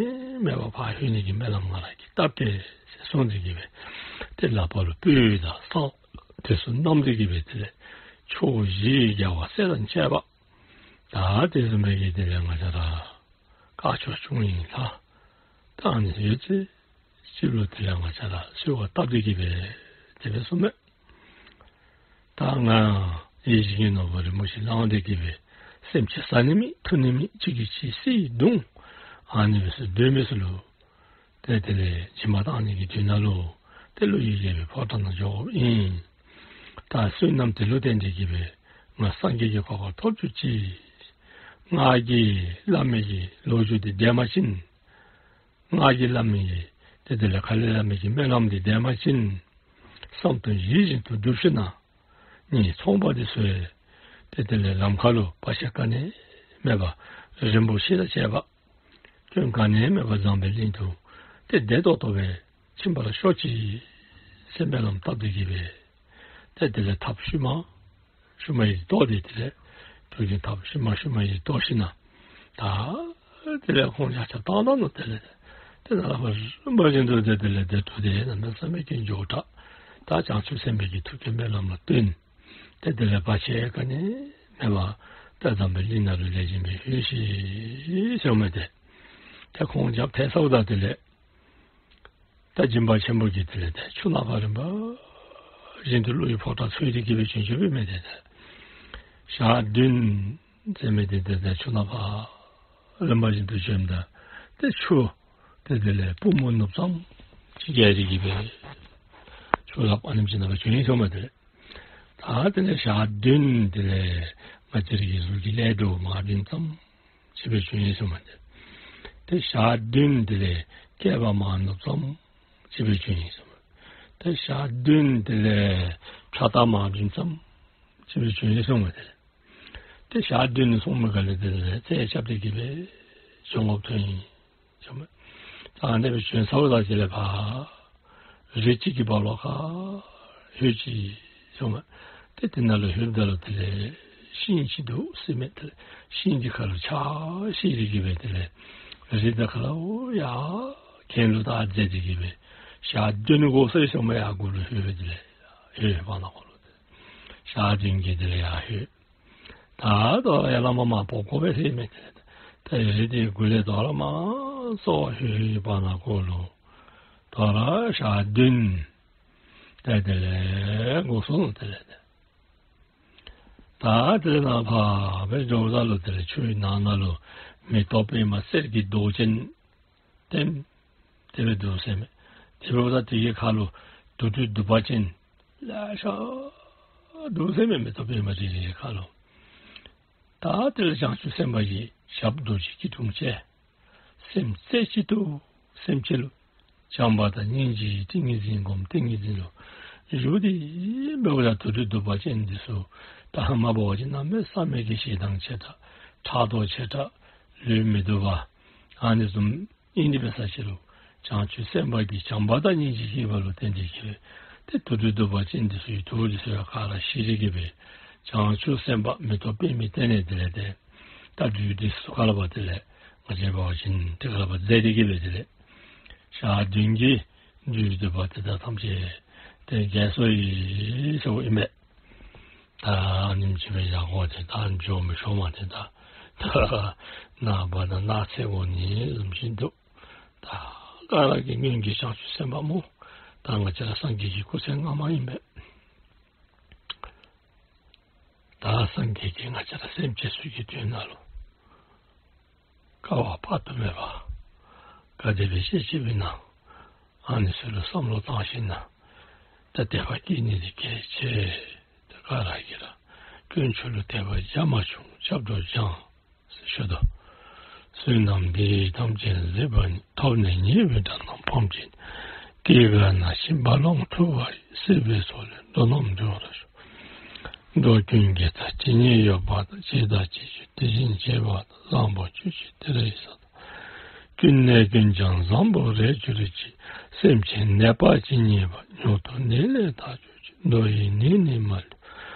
མེད་པར་ཕར་ལྷོད་ནི་གི་སྨོན་ལམ་ང་ར་གིས་བཏབ་སྟེ་ཟེར་གསུངས་ཏེ་གི་སྦེ་ཏེ་ལག་པ་ལུ་སྤོས་དང་ས་དེ་ཚུ་བསྣམས་ཏེ་གི་སྦེ་དེ་ལས་ཕྱོགས་བཞི་རྒྱལ་བ་སྲས་དང་བཅས་པ་ད་དེ་བཟུམ་སྦེ་གི་དེ་ལས་ང་བཅས་ར་དཀར་ཕྱོགས་ཆུང་ཡིན་ལ་ད་ཨ་ནི་ཡོད་ཚད་ཅིག་ལུ་དེ་ལས་ང་བཅས་ར་གསོལ་བ་བཏབ་སྟེ་གི་སྦེ་དེ་སྦེ་གསུངས་མས། ད་ང་ཡིད་བཞིན་གྱི་ནོར་བུ་རིན་པོ་ཆེ་བླངས་ཏེ་གི་སྦེ་སེམས་ཅན་བཟའ་ནི་མེད་འཐུང་ནི་མེད་གཅིག་གིས་གཅིག་བསད་བརྡུང་ཨ་ནི་སྦེ་སྡོད་མི་ཚུ་ལུ་ཏེ་དེ་ལས་སྦྱིན་པ་བཏང་ནི་གི་དོན་དག་ལུ་ཏེ་ཀླུ་ཡི་རྒྱལ་པོའི་ཕོ་བྲང་ནང་འགྱོཝ་ཨིན། ད་བསོད་ནམས་དེ་ལུ་བརྟེན་ཏེ་གི་སྦེ་ང་སངས་རྒྱས་ཀྱི་གོ་འཕང་ཐོབ་གྱུར་ཅིག། ང་གིས་བླ་མའི་གི་ལོ་རྒྱུས་འདི་བདེན་པ་ཅིན་ང་གིས་བླ་མའི་གི་ཏེ་དེ་ལས་ཁ་ལས་བླ་མའི་གི་སྨོན་ལམ་འདི་བདེན་པ་ཅིན་བསམ་དོན་ཡིད་བཞིན་དུ་འགྲུབ་ཞིན་ན་ངེའི་ཚོང་པ་འདི་ཚུ་ཏེ་དེ་ལས་ལམ་ཁ་ལུ་བར་ཆད་ག་ནི་མེད་པར་རིན་པོ་ཆེ་དང་བཅས་པ་སྐྱོན་ག་ནི་མེད་པར་བཟང་པའི་གླིང་དུ་ཏེ་བདེ་ཏོག་ཏོ་སྦེ་ཕྱིན་པར་ཤོག་ཅིག་ཟེར་སྨོན་ལམ་བཏབ་སྟེ་གི་སྦེ་ཏེ་དེ་ལས་ཐབས་ཤུལ་མ་ཤུལ་མ་ཡི་ལྟོ་འདི་དེ་ལས་གྲུ་གི་ཐབས་ཤུལ་མ་ཤུལ་མ་ཡི་ལྟོ་ཞིན་ན་ད་དེ་ལས་ཁོང་ཆ་ཁྱབ་བཏང་ད་ནུག། དེ་ལས་ཏེ་ནཱ་ལས་ཕར་རིམ་པ་བཞིན་དུ་ཏེ་དེ་ལས་ཏེ་གྲུ་དེ་གནམ་མེད་ས་མེད་ཀྱི་མགྱོགས་དྲགས་ད་བྱང་ཆུབ་སེམས་དཔའི་གི་ཐུགས་ཀྱི་སྨོན་ལམ་ལུ་བརྟེན་ཏེ་དེ་ལས་བར་ཆད་ག་ནི་མེད་པར་ཏེ་བཟང་པོའི་གླིང་ནང་ལུ་ལེགས་ཤོམ་སྦེ་ལྷོད་ཅི་ཟེརཝ་མས། ཏེ་ཏེ་ཁོང་རྒྱབ་ཐལ་སོངམ་ད་དེ་ལས་ད་སྦྱིན་པ་ཆེན་པོ་གིས་དེ་ལས་ཏེ་ཆུ་ནང་ཕར་རིམ་པ་བཞིན་དུ་ཀླུ་ཡི་ཕོ་བྲང་འཚོལ་ཏེ་གི་སྦེ་བྱོན་བྱོནམ་མས། ཏེ་ཏེ་ཞག་བདུན་ཟེར་མི་འདི་ཏེ་ཏེ་ཆུ་ནང་ཕར་རིམ་པ་བཞིན་དུ་བྱོནམ་ད་ཏེ་ཆུ་ཏེ་དེ་ལས་པུས་མོ་ནུབ་ཙམ་ཅིག་བརྒལ་ཏེ་གི་སྦེ་ཆུ་རླབས་ཨ་ནེམ་ཅིག་ནང་ལུ་བྱོན་ཡི་ཟེརཝ་མས། ཏེ་ད་དེ་ལས་ཞག་བདུན་དེ་ལས་ང་བཅས་རའི་གི་གཟུགས་ཀྱི་ཀླད་དུ་མར་བདུན་ཙམ་ཅིག་སྦེ་བྱོན་ཡི་ཟེརཝ་མས། ཏེ་ཞག་བདུན་དེ་ལས་སྐེད་པ་མར་ནུབ་ཙམ་ཅིག་སྦེ་བྱོན་ཡི་ཟེརཝ་མས། ཏེ་ཞག་བདུན་དེ་ལས་ཕྱག་རྟགས་མར་བདུན་ཙམ་ཅིག་སྦེ་བྱོན་ཡི་ཟེརཝ་མས། ཏེ་ཞག་བདུན་སོང་མི་ག་ལས་དེ་ལས་རྩལ་རྐྱབ་སྟེ་གི་སྦེ་བྱོན་དགོཔ་ཐོན་ཡི་ཟེརཝ་མས། ད་ཨ་ནེ་སྦེ་བྱོན་ཚརཝ་ད་དེ་ལས་ཕར་རི་གཅིག་གི་བར་ལུ་ཁར་ལྷོད་ཅི་ཟེརཝ་མས། ཏེ་དེ་ནང་ལུ་ལྷོདཔ་ད་ལུ་དེ་ལས་ཤིང་ཅིག་འདུག་ཟེརཝ་མས། དེ་ལས་ཤིང་གི་ཁ་ལུ་ཕྱག་བཞེས་ཏེ་གི་སྦེ་དེ་ལས་ རི་དེ་ཁ་ལུ་ཡར་གྱེན་ལུ་ད་འཛེགས་ཏེ་གི་སྦེ་ཞག་བདུན་འགོར་སོ་ཡི་ཤུལ་མ་ཡར་གུ་ལུ་ལྷོད་སྦེ་དེ་ལས་ལྷོད་བར་ན་ཁོ་ལུ་ཞག་བདུན་གྱི་དེ་ལས་ཡར་ལྷོད། ད་དོ་རུང་ཡར་ལས་མར་མར་འབབ་དགོ་པས་ཟེར་མས། དེ་ལས་ད་རི་དེ་གུ་ལས་དོ་རུང་མར་སོ་ལྷོད་བར་ན་ཁོ་ལུ་དོ་རུང་ཞག་བདུན་ད་དེ་ལས་འགོར་སོ་ནུག། དེ་ལས་ད་ད་དེ་ལས་ནཱ་ཕར་སྦེ་འགྱོཝ་ད་ལུ་དེ་ལས་ཆུའི་ནང་ན་ལུ་མེ་ཏོག་པདྨ་གསེར་གྱི་མདོག་ཅན་ལྟེམ་ལྟེ་སྦེ་འདུག་ཟེར་མས། དེ་འབདཝ་ད་དེ་གི་ཁ་ལུ་དུར་ཁྲོད་གདུག་པ་ཅན་ལེ་ཤ་འདུག་ཟེར་མས། མེ་ཏོག་པདྨ་རེ་རེ་གི་ཁ་ལུ། ད་དེ་ལས་བྱང་ཆུབ་སེམས་དཔའ་གི་ཞབས་རྡོ་རྗེ་སྐྱིལ་ཀྲུང་བཅས་སེམས་རྩེ་གཅིག་ཏུ་སེམས་ཅན་ལུ་བྱམས་པ་དང་སྙིང་རྗེའི་ཏིང་ངེ་འཛིན་སྒོམ། ཏིང་ངེ་འཛིན་ལུ་བཞུགས་ཏེ་འབདཝ་ད་དུར་ཁྲོད་གདུག་པ་ཅན་འདི་ཚུ་ད་མ་འབད་བ་ཅིན་གནམ་མེད་ས་མེད་ཀྱི་ཞེ་སྡང་ཆེ་དྲགས་ཕྲག་དོག་ཆེ་དྲགས་ལུས་མི་བཏུབ་པ་ཨ་ནི་བཟུམ་ཨིན་ཏེ་འབད་ས་ཅིག་ལུ་བྱང་ཆུབ་སེམས་དཔའ་གི་བྱམས་པ་དང་སྙིང་རྗེ་སྐྱེས་པ་ལུ་བརྟེན་ཏེ་གི་སྦེ་ཏེ་དུར་ཁྲོད་གདུག་པ་ཅན་འདི་ཚུ་ཡི་དུག་འདི་ཚུ་ཡང་ག་ར་ཞི་སྟེ་གི་སྦེ་བྱང་ཆུབ་སེམས་དཔའ་མེ་ཏོག་པདྨའི་སྟེང་ནས་དེ་ལས་ཏེ་ད་རྡུལ་འདི་ཚུ་ག་ར་བ་དེ་ལས་ང་བཅས་འབད་བ་ཅིན་ཏེ་ག་ར་བ་རྫས་འདི་གིས་སྦེ་དེ་ལས་ཞག་བདུན་གྱི་རྡུལ་འདི་བ་དེ་དག་ཐམས་ཅད་ཏེ་རྒྱས་སོ་ཡི་ཟེརཝ་ཨིན་མས། ད་ཉིནམ་གཅིག་སྦེ་བཞག་དགོ། ཏེ་ད་འགྱོ་མི་ཆོག་མས། ཏེ་ད་ད་ནངས་པ་དང་གནངས་ཚེ་འགོར་ནི་བཟུམ་ཅིག་འདུག། ད་ག་ར་གི་སྔོན་གྱི་བྱང་ཆུབ་སེམས་དཔའ་སྨོ། ད་ང་བཅས་ར་སངས་རྒྱས་ཀྱི་སྐུ་ཚེ་སྔ་མ་ཨིན་པས། ད་སངས་རྒྱས་ཀྱིས་ང་བཅས་ར་སེམས་ཅན་ཚུ་གི་དོན་ནང་ལུ་དཀའ་བ་དཔག་ཏུ་མེད་པ་ག་དེ་སྦེ་སྤྱད་སྤྱདཔ་ཨིན་ན། ཨ་ནི་ཚུ་ལུ་བསམ་བློ་བཏང་ཞིནམ་ལས་ད་དད་པ་སྐྱེ་ནི་འདི་གལ་ཆེ། ད་ག་ར་གིས་ར་དཀོན་མཆོག་ལུ་དད་པ་བྱ་མ་ཆུང་སྐྱབས་འགྲོ་སྦྱང་ཟེར་ཞུ་དོ། བསོད་ནམས་འདི་ཡིས་ཐམས་ཅད་གཟིགས་པ་ཉིད། ཐོབ་ནས་ཉེས་པའི་དགྲ་རྣམས་ཕམ་བྱས་ནས། སྐྱེ་རྒ་ན་འཆིའི་རྦ་ཀློང་འཁྲུགས་པ་ཡི། སྲིད་པའི་མཚོ་ལས་འགྲོ་རྣམས་སྒྲོལ་བར་ཤོག། འགྲོ་ཀུན་དགེ་རྩ་ཇི་སྙེད་ཡོད་པ་དང་། བྱས་དང་བྱེད་འགྱུར་དེ་བཞིན་བྱེད་པ་དང་། བཟང་པོ་ཇི་བཞིན་དེ་འདྲའི་ས་དང་། ཀུན་ནས་ཀུན་ཀྱང་བཟང་པོར་རེག་གྱུར་ཅིག། སེམས་ཅན་ནད་པ་ཇི་སྙེད་པ། མྱུར་དུ་ནད་ལས་ཐར་གྱུར་ཅིག། འགྲོ་ཡི་ནད་ནི་མ་ལུས་པ།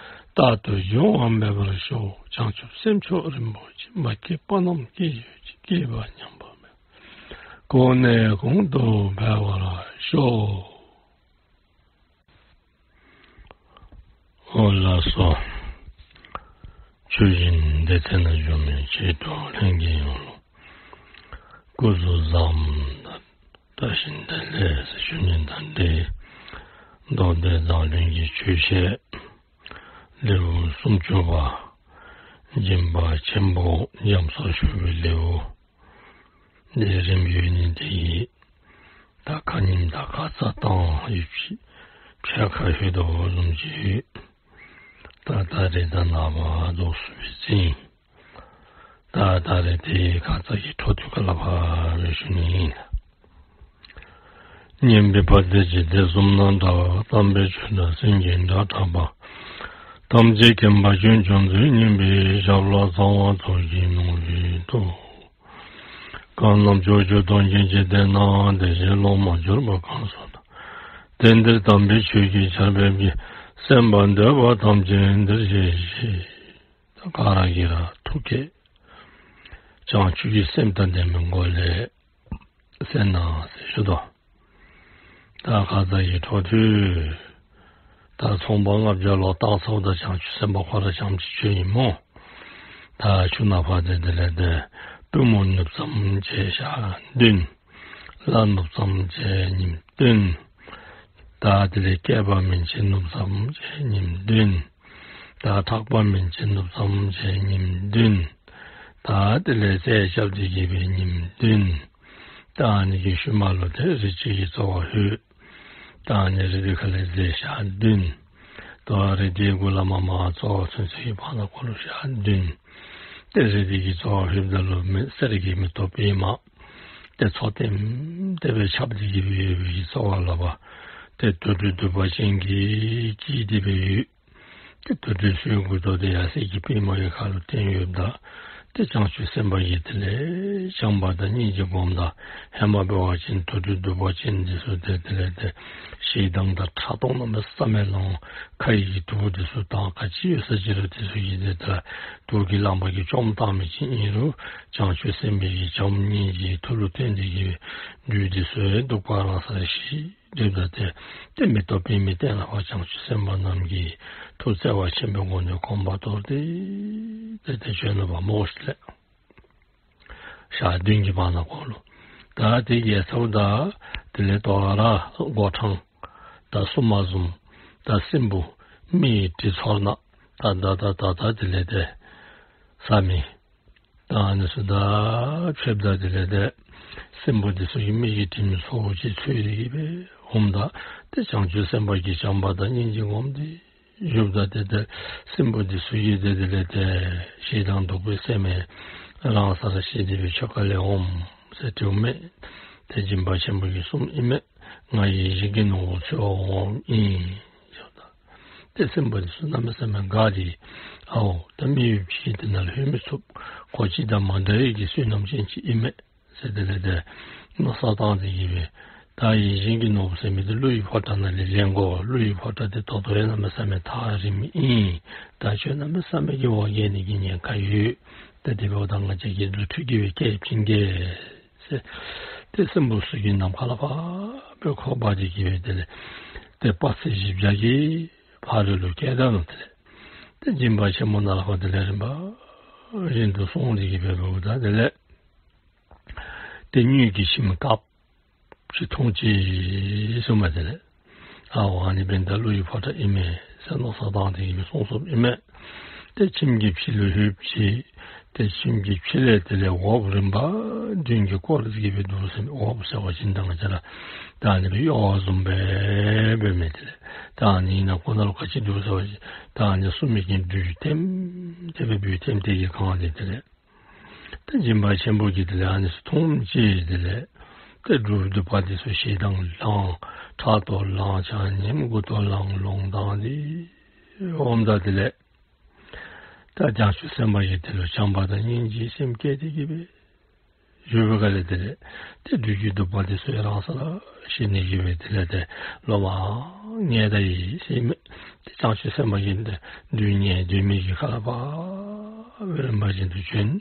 རྟག་ཏུ་འབྱུང་བ་མེད་པར་ཤོག། བྱང་ཆུབ་སེམས་མཆོག་རིན་པོ་ཆེ། མ་སྐྱེས་པ་རྣམས་སྐྱེ་གྱུར་ཅིག། སྐྱེས་པ་ཉམས་པ་མེད་པར། གོང་ནས་གོང་དུ་འཕེལ་བར་ཤོག། འོ་ལགས་སོ། ཆོས་སྦྱིན་སྡེ་ཚན་ནང་བཞུགས་མི་ཆོས་གྲོགས་ལྷན་རྒྱས་ཡོངས་ལུ་སྐུ་གཟུགས་བཟང་དང་བཀྲ་ཤིས་བདེ་ལེགས་ཟེར་ཞུ་ནི་དང་འབྲེལ་མདོ་སྡེ་མཛངས་བླུན་གྱི་ཆོས་བཤད་ལེའུ་སུམ་ཅུ་པ་སྦྱིན་པ་ཆེན་པོ་རྒྱ་མཚོར་ཞུགས་པའི་ལེའུ་འདི་རིམ་བརྒྱུད་ནི་འདི་གིས་ད་ཁ་ཉིནམ་དང་ཁ་ཙ་དང་ཡོད་ཅིག་ཕྱེད་ཀ་ལྷོད་དོ་བཟུམ་ཅིག་ཡོད། ད་ད་རེས་ད་ནངས་པ་རྫོགས་སོ་བའི་ཚེ་ཨིན། ད་ད་རེས་དེ་ཁ་ཙ་གི་འཕྲོ་མཐུད་ཁ་ལས་ཕར་སྦེ་ཞུ་ནི་ཨིན། སྙན་པའི་བ་དན་འཇིག་རྟེན་གསུམ་ན་གྲགས། དམ་པའི་ཆོས་སྒྲ་སེང་གེའི་སྒྲ་བསྒྲགས་པ། ཐམས་ཅད་མཁྱེན་པ་ཁྱོད་བྱོན་ཚུལ་སྙན་པའི་ཞབས་ལ། ཚངས་དབང་ཚོགས་ཀྱིས་ནོར་བུའི་ཏོག། གང་རྣམས་ཕྱོགས་བཅུ་སྟོང་གི་འཇིག་རྟེན་ན། བདེ་གཤེགས་སློབ་མར་གྱུར་པ་གང་སུ་དག། དེང་འདིར་དམ་པའི་ཆོས་ཀྱི་ཆར་འབེབས་ཀྱིས། གསན་པར་འདོད་པ་ཐམས་ཅད་འདིར་གཤེགས་ཤིག། ད་ག་ར་གིས་ར་ཐུགས་བསྐྱེད་བྱང་ཆུབ་ཀྱི་སེམས་དང་ལྡན་པའི་སྒོ་ལས་གསན་གནང་ཟེར་ཞུ་དོ། ད་ཁ་ཙ་གི་འཕྲོ་མཐུད་ད་ཚོང་པ་ལྔ་བརྒྱ་ལོག་བཏང་ཚརཝ་ད་བྱང་ཆུབ་སེམས་དཔའ་ཁོ་ར་རྐྱངམ་ཅིག་བྱོན་ཡི་སྨོ། ད་ཆུ་ནང་ཕར་ཏེ་དེ་ལས་ཏེ་པུས་མོ་ནུབ་ཙམ་བྱས་ཞག་བདུན། ལག་ནུབ་ཙམ་བྱས་ཉིནམ་བདུན། ད་དེ་ལས་སྐེད་པ་མན་ཆད་ནུབ་ཙམ་བྱས་ཉིནམ་བདུན། ད་ཕྲག་པ་མན་ཆད་ནུབ་ཙམ་བྱས་ཉིནམ་བདུན། ད་དེ་ལས་རྩལ་རྐྱབ་སྟེ་གི་སྦེ་ཉིནམ་བདུན། ད་ཨ་ནི་གི་ཤུལ་མ་ལུ་ཏེ་རི་གཅིག་གི་རྩ་བར་ལྷོད། ད་ཨ་ནི་རི་དེ་ཁ་ལས་འཛེགས་ཞག་བདུན། ད་རི་དེ་གུ་ལས་མར་མར་རྩ་བར་ཚུན་ཚོད་ཀྱི་བར་ན་ཁོ་ལུ་ཞག་བདུན། ཏེ་རི་དེ་གི་རྩ་བར་ལྷོདཔ་ད་ལུ་མེ་གསེར་གྱི་མེ་ཏོག་པདྨ་ཏེ་མཚོ་ལྟེམ་ལྟེ་སྦེ་ཁྱབ་སྟེ་གི་སྦེ་ཡོད་པའི་གི་རྩ་བར་ལས་ཕར་ཏེ་དུར་ཁྲོད་གདུག་པ་ཅན་གྱིས་དཀྱིལ་ཏེ་སྦེ་ཡོད། ཏེ་དུར་ཁྲོད་ཚུའི་མགུ་ཏོ་དེ་ཡར་གསེར་གྱི་པདྨ་གི་ཁ་ལུ་བརྟེན་ཡོདཔ་ད་ ཏེ་བྱང་ཆུབ་སེམས་དཔའ་གིས་དེ་ལས་བྱམས་པ་དང་སྙིང་རྗེ་བསྒོམ་ད་ཧེ་མ་འབད་བ་ཅིན་དུག་སྦྲུལ་གདུག་པ་ཅན་འདི་ཚུ་ཏེ་དེ་ལས་ཏེ་ཞེ་སྡང་དང་ཕྲག་དོག་གནམ་མེད་ས་མེད་ལང་། ཁ་ཡི་དུག་འདི་ཚུ་དང་ག་ཅི་ཡོད་ས་ཅི་རུང་དེ་ཚུ་གིས་ཏེ་ད་དུག་གི་རླངས་པ་གིས་བཅོམ་བཏང་མི་ཅིག་ཨིན་རུང་བྱང་ཆུབ་སེམས་དཔའ་གིས་བྱམས་སྙིང་རྗེ་ཐུགས་ལུ་བརྟེན་ཏེ་གིས་སྦྲུལ་འདི་ཚུ་ཡང་གདུག་པ་རང་སར་ཞི། སྒྲིབ་དང་ཏེ་ཏེ་མེ་ཏོག་པདྨའི་སྟེང་ལ་ཕར་བྱང་ཆུབ་སེམས་དཔའ་རྣམས་ཀྱིས་ཐུགས་བརྩེ་བ་ཆེན་པོའི་སྒོ་ནས་གོམ་པ་དོར་ཏེ་ཏེ་ཏེ་བྱོན་ནུག་པ་མོ་ཤིག་ལས། ཞག་བདུན་གྱི་བར་ན་ཁོ་ལུ། ད་དེ་གི་ཚབ་ད་དེ་ལས་དོ་ར་མགོ་འཕྲང་ད་སྲུང་མ་བཟུམ་ད་སྲིན་པོ་མི་ཡི་དྲི་ཚོར་ན་ད་ད་ད་ད་ད་དེ་ལས་ཏེ་ས་མི་ད་ཨ་ནི་ཚུ་ད་ཕེབས་ད་དེ་ལས་ཏེ་སྲིན་པོ་འདི་ཚུ་གིས་མི་ཡི་དྲིམ་ཚོར་ཅིག་ཚུད་དེ་གིས་སྦེ་འོངམ་ད་ཏེ་བྱང་ཆུབ་སེམས་དཔའ་གིས་བྱམས་པ་དང་སྙིང་རྗེ་བསྒོམ་སྟེ་བཞུགསཔ་ད་ཏེ་ཏེ་སྲིན་པོ་འདི་ཚུ་གིས་ཏེ་དེ་ལས་ཏེ་ཞེ་སྡང་གདུག་པའི་སེམས་རང་སར་ཞི་སྟེ་སྦེ་ཁྱོད་ག་ལས་འོངམ་ཟེར་དྲིཝ་མས། ཏེ་སྦྱིན་པ་ཆེན་པོ་གིས་གསུངམ་ཨིན་མས། ང་ཡིད་བཞིན་གྱི་ནོར་བུ་འཚོལ་བར་འོངམ་ཨིན་ཟེརཝ་ད། ཏེ་སྲིན་པོ་འདི་ཚུ་གནམ་མེད་ས་མེད་དགའ་སྟེ་ཨའོ་ད་མི་ཡུལ་ཅིག་འདི་ནང་ལུ་ལྷོད་མི་ཚུགས། ཁོ་ཅིག་དང་མ་འདྲ་བའི་གི་བསོད་ནམས་ཅན་ཅིག་ཨིན་མས་ཟེར་དེ་ལས་ཏེ་མནོ་བསམ་བཏང་སྟེ་གིས་སྦེ་ད་ཡིད་བཞིན་གྱི་ནོར་བུ་ཟེར་མི་འདི་ཀླུ་ཡི་ཕོ་བྲང་ནང་ལས་ལེན་དགོ། ཀླུ་ཡི་ཕོ་བྲང་འདི་ད་ལྟོ་ཡང་གནམ་མེད་ས་མེད་ཐག་རིང་མི་ཨིན། ད་ཁྱོད་གནམ་མེད་ས་མེད་ཀྱི་འོ་བརྒྱལ་ནི་གི་ཉེན་ཁ་ཡོད། ད་དེ་འབདཝ་ད་ང་བཅས་ཀྱིས་རྫུ་འཕྲུལ་གྱིས་སྦེ་སྐད་བྱིན་གེ་ཟེར། ཏེ་སྲིན་པོ་ཚུ་གིས་ནམ་མཁའ་ལས་ཕར་སྦེ་ཁོ་འབག་སྟེ་གིས་སྦེ་དེ་ལས་ཏེ་དཔག་ཚད་བཞི་བརྒྱ་གི་ཕ་རོལ་ལུ་བསྐྱལ་ད་ནུག། དེ་ལས་ཏེ་སྦྱིན་པ་ཆེན་པོ་ནང་ལས་ཕར་དེ་ལས་རིམ་པ་བཞིན་དུ་སོང་སྟེ་གིས་སྦེ་འབདཝ་ད་དེ་ལས་ཏེ་དངུལ་གྱི་ཁྱིམ་དཀརཔོ་ཅིག་མཐོང་ཅི་གསུངམ་མས། དེ་ལས་ཨའོ་ཨ་ནི་འབདན་ད་ཀླུ་ཡི་ཕོ་བྲང་ཨིན་མས་ཟེར་མནོ་བསམ་བཏང་སྟེ་གིས་སྦེ་སོང་སོངམ་ཨིན་མས། ཏེ་ཁྱིམ་གྱི་ཕྱི་ལུ་ལྷོདཔ་ཅིག། ཏེ་ཁྱིམ་གྱི་ཕྱི་ལས་དེ་ལས་འོགཔ་རིམ་པ་བདུན་གྱིས་བསྐོར་ཏེ་གིས་སྦེ་འདུག་ཟེར་མས། འོགཔ་ཟེར་བ་ཅིན་ད་ང་བཅས་ར་ད་ཨ་ནི་སྦེ་གཡོ་བ་བཟུམ་སྦེ་འབད་མི་དེ་ལས་ད་ཨ་ནི་ནང་ཁོག་ནང་ལུ་ག་ཅི་འདུག་ཟེར་བ་ཅིན་ད་ཨ་ནི་སྲུང་མི་གིས་སྦྲུལ་ལྟེམ་ལྟེ་སྦེ་སྦུལ་ལྟེམ་ལྟེ་གིས་གང་སྟེ་དེ་ལས་ཏེ་སྦྱིན་པ་ཆེན་པོ་གིས་དེ་ལས་ཨ་ནི་ཚུ་མཐོངམ་ཅིག་དེ་ལས་ཏེ་སྦྲུལ་གདུག་པ་འདི་ཚུ་ཞེ་སྡང་ལང་ཕྲག་དོག་ལང་ཆ་མཉམ་མགུ་ཏོ་ལང་ལོང་བཏང་སྟེ་འོངམ་ད་དེ་ལས་ད་བྱང་ཆུབ་སེམས་དཔའ་གིས་དེ་ལུ་བྱམས་པ་དང་སྙིང་རྗེའི་སེམས་བསྐྱེད་དེ་གིས་སྦེ་བཞུགས་པའི་སྒང་ལས་དེ་ལས་ཏེ་སྦྲུལ་གྱི་གདུག་པ་འདི་ཚུ་ཡང་རང་སར་ཞི་ནི་གིས་སྦེ་དེ་ལས་ཏེ་ལོ་མ་ངལ་ད་ཡི་ཟེར་མས། ཏེ་བྱང་ཆུབ་སེམས་དཔའ་གིས་ཏེ་སྡུག་བསྔལ་སྡོད་མི་གི་ཁ་ལས་ཕར་རིམ་པ་བཞིན་དུ་བྱོན།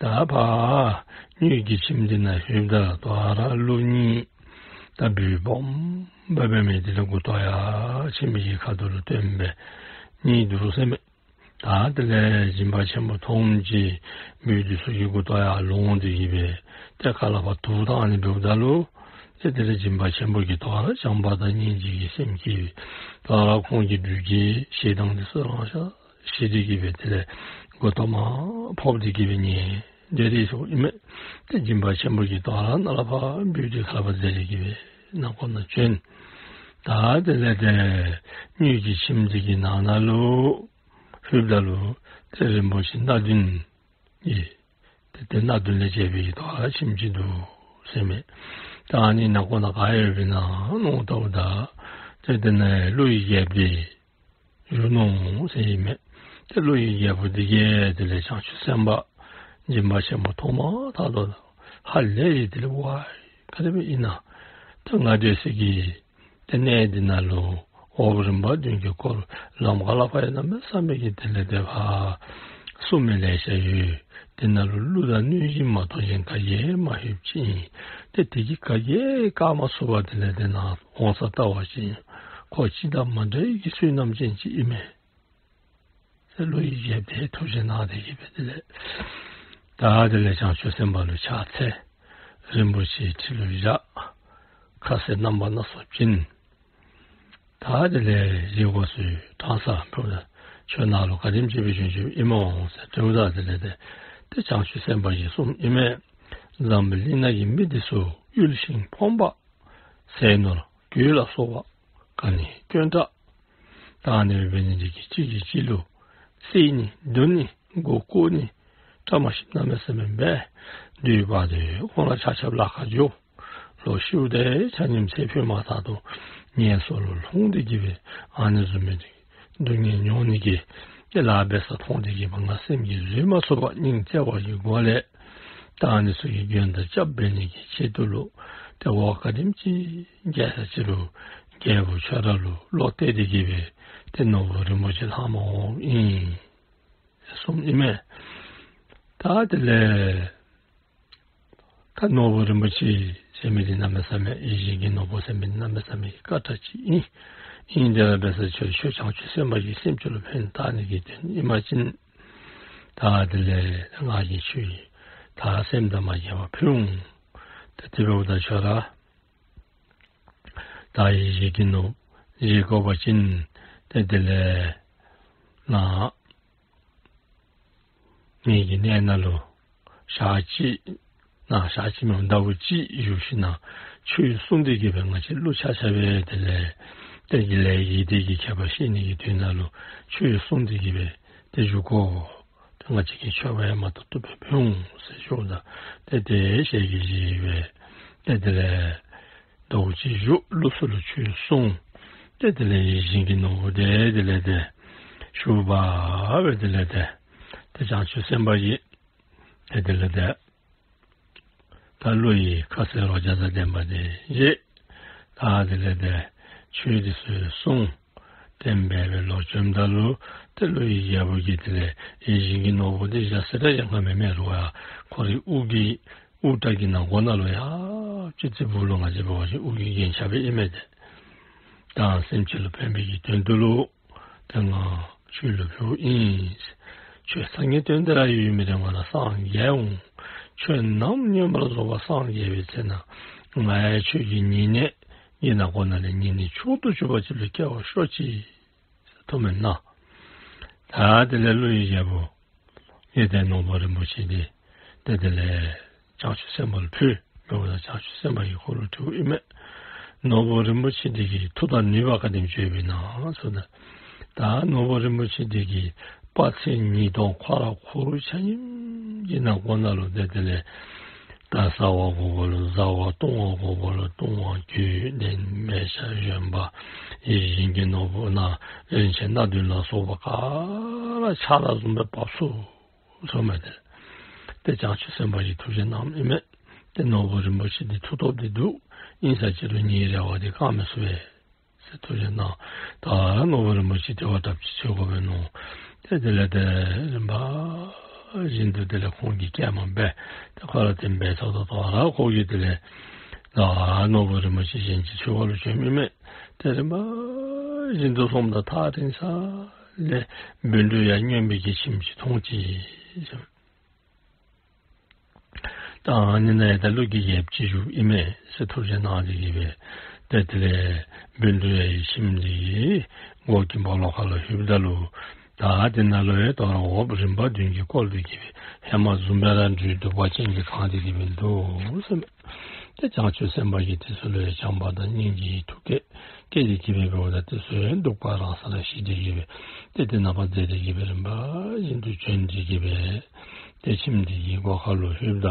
ད་ཕར་དངུལ་གྱི་ཁྱིམ་འདི་ནང་ལྷོདཔ་ད་དོ་རུང་ཀླུ་གཉིས་ད་སྦུལ་སྦོམ་སྦེ་འབད་མི་དེ་ལས་མགུ་ཏོ་ཡར་ཁྱིམ་གྱི་ཁ་ཐུག་ལུ་བཏོན་སྦེ་གཉིད་འདུག་ཟེར་མས། ད་དེ་ལས་སྦྱིན་པ་ཆེན་པོ་མཐོངམ་ཅིག་སྦུལ་འདི་ཚུ་གི་མགུ་ཏོ་ཡར་ལོང་སྟེ་གིས་སྦེ་ཏེ་ཁ་ལས་ཕར་དུག་བཏང་ནི་འབདཝ་ད་ལུ་ཏེ་དེ་ལས་སྦྱིན་པ་ཆེན་པོ་གིས་དོ་རུང་བྱམས་པ་དང་སྙིང་རྗེ་གི་སེམས་བསྐྱེད། དོ་རུང་ཁོང་གི་སྦྲུལ་གྱི་ཞེ་སྡང་འདི་ཚུ་རང་སར་ཞི་སྟེ་གིས་སྦེ་དེ་ལས་མགུ་ཏོ་མར་ཕབ་སྟེ་གིས་སྦེ་ཉལ་སྡོད་དེ་ཡོདཔ་ཨིན་མས། ཏེ་སྦྱིན་པ་ཆེན་པོ་གིས་དོ་རུང་ནཱ་ལས་ཕར་སྦུལ་འདི་ཁ་ལས་ཕར་འཛེགས་ཏེ་གིས་སྦེ་ནང་ཁོག་ནང་བྱོན། ད་དེ་ལས་ཏེ་དངུལ་གྱི་ཁྱིམ་འདི་གི་ནང་ན་ལུ་ལྷོདཔ་ད་ལུ་ཏེ་རིན་པོ་ཆེ་སྣ་བདུན་ཡོད། ཏེ་ཏེ་སྣ་བདུན་ལས་བྱས་པའི་དོ་རུང་ཁྱིམ་ཅིག་འདུག་ཟེར་མས། ད་ཨ་ནི་ནང་ཁོག་ནང་ག་ཡོདཔ་ཨིན་ན་མནོ་བལྟཝ་ད་ཏེ་དེ་ནང་ཀླུ་ཡི་རྒྱལཔོ་འདི་བཞུགས་ནུག་ཟེར་ཨིན་མས། ཏེ་ཀླུ་ཡི་རྒྱལཔོ་འདི་གིས་དེ་ལས་བྱང་ཆུབ་སེམས་དཔའ་སྦྱིན་པ་ཆེན་པོ་མཐོངམ་ད་ལུ་ཧ་ལས་ཏེ་དེ་ལས་ཝའི་ག་དེ་སྦེ་ཨིན་ན། ད་ང་སྡོད་སའི་གི་ཏེ་གནས་འདི་ནང་ལུ་འོགཔ་རིམ་པ་བདུན་གྱིས་བསྐོར། ལམ་ཁ་ལས་ཕར་ཡང་གནམ་མེད་ས་མེད་ཀྱི་དེ་ལས་ཏེ་ཕར་སྲུང་མི་ལེ་ཤ་ཡོད། དེ་ནང་ལུ་ཀླུ་དང་གནོད་སྦྱིན་མ་གཏོགས་གཞན་ག་གིས་མ་ལྷོདཔ་ཅིག་ཨིན། ཏེ་དེ་གིས་ག་གིས་བཀག་མ་ཚུགས་པར་དེ་ལས་ཏེ་ནཱ་འོང་ས་བལྟ་བ་ཅིན་ཁོ་ཅིག་དང་མ་འདྲ་བའི་གི་བསོད་ནམས་ཅན་ཅིག་ཨིན་མས་ཟེར་ཀླུ་ཡི་རྒྱལཔོ་དེ་ཐུགས་རྗེ་གནང་སྟེ་གིས་སྦེ་དེ་ལས་ད་དེ་ལས་བྱང་ཆུབ་སེམས་དཔའ་ལུ་ཕྱག་འཚལ། རིན་པོ་ཆེའི་ཁྲི་ལུ་བཞག། ཁ་ཟས་རྣམ་པ་སྣ་ཚོགས་བྱིན། ད་དེ་ལས་རྗེ་འགོ་ཚུགས་ཕྲང་ས་འབདཝ་ད་ཁྱོད་ནཱ་ལུ་ག་དེམ་ཅིག་སྦེ་བྱོན་བྱོནམ་ཨིན་མོ་ཟེར་དྲིཝ་ད་དེ་ལས་ཏེ་ཏེ་བྱང་ཆུབ་སེམས་དཔའ་གིས་གསུངམ་ཨིན་མས། འཛམ་བུ་གླིང་ནང་གི་མི་འདི་ཚུ་དབུལ་ཞིང་ཕོངས་པ། ཟས་ནོར་གོས་ལ་སོགས་པ་ག་ནི་དཀོན་དྲགས། ད་ཨ་ནི་སྦེ་འབད་ནི་འདི་གིས་གཅིག་གིས་གཅིག་ལུ་བསད་ནི་རྡུང་ནི་མགུ་སྐོར་ནི་བཀྲ་མ་ཤིསཔ་གནམ་མེད་ས་མེད་འབད། དུས་བར་དུ་ཁོང་ར་ཆ་ཁྱབ་ལཱ་ཁག་འགྱོ། ལོག་ཤིཝ་ད་ཆ་མཉམ་ཚེ་འཕོས་མ་ཐག་ཏུ་ངན་སོང་ལུ་ལྷུང་སྟེ་གིས་སྦེ་ཨ་ནི་བཟུམ་མའི་སྡུག་བསྔལ་མྱོང་ནི་གི་ ཏེ་ལཱ་འབད་ས་མཐོང་སྟེ་གི་སྦེ་ང་སེམས་ཀྱིས་བཟོད་མ་ཚུགས་པར་སྙིང་བརྩེ་བ་གི་སྒོ་ལས་ད་ཨ་ནི་ཚུ་གི་མགོན་དང་སྐྱབས་འབད་ནི་གི་ཆེད་དུ་ལུ་ཏེ་འོག་ག་དེམ་ཅིག་རྒྱས་ས་ཅི་རུང་རྒྱལ་པོ་ཁྱོད་ར་ལུ་བློ་གཏད་དེ་གི་སྦེ་ཏེ་ནོར་བུ་རིན་པོ་ཆེ་ལྷངམ་འོངམ་ཨིན་གསུངམ་ཨིན་མས། ད་དེ་ལས་ད་ནོར་བུ་རིན་པོ་ཆེ་ཟེར་མི་འདི་གནམ་མེད་ས་མེད་ཡིད་བཞིན་གྱི་ནོར་བུ་ཟེར་མི་འདི་གནམ་མེད་ས་མེད་ཀྱི་དཀའ་དྲགས་ཅིག་ཨིན། ཨིན་དེ་ར་འབད་ས་ཅི་རུང་ཁྱོད་བྱང་ཆུབ་སེམས་དཔའ་གི་སེམས་ཅན་ལུ་ཕན་བཏགས་ནི་གི་དོན་ཨིན་པ་ཅིན་ད་དེ་ལས་ང་གིས་ཁྱོད་ཀྱི་ད་སེམས་དང་མ་བརྗེད་པར་ཕུལ་འོང་། ད་དེ་འབདཝ་ད་ཁྱོད་ར་ད་ཡིད་བཞིན་གྱི་ནོར་བུ་བཞེས་དགོ་པ་ཅིན་ཏེ་དེ་ལས་ང་ངེ་གི་གནས་ནང་ལུ་ཞག་གཅིག་ནང་ཞག་གཅིག་མེན་ཟླཝ་གཅིག་བཞུགས་ཞིནམ་ཆོས་གསུང་སྟེ་གི་སྦེ་ང་བཅས་ཀླུ་ཆ་ཁྱབ་སྦེ་དེ་ལས་ཏེ་གི་ལས་ཡིད་བདེ་གི་ཁྱད་པར་ཤེས་ནི་གི་དོན་ལུ་ཆོས་གསུང་སྟེ་གི་སྦེ་ཏེ་བཞུགས་དགོ། ཏེ་ང་བཅས་ཀྱིས་མཆོད་པ་ཡང་མ་ཐོབ་ཐོབ་སྦེ་ཕུལ་འོང་ཟེར་ཞུཝ་ད་ཏེ་དེ་ཞལ་གྱིས་བཞེས་སྦེ་ཏེ་དེ་ལས་ཟླཝ་གཅིག་བཞུགས། ཀླུ་ཚུ་ལུ་ཆོས་གསུངས། ཏེ་དེ་ལས་ཡིད་བཞིན་གྱི་ནོར་བུ་དེ་དེ་ལས་ཏེ་ཞུ་བ་སྦེ་དེ་ལས་ཏེ་ཏེ་བྱང་ཆུབ་སེམས་དཔའ་གིས་ཏེ་དེ་ལས་ཏེ་ད་ཀླུ་ཡི་ཁ་ཟས་རོ་བརྒྱ་དང་ལྡན་པ་དེ་བཞེས། ད་དེ་ལས་ཏེ་ཆོས་འདི་ཚུ་གསུངས། ཏེ་འབད་སྦེ་ལོག་བྱོནམ་ད་ལུ་ཏེ་ཀླུ་ཡི་རྒྱལ་པོ་གིས་དེ་ལས་ཡིད་བཞིན་གྱི་ནོར་བུ་དེ་བཞག་ས་ར་ཡང་ཁ་མེད་མེད་རུང་ཡང་ཁོ་རའི་དབུ་གི་དབུ་སྐྲ་གི་ནང་སྒོ་ནང་ལུ་ཡར་སྤྱི་ཏི་སྦུག་ལུ་ང་བཅས་འབད་བ་ཅིན་དབུ་གི་རྒྱན་ཆ་སྦེ་ཨིན་མས་ཏེ། ད་སེམས་ཅན་ལུ་ཕན་པའི་གི་དོན་དུ་ལུ་ཏེ་ང་ཁྱོད་ལུ་ཕུལཝ་ཨིན། ཁྱོད་སངས་རྒྱས་དོན་དེ་ར་ཡོད་མི་དེ་ང་ར་སངས་རྒྱས་འོང་། ཁྱོད་ནམ་མངོན་པར་རྫོགས་པར་སངས་རྒྱས་པའི་ཚེ་ན་ང་ཡང་ཁྱོད་ཀྱི་ཉེ་གནས་ཀྱི་ནང་སྒོ་ནང་ལས་ཉེ་གནས་མཆོག་ཏུ་གྱུར་པ་ཅིག་ལུ་སྐྱེ་བར་ཤོག་ཅིག་ཟེར་ཐུགས་སྨོན་གནང་། ད་དེ་ལས་ཀླུ་ཡི་རྒྱལ་པོ་ཡི་ཏེ་ནོར་བུ་རིན་པོ་ཆེ་འདི་ཏེ་དེ་ལས་བྱང་ཆུབ་སེམས་དཔའ་ལུ་ཕུལ། འབདཝ་ད་བྱང་ཆུབ་སེམས་དཔའ་གིས་ཁོ་ལུ་དྲིཝ་ཨིན་མས། ནོར་བུ་རིན་པོ་ཆེ་འདི་གི་མཐུ་དང་ནུས་པ་ག་དེམ་ཅིག་ཡོདཔ་ཨིན་ན་ཟེརཝ་ད་ད་ནོར་བུ་རིན་པོ་ཆེ་འདི་གིས་དཔག་ཚད་ཉིས་སྟོང་ཁོ་ར་ཁོ་རའི་ཆ་མཉམ་གྱི་ནང་སྒོ་ནང་ལུ་ཏེ་དེ་ལས་ད་ཟ་བ་དགོ་པ་ལུ་ཟ་བ། བཏུང་བ་དགོ་པ་ལུ་བཏུང་བ། གོས་གདན་མལ་ཆ་བཞོན་པ་ཡིད་བཞིན་གྱི་ནོར་བུ་ནང་རིན་ཆེན་སྣ་བདུན་ལ་སོགས་པ་ག་ར་ཆ་ར་བཟུམ་སྦེ་འབག་ཚུགས་ཟེརཝ་མས་ཏེ། ཏེ་བྱང་ཆུབ་སེམས་དཔའ་གིས་ཐུགས་རྗེ་གནངམ་ཨིན་མས། ཏེ་ནོར་བུ་རིན་པོ་ཆེ་འདི་མཐུ་སྟོབས་འདི་འདུག། ཨིན་ས་ཅི་རུང་ངེའི་རེ་བ་འདི་བསྐང་མི་ཚུགས་པས་ཟེར་ཐུགས་རྗེ་གནང་། ད་ནོར་བུ་རིན་པོ་ཆེ་དེ་བ་དྲགཔ་ཅིག་འཚོལ་དགོ་པས་མནོ། ཏེ་དེ་ལས་ཏེ་རིམ་པ་བཞིན་དུ་དེ་ལས་ཁོང་གིས་བསྐྱལ་མ་འབད་ཏེ་ཁོ་ར་དེ་འབད་ཚརཝ་ད་ད་རུང་ཁོ་གིས་དེ་ལས་ད་ནོར་བུ་རིན་པོ་ཆེ་གཞན་ཅིག་འཚོལ་བར་ལུ་བྱོནམ་ཨིན་མས། ཏེ་རིམ་པ་བཞིན་དུ་སོངམ་ད་ཐག་རིང་ས་ལས་བཻ་ཌཱུརྱ་སྨྱོན་པའི་གི་ཁྱིམ་ཅིག་མཐོང་ཅི། ད་ཨ་ནི་ནང་ཡང་ད་ཀླུ་གི་རྒྱལཔོ་ཅིག་བཞུགསཔ་ཨིན་མས་ཟེར་ཐུགས་རྗེ་གནང་སྟེ་གི་སྦེ་ཏེ་དེ་ལས་བཻ་ཌཱུརྱ་ཡི་ཁྱིམ་འདི་གི་སྒོ་གི་སྦོ་ལོགས་ཁར་ལུ་ལྷོདཔ་ད་ལུ་ད་དེ་ནང་ལུ་ཡང་དོ་རུང་འོག་རིམ་པ་བདུན་གྱིས་བསྐོར་ཏེ་གི་སྦེ་ཧེ་མ་བཟུམ་སྦེ་ར་སྦྲུལ་གདུག་པ་ཅན་གྱིས་གང་སྟེ་གི་སྦེ་འདུག་ཟེར་མས། ཏེ་བྱང་ཆུབ་སེམས་དཔའ་གིས་དེ་ཚུ་ལུ་ཡང་བྱམས་པ་དང་སྙིང་རྗེའི་ཐུགས་བསྐྱེད་བསྐྱེད་དེ་གི་སྦེ་འབདཝ་ད་དེ་ཚུ་ཡང་གདུག་པ་རང་སར་ཞི་སྟེ་གི་སྦེ་ཏེ་དེ་ནང་ཕར་འཛེགས་ཏེ་གི་སྦེ་རིམ་པ་བཞིན་དུ་བྱོན་ཏེ་གི་སྦེ་ཏེ་ཁྱིམ་འདི་གི་སྒོ་ཁར་ལུ་ལྷོདཔ་ད་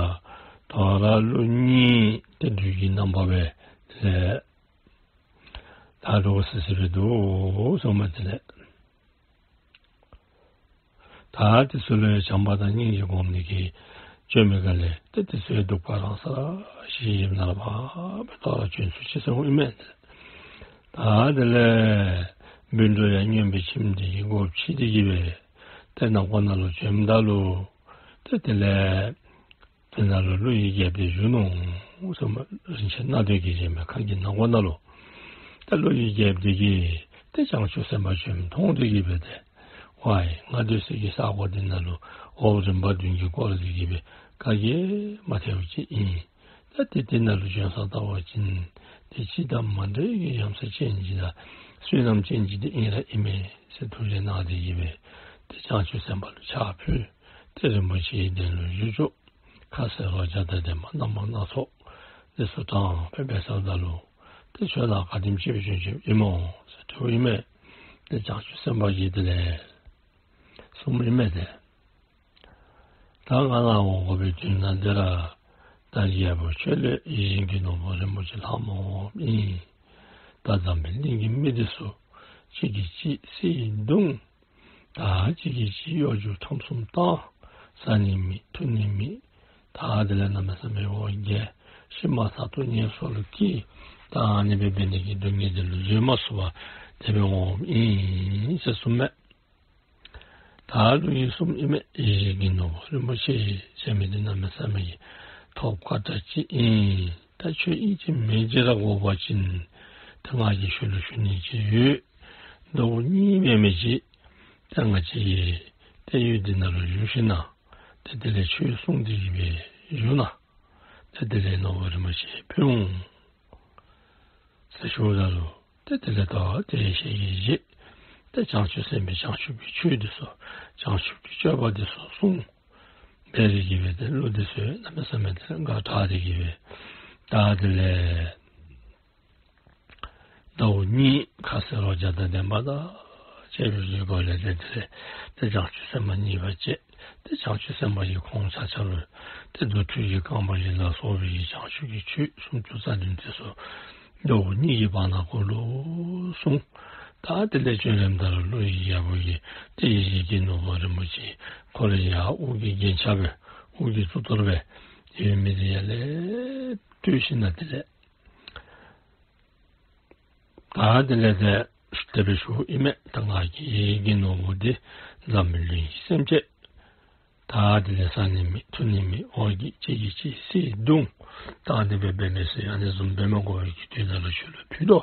དོ་རུང་ཀླུ་གཉིས་ཏེ་སྦྲུལ་གྱི་རྣམ་པ་སྦེ་ལས་ད་འདྲོག་སི་སི་སྦེ་འདུག་ཟེརཝ་མས། དེ་ལས་ད་དེ་ཚུ་ལུ་ཡང་བྱམས་པ་དང་སྙིང་རྗེ་སྒོམ་ནི་གི་བྱོན་མི་ག་ལས་ཏེ་དེ་ཚུ་ཡང་གདུག་པ་རང་སར་ཞི་ཞིནམ་ལས་ཕར་སྦེ་དོ་རུང་བྱོན་ཚུགས་ཅི་ཟེརཝ་ཨིན་མས། ད་དེ་ལས་བཻ་ཌཱུརྱ་སྨྱོན་པའི་ཁྱིམ་འདི་གི་སྒོ་ཕྱེ་སྟེ་གི་སྦེ་ཏེ་ནང་སྒོ་ནང་ལུ་བྱོནམ་ད་ལུ་ཏེ་དེ་ལས་དེ་ནང་ལུ་ཀླུ་ཡི་རྒྱལཔོ་དེ་བཞུགས་ནུག་ཟེརཝ་མས། རིན་ཆེན་སྣ་བདུན་གྱིས་བརྒྱན་པའི་ཁང་གི་ནང་སྒོ་ནང་ལུ། ད་ཀླུ་ཡི་རྒྱལཔོ་དེ་གིས་ཏེ་བྱང་ཆུབ་སེམས་དཔའ་བྱོནམ་མཐོང་སྟེ་གི་སྦེ་ཏེ་ཝའི་ང་སྡོད་སའི་གི་ས་གོ་འདི་ནང་ལུ་འོག་རིམ་པ་བདུན་གྱིས་བསྐོར་ཏེ་གི་སྦེ་ག་གིས་མ་ཐལཝ་ཅིག་ཨིན། ད་ཏེ་དེ་ནང་ལུ་བྱོན་ས་བལྟ་བ་ཅིན་ཏེ་ཕྱི་དང་མ་འདྲ་བའི་གི་ཡ་མཚན་ཅན་ཅིག་དང་བསོད་ནམས་ཅན་ཅིག་འདི་ཨིན་ར་ཨིན་མས་ཟེར་ཐུགས་རྗེ་གནང་སྟེ་གི་སྦེ་ཏེ་བྱང་ཆུབ་སེམས་དཔའ་ལུ་ཕྱག་ཕུལ། ཏེ་རིན་པོ་ཆེའི་གདན་ལུ་བཞུགས་བཞུགས། ཁ་ཟས་རོ་བརྒྱ་དང་ལྡན་པ་རྣམ་པ་སྣ་ཚོགས་འདི་ཚུ་དྲངས་སྦེ་འབད་ཚརཝ་ད་ལུ་ཏེ་ཁྱོད་ནཱ་ག་དེམ་ཅིག་སྦེ་བྱོན་བྱོནམ་ཨིན་མོ་ཟེར་དྲིཝ་ཨིན་མས། ཏེ་བྱང་ཆུབ་སེམས་དཔའ་གིས་དེ་ལས་གསུངམ་ཨིན་མས། ཏེ་ད་ང་ནཱ་འོང་དགོ་པའི་དོན་དག་འདི་ར་ད་རྒྱལ་པོ་ཁྱོད་ལུ་ཡིད་བཞིན་གྱི་ནོར་བུ་རིན་པོ་ཆེ་ལྷངམ་འོངམ་ཨིན། ད་འཛམ་བུ་གླིང་གི་མི་འདི་ཚུ་གཅིག་གིས་གཅིག་བསད་བརྡུང་ ད་གཅིག་གིས་གཅིག་གཡོ་སྒྱུ་ཁྲམ་གསུམ་བཏང་། བཟའ་ནི་མེད་འཐུང་ནི་མེད། ད་དེ་ལས་གནམ་མེད་ས་མེད་འོ་བརྒྱལ། ཤི་མ་ཚར་དུས་ངན་སོང་ལུ་སྐྱེ། ད་ཨ་ནི་སྦེ་འབད་ནི་གི་སྡུག་བསྔལ་དེ་ལུ་བཟོད་མ་ཚུགས་པར་དེ་སྦེ་འོངམ་ཨིན་ཟེར་གསུངས་མས། ད་ལོ་ཡི་གསུམ་ཨིན་མས། ཡེ་ཤེས་ཀྱི་ནོར་བུ་རིན་པོ་ཆེ་ཟེར་མི་འདི་གནམ་མེད་ས་མེད་ཀྱི་ཐོབ་དཀའ་དྲགས་ཅིག་ཨིན། ད་ཁྱོད་ཨིན་ཅི་མིན་ཅི་ར་དགོ་པ་ཅིན་ད་ང་གིས་ཁྱོད་ལུ་ཞུ་ནི་ཅིག་ཡོད། ཟླཝ་གཉིས་འབད་མི་ཅིག་ད་ང་བཅས་ཀྱི་ཏེ་ཡུལ་འདི་ནང་ལུ་བཞུགས་ཞིནམ་ཏེ་དེ་ལས་ཆོས་གསུང་སྟེ་གི་སྦེ་བཞུགས་གནང་། ཏེ་དེ་ལས་ནོར་བུ་རིན་པོ་ཆེ་ཕུལ་འོང་ཟེར་ཞུཝ་ད་ལུ་ཏེ་དེ་ལས་ད་དེ་ཡེ་ཤེས་ཀྱི་རྗེ་ཏེ་བྱང་ཆུབ་སེམས་དཔའི་བྱང་ཆུབ་ཀྱི་ཆོས་འདི་ཚུ་བྱང་ཆུབ་ཀྱི་སྤྱོད་པ་འདི་ཚུ་གསུངས། འབད་དེ་གི་སྦེ་ཏེ་གླུ་འདི་ཚུ་གནམ་མེད་ས་མེད་ཏེ་དགའ་དྲགས་ཏེ་གི་སྦེ་ད་དེ་ལས་ཟླཝ་གཉིས་ཁ་ཟས་རོ་བརྒྱ་དང་ལྡན་པ་དང་བཅས་པའི་གི་སྒོ་ལས་ཏེ་དེ་ལས་ཏེ་བྱང་ཆུབ་སེམས་དཔའ་གཉིས་པ་བཅས་ཏེ་བྱང་ཆུབ་སེམས་དཔའ་གི་ཁོང་ཆ་ཁྱབ་ལུ་ཏེ་རྫུ་འཕྲུལ་གྱི་རྐང་པ་བཞི་ལ་སོགས་པའི་གི་བྱང་ཆུབ་ཀྱི་ཆོས་སུམ་ཅུ་རྩ་བདུན་དེ་ཚུ་ཟླཝ་གཉིས་ཀྱི་བར་ན་ཁོ་ལུ་གསུངས། ད་དེ་ལས་བྱོན་རནམ་ད་ལུ་ཀླུ་ཡི་རྒྱལ་པོ་གིས་ཏེ་ཡེ་ཤེས་ཀྱི་ནོར་བུ་རིན་པོ་ཆེ་ཁོ་ར་ཡར་དབུ་གི་རྒྱན་ཆ་སྦེ་དབུ་གི་གཙུག་ཏོར་སྦེ་ཡོད་མི་འདི་ཡར་ལས་སྤྲོད་ཞིནམ་དེ་ལས་ད་དེ་ལས་ཏེ་དེ་སྦེ་ཞུཝ་ཨིན་མས། ད་ང་གིས་ཡེ་ཤེས་ཀྱི་ནོར་བུ་འདི་འཛམ་བུ་གླིང་གི་སེམས་ཅན་ད་དེ་ལས་བཟའ་ནི་མེད་འཐུང་ནི་མེད་འོ་བརྒྱལ་གཅིག་གིས་གཅིག་བསད་བརྡུང་ད་དེ་སྦེ་འབད་མི་ཚུ་ཨ་ནི་བཟུམ་འབད་མ་དགོ་པའི་གི་དོན་དག་ལུ་ཁྱོད་ལུ་ཕུལ་དོ།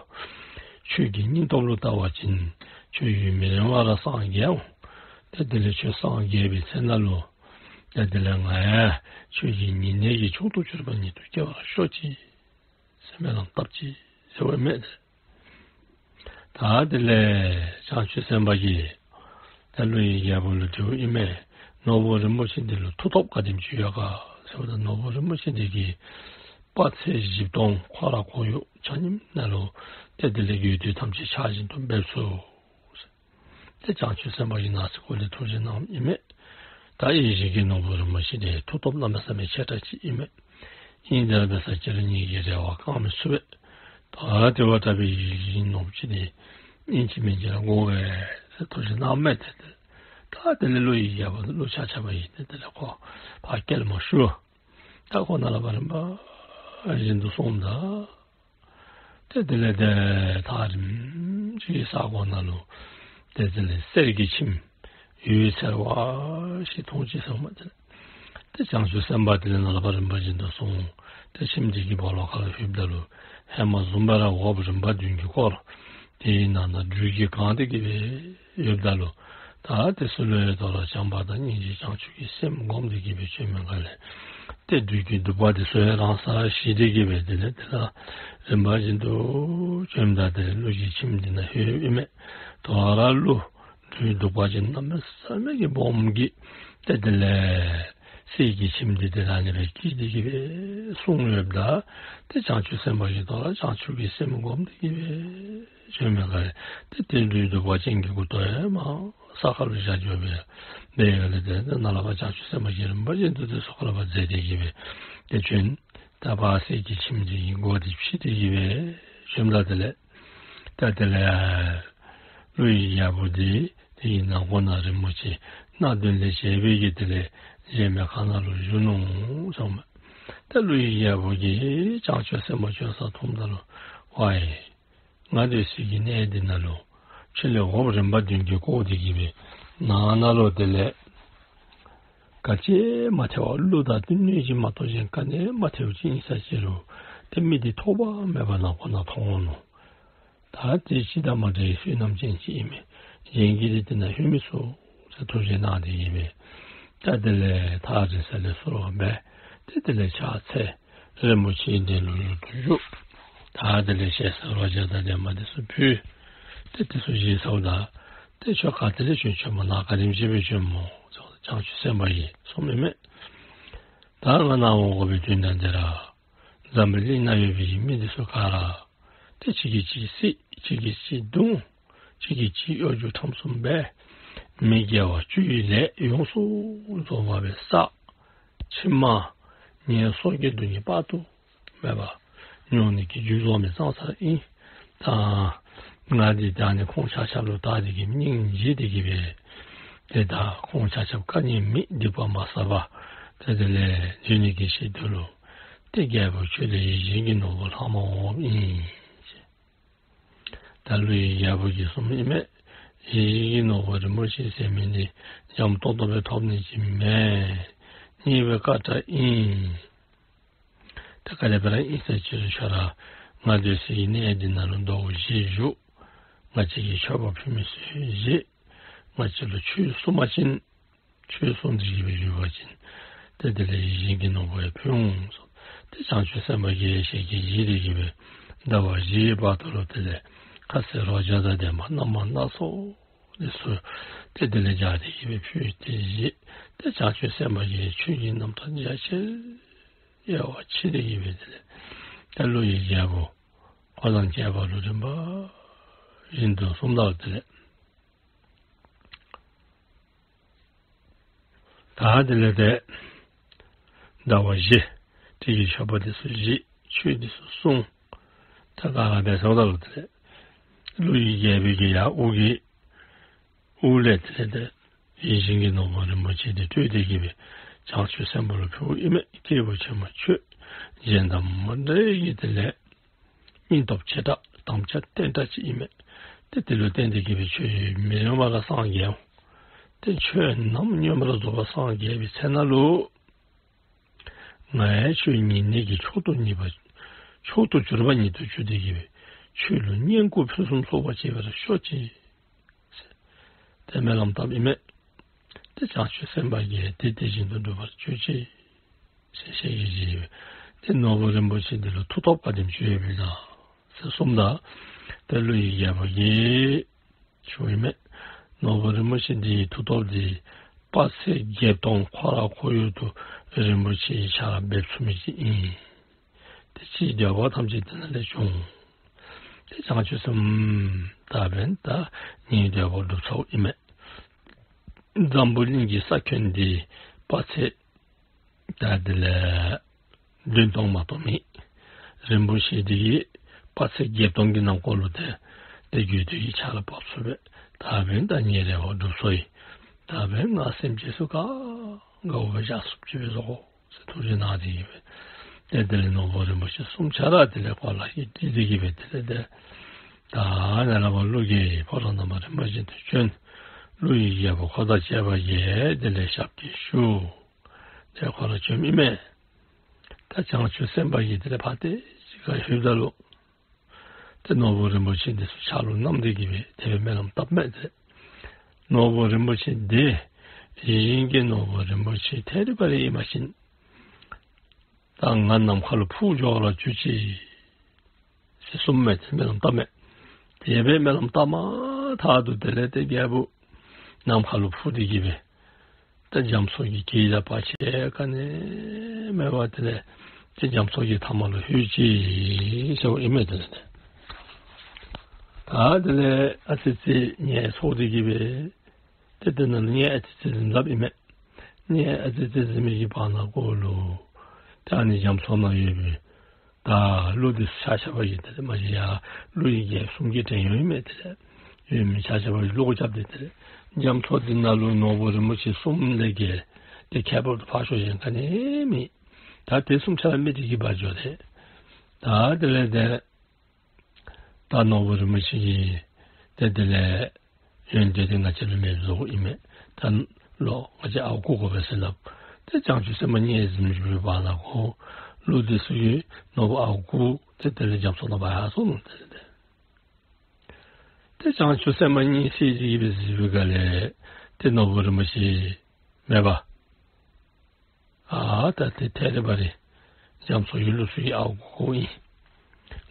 ཁྱོད་ཀྱི་སྙིང་སྟོབས་ལུ་བལྟ་བ་ཅིན་ཁྱོད་ཡུན་མི་རིང་བར་སངས་རྒྱས་འོང་། ཏེ་དེ་ལས་ཁྱོད་སངས་རྒྱས་པའི་ཚེ་ན་ལུ་ཏེ་དེ་ལས་ང་ཡང་ཁྱོད་ཀྱི་ཉེ་གནས་ཀྱི་མཆོག་ཏུ་གྱུར་པ་ཉིད་དུ་སྐྱེ་བར་ཤོག་ཅིག་ཟེར་སྨོན་ལམ་བཏབ་ཅི་ཟེར་བ་མས། ད་དེ་ལས་བྱང་ཆུབ་སེམས་དཔའ་གིས་ད་ཀླུ་ཡི་རྒྱལ་པོ་ལུ་དྲིཝ་ཨིན་མས། ནོར་བུ་རིན་པོ་ཆེ་འདི་ལུ་མཐུ་སྟོབས་ག་དེམ་ཅིག་ཡོད་ག་ཟེརཝ་ད་ནོར་བུ་རིན་པོ་ཆེ་འདི་གིས་དཔག་ཚད་བཞི་སྟོང་ཁོ་ར་ཁོར་ཡུག་ཆ་མཉམ་ནང་ལུ་ཏེ་དེ་ལས་དགོས་འདོད་ཐམས་ཅད་ཆར་བཞིན་དུ་འབེབས་ཚུགས། ཏེ་བྱང་ཆུབ་སེམས་དཔའ་གིས་ནང་སེམས་ཁོ་ལས་ཐུགས་རྗེ་གནངམ་ཨིན་མས། ད་ཡེ་ཤེས་ཀྱི་ནོར་བུ་རིན་པོ་ཆེ་འདི་མཐུ་སྟོབས་གནམ་མེད་ས་མེད་ཆེ་དྲགས་ཅིག་ཨིན་མས། ཨིན་ཏེ་ར་འབད་ས་ཅིག་ར་ངེ་གི་རེ་བ་བསྐང་མི་ཚུགས་པས། ད་དེ་བ་ད་འབད་ཡེ་ཤེས་ཀྱི་ནོར་བུ་ཅིག་འདི་ཨིན་ཅི་མིན་ཅི་ར་དགོ་པས་ཟེར་ཐུགས་རྗེ་གནངམ་མས། ཏེ་ད་དེ་ལས་ཀླུ་ཡི་རྒྱལ་པོ་ཀླུ་ཆ་ཁྱབ་ཨིན། ཏེ་དེ་ལས་ཁོ་ཕར་སྐྱེལ་མ་ཞུ། ད་ཁོ་ནཱ་ལས་ཕར་རིམ་པ་བཞིན་དུ་སོངམ་ད་ཏེ་དེ་ལས་ཏེ་ཐག་རིངམོ་ཅིག་གི་ས་གོ་ནང་ལུ་ཏེ་དེ་ལས་གསེར་གྱི་ཁྱིམ་ཡོད་ཚར་བ་ཅིག་མཐོང་ཅི་ཟེརཝ་མས། ཏེ་ཏེ་བྱང་ཆུབ་སེམས་དཔའ་དེ་ལས་ནཱ་ལས་ཕར་རིམ་པ་བཞིན་དུ་སོང་། ཏེ་ཁྱིམ་དེ་གི་སྦོ་ལོགས་ཁ་ལུ་ལྷོདཔ་ད་ལུ་ཧེ་མ་བཟུམ་སྦེ་ར་འོག་རིམ་པ་བདུན་གྱིས་བསྐོར། དེའི་ནང་ན་སྦྲུལ་གྱིས་གང་སྟེ་གི་སྦེ་ཡོདཔ་ད་ལུ་ད་དེ་ཚུ་ལུ་ཡང་དོ་རུང་བྱམས་པ་དང་སྙིང་རྗེ་བྱང་ཆུབ་ཀྱི་སེམས་བསྒོམ་སྟེ་གི་སྦེ་བྱོན་མི་ག་ལས་ཏེ་བདུད་ཀྱི་གདུག་པ་དེ་ཚུ་ཡང་རང་སར་ཞི་སྟེ་གི་སྦེ་དེ་ལས་དེ་ལས་རིམ་པ་བཞིན་དུ་བྱོནམ་ད་དེ་ལས་ཀླུ་གི་ཁྱིམ་དེ་ནང་ལྷོདཔ་ཨིན་མས། དོ་རུང་ཀླུ་སྦྲུལ་གདུག་པ་ཅན་གནམ་མེད་ས་མེད་ཀྱི་སྦོམ་གྱིས་ཏེ་དེ་ལས་གསེར་གྱི་ཁྱིམ་དེ་དེ་ལས་ཨ་ནི་སྦེ་བསྐྱིས་ཏེ་གི་སྦེ་གསུངས་ཡོདཔ་ད་ཏེ་བྱང་ཆུབ་སེམས་དཔའ་གིས་དོ་རུང་བྱང་ཆུབ་ཀྱི་སེམས་བསྒོམ་སྟེ་གི་སྦེ་བྱོན་མི་ག་ལས་ཏེ་དེ་སྦྲུལ་གདུག་པ་ཅན་གྱི་མགུ་ཏོ་ཡང་མར་ས་ཁ་ལུ་བཞག་འགྱོ་སྦེ་དེ་ག་ལས་ཏེ་ནཱ་ལས་ཕར་བྱང་ཆུབ་སེམས་དཔའ་གིས་རིམ་པ་བཞིན་དུ་དེ་ཚུ་ཁོ་ར་ཕར་འཛེགས་ཏེ་གི་སྦེ་ཏེ་བྱོན། ད་ཕར་གསེར་གྱི་ཁྱིམ་དེ་གི་སྒོ་དེ་ཕྱེ་སྟེ་གི་སྦེ་བྱོནམ་ད་དེ་ལས་ད་དེ་ལས་ཀླུ་ཡི་རྒྱལ་པོ་འདི་དེ་གི་ནང་ཁོག་ནང་རིན་པོ་ཆེ་སྣ་བདུན་ལས་བྱས་པའི་གི་དེ་ལས་གཞལ་མེད་ཁང་ནང་ལུ་བཞུགས་ནུག་ཟེརཝ་མས། ད་ཀླུ་ཡི་རྒྱལ་པོ་གིས་བྱང་ཆུབ་སེམས་དཔའ་བྱོན་ས་མཐོངམ་ད་ལུ་ཝའི་ང་སྡོད་སའི་གི་གནས་འདི་ནང་ལུ་ཕྱི་ལས་འོག་རིམ་པ་བདུན་གྱིས་བསྐོར་ཏེ་གི་སྦེ་ནང་ན་ལུ་དེ་ལས་ག་ཅི་མ་ཐལ་བ་ཀླུ་དང་བསྟུན་ནི་ཅིག་མ་གཏོགས་གཞན་ག་ནི་མ་ཐལཝ་ཅིག་ཨིན་ས་ཅི་རུང་ཏེ་མི་འདི་ཐོགས་པ་མེད་པར་ནང་ཁོག་ནང་མཐོང་ནུག། ད་དེ་ཅི་དང་མ་འདྲ་བའི་བསོད་ནམས་ཅན་ཅིག་ཨིན་མས། གཞན་གྱིས་དེ་དེ་ནང་ལྷོད་མི་ཚུགས་ཟེར་ཐུགས་རྗེ་གནང་སྟེ་གི་སྦེ་ད་དེ་ལས་ཐག་རིང་ས་ལས་ཚུར་འབད་དེ་དེ་ལས་ཕྱག་འཚལ། རིན་པོ་ཆེ་འདི་ལུ་ལུ་ཏུ་བཞུགས། ད་དེ་ལས་ཞལ་ཟས་རོ་བརྒྱ་དང་ལྡན་པ་དེ་ཚུ་ཕུལ། ཏེ་དེ་ཚུ་བཞེས་ཚརཝ་ད་ཏེ་ཁྱོད་ག་ཏེ་ལས་བྱོན་བྱོནམ་སྨོ། ནཱ་ག་དེམ་ཅིག་སྦེ་བྱོནམ་སྨོ་ཟེར་བྱང་ཆུབ་སེམས་དཔའ་གིས་གསུངམ་ཨིན་མས། ད་ང་ནཱ་འོང་དགོ་པའི་དོན་དག་འདི་ར་འཛམ་བུ་གླིང་ན་ཡོད་པའི་མི་འདི་ཚུ་ག་ར་ཏེ་གཅིག་གིས་གཅིག་བསད་གཅིག་གིས་གཅིག་བརྡུང་གཅིག་གིས་གཅིག་གཡོ་སྒྱུ་ཁྲམ་གསུམ་འབད་མི་དགེ་བ་བཅུའི་ལས་ཡོངས་སུ་རྫོགས་པ་སྦེ་བསགས། ཕྱི་མ་ངན་སོང་གི་སྡུག་བསྔལ་དཔག་ཏུ་མེད་པ་མྱོང་ནི་གི་རྒྱུ་བཟོ་མི་ཙང་ཙ་ཨིན། ད་ང་འདི་ད་ནི་ཁོང་ཆ་ཁྱབ་ལུ་བདག་འདི་གིས་སྙིང་རྗེ་སྟེ་གི་སྦེ་ དེ་དག་ཁོང་ཆ་ཁྱབ་བཀའ་ཉན་མི་སྡིག་པ་མ་བསགས་པར་ཏེ་དེ་ལས་འབྱོན་ནི་གི་ཆེད་དུ་ལུ་ཏེ་རྒྱལ་པོ་ཁྱོད་ལུ་ཡིད་བཞིན་གྱི་ནོར་བུ་ལྷག་མ་འོངམ་ཨིན། ད་ཀླུ་ཡི་རྒྱལ་པོ་གིས་གསུངམ་ཨིན་མས། ཡིད་བཞིན་གྱི་ནོར་བུ་རིན་པོ་ཆེ་ཟེར་མི་འདི་འཇམ་ཏོང་ཏོ་སྦེ་ཐོབ་ནི་ཅིག་མེན། རྙེད་པའི་དཀའ་དྲགས་ཨིན། ད་ག་དེ་སྦེ་ར་ཨིན་ཟེར་ཅི་རུང་ཁྱོད་ར་ང་སྡོད་སའི་གནས་འདི་ནང་ལུ་ཟླཝ་བཞི་བཞུགས། ང་བཅས་ཀྱི་མཆོད་པ་ཕུལ་མི་ཚུ་བཞེས། ང་བཅས་ལུ་ཆོས་གསུང་པ་ཅིན་ཆོས་གསུང་སྟེ་གི་སྦེ་བཞུགས་པ་ཅིན་ཏེ་དེ་ལས་ཡིད་བཞིན་གྱི་ནོར་བུ་ཡང་ཕུལ་འོང་ཟེར། ཏེ་བྱང་ཆུབ་སེམས་དཔའ་གིས་ཞལ་གྱིས་བཞེས་ཏེ་གི་སྦེ་ཟླཝ་བཞིའི་བར་དུ་ལུ་དེ་ལས་ཁ་ཟས་རོ་བརྒྱ་དང་ལྡན་པ་རྣམ་པ་སྣ་ཚོགས་འདི་ཚུ་ཏེ་དེ་ལས་སྦྱར་ཏེ་གི་སྦེ་ཕུལ་ཏེ་བཞེས། ཏེ་བྱང་ཆུབ་སེམས་དཔའ་གིས་ཆོས་ཀྱི་རྣམ་ཐར་རྒྱ་ཆེར་དབྱེ་བ་ཕྱེ་སྟེ་གི་སྦེ་དེ་ལས་ཏེ་ཀླུ་ཡི་རྒྱལ་པོ་ཁོ་དང་བཅས་པ་ལུ་རིམ་པ་བཞིན་དུ་གསུངམ་ད་ལུ་དེ་ལས་ད་དེ་ལས་ཏེ་ཟླཝ་བཞི་དེ་གི་མཆོད་པ་འདི་ཚུ་བཞེས། ཆོས་འདི་ཚུ་གསུངས། ད་ག་ར་འབད་ཚརཝ་ད་ལུ་དེ་ལས་ཀླུ་ཡི་རྒྱལ་པོ་གིས་ཡར་དབུ་གི་དབུ་ལས་དེ་ལས་ཏེ་ཡིད་བཞིན་གྱི་ནོར་བུ་རིན་པོ་ཆེ་འདི་སྤྲོད་དེ་གི་སྦེ་བྱང་ཆུབ་སེམས་དཔའ་ལུ་ཕུལཝ་ཨིན་མས། སྐྱེས་བུ་ཆེན་པོ་ཁྱོད་གཞན་དང་མ་འདྲ་བའི་དེ་ལས་སྙིང་སྟོབས་ཆེ་དྲགས་དམ་བཅའ་བརྟན་དྲགས་ཅིག་ཨིན་མས། ཏེ་དེ་ལུ་བརྟེན་ཏེ་གི་སྦེ་ཁྱོད་མི་ཡུན་རིངམོ་ལུ་སངས་རྒྱས་འོང་། ཏེ་ཁྱོད་ནམ་མི་ཡུན་རིངམོ་ལུ་རྫོགས་པ་སངས་རྒྱས་པའི་ཚེ་ན་ལུ་ང་ཡང་ཁྱོད་ཉིད་གཉེན་གྱི་མཆོག་ཏུ་གྱུར་པ་མཆོག་ཏུ་གྱུར་པ་ཉིད་དུ་གྱུར་ཏེ་གི་སྦེ་ཁྱོད་ལུ་བསྙེན་བཀུར་ཕུན་སུམ་ཚོགས་པ་བྱེད་པར་ཤོག་ཅིག་ཟེར་ཏེ་སྨོན་ལམ་བཏབ་ཨིན་མས། ཏེ་བྱང་ཆུབ་སེམས་དཔའ་གིས་དེ་དེ་བཞིན་དུ་འགྲུབ་པར་གྱུར་ཅིག་ཟེར་ཞལ་གྱིས་བཞེས་པས། ཏེ་ནོར་བུ་རིན་པོ་ཆེ་འདི་ལུ་མཐུ་སྟོབས་ག་དེམ་ཅིག་ཡོདཔ་ཨིན་ན་ཟེར་གསུངམ་ད་ཏེ་ཀླུ་ཡི་རྒྱལ་པོ་གིས་ཞུཝ་ཨིན་མས། ནོར་བུ་རིན་པོ་ཆེ་འདིའི་མཐུ་སྟོབས་འདི་དཔག་ཚད་བརྒྱད་སྟོང་ཁོ་ར་ཁོར་ཡུག་ཏུ་རིན་པོ་ཆེའི་ཆར་འབེབས་ཚུགས་མི་ཅིག་ཨིན། ཏེ་ཅི་འདོད་པ་ཐམས་ཅད་དེ་ནང་ལས་འབྱུང་། ཏེ་བྱང་ཆུབ་སེམས་ད་འབདན་ད་ངེའི་འདོད་པ་འགྲུབ་ཚརཝ་ཨིན་མས། འཛམ་བུ་གླིང་གི་ས་ཁྱོན་འདི་དཔག་ཚད་ད་དེ་ལས་བདུན་སྟོང་མ་གཏོགས་མེད། རིན་པོ་ཆེ་འདི་གིས་དཔག་ཚད་བརྒྱད་སྟོང་གི་ནང་འཁོད་ལུ་ཏེ་ཏེ་རྒྱུད་སྡེ་གི་ཆར་འབབ་ཚུགས་པས། ད་འབདན་ད་ངེའི་རེ་བ་འགྲུབ་སོ་ཡི། ད་འབདན་ང་སེམས་ཅན་ཚུ་ག་དགའཝ་སྦེ་བཞག་ཚུགསཔ་ཅིག་སྦེ་བཟོ་དགོ་ཟེར་ཐུགས་རྗེ་གནང་སྟེ་གི་སྦེ་ཏེ་དེ་ལས་ནོར་བུ་རིན་པོ་ཆེ་གསུམ་ཆ་ར་དེ་ལས་གོ་ལ་གིས་དཀྲིས་ཏེ་གི་སྦེ་དེ་ལས་ཏེ་ད་ནཱ་ལས་ཕར་ཀླུ་རྒྱལ་ཕོ་བྲང་དང་མ་རིམ་པ་བཞིན་དུ་བྱོན། ཀླུ་ཡི་རྒྱལ་པོ་ཁོ་དང་བཅས་པ་གིས་དེ་ལས་ཞབས་ཀྱིས་ཞུ། ཏེ་ཁོ་ར་བྱོནམ་ཨིན་མས། ད་བྱང་ཆུབ་སེམས་དཔའ་གིས་དེ་ལས་ཕར་ཏེ་ཅིག་ཁར་ལྷོདཔ་ད་ལུ་ཏེ་ནོར་བུ་རིན་པོ་ཆེ་འདི་ཚུ་ཕྱག་ལུ་བསྣམས་ཏེ་གི་སྦེ་དེ་སྦེ་སྨོན་ལམ་བཏབ་མས་ཏེ། ནོར་བུ་རིན་པོ་ཆེ་འདི་ཡིད་བཞིན་གྱི་ནོར་བུ་རིན་པོ་ཆེ་ཐད་རི་བ་རི་ཨིན་པ་ཅིན་ད་ང་ནམ་མཁའ་ལུ་འཕུར་འགྱོ་བར་གྱུར་ཅིག་ཟེར་གསུངམ་མས་ཏེ་སྨོན་ལམ་བཏབ་མས། དེ་སྦེ་སྨོན་ལམ་བཏབ་མ་ཐག་ཏུ་དེ་ལས་ཏེ་རྒྱལ་པོ་ནམ་མཁའ་ལུ་འཕུར་ཏེ་གི་སྦེ་ད་རྒྱ་མཚོ་གི་གད་དང་བར་ཆད་ག་ནི་མེད་པར་དེ་ལས་ཏེ་རྒྱ་མཚོ་གི་མཐའ་མ་ལུ་ལྷོད་ཅི་ཟེརཝ་ཨིན་མས། དེ་ལས་ཏེ་ད་དེ་ལས་ཨ་ཙི་ཙི་ངལ་འཚོ་སྟེ་གི་སྦེ་ཏེ་དེ་ནང་ལུ་ངལ་ཨ་ཙི་ཙི་གཟིམ་གཟིམ་ཨིན་མས། ངལ་ཨ་ཙི་ཙི་གཟིམ་མི་གི་བར་ན་ཀོ་ལུ་ད་ཨ་ནི་རྒྱ་མཚོ་ནང་ཡོད་པའི་ད་ཀླུ་འདི་ཚུ་ཆ་ཁྱབ་ཀྱིས་དེ་ལས་མ་གཞི་ཡང་ཀླུ་ཡི་རྒྱལཔོ་གསུམ་གྱི་བྲན་གཡོག་ཨིན་མས། དེ་ལས་ཡོད་མི་ཆ་ཁྱབ་ཀྱིས་བློ་རྐྱབ་སྟེ་དེ་ལས་རྒྱ་མཚོ་འདི་ནང་ལུ་ནོར་བུ་རིན་པོ་ཆེ་གསུམ་ལས་བརྒལ་ཏེ་ཁྱད་པར་དུ་ཕར་ཞོག་ཡང་ག་ནི་མེད། ད་དེ་གསུམ་ཆ་ར་མེད་དེ་གི་འབག་འགྱོ་སྟེ་ད་དེ་ལས་ཏེ་ད་ནོར་བུ་རིན་པོ་ཆེ་གིས་ཏེ་དེ་ལས་ཡོན་ཏན་འདི་ང་བཅས་ལུ་མེདཔ་བཟོཝ་ཨིན་མས། ད་ལོག་ང་བཅས་ཨརཝ་རྐུ་དགོ་པས་ཟེར་སླབ། ཏེ་བྱང་ཆུབ་སེམས་དཔའ་ངལ་གཟིམ་བཞུགས་པའི་བར་ན་ཀོ་ཀླུ་འདི་ཚུ་གིས་ནོར་བུ་ཨརཝ་རྐུ་ཏེ་དེ་ལས་རྒྱ་མཚོ་ནང་འབག་ཡར་སོ་ནུག། ཏེ་ཏེ་བྱང་ཆུབ་སེམས་དཔའ་གཉིད་སད་དེ་གི་སྦེ་གཟིགས་པའི་སྒང་ལས་ཏེ་ནོར་བུ་རིན་པོ་ཆེ་མེད་པར་ཨ་ད་ཏེ་ཐད་རི་བ་རི་རྒྱ་མཚོ་གི་ཀླུ་ཚུ་གིས་ཨརཝ་རྐུ་ཨིན།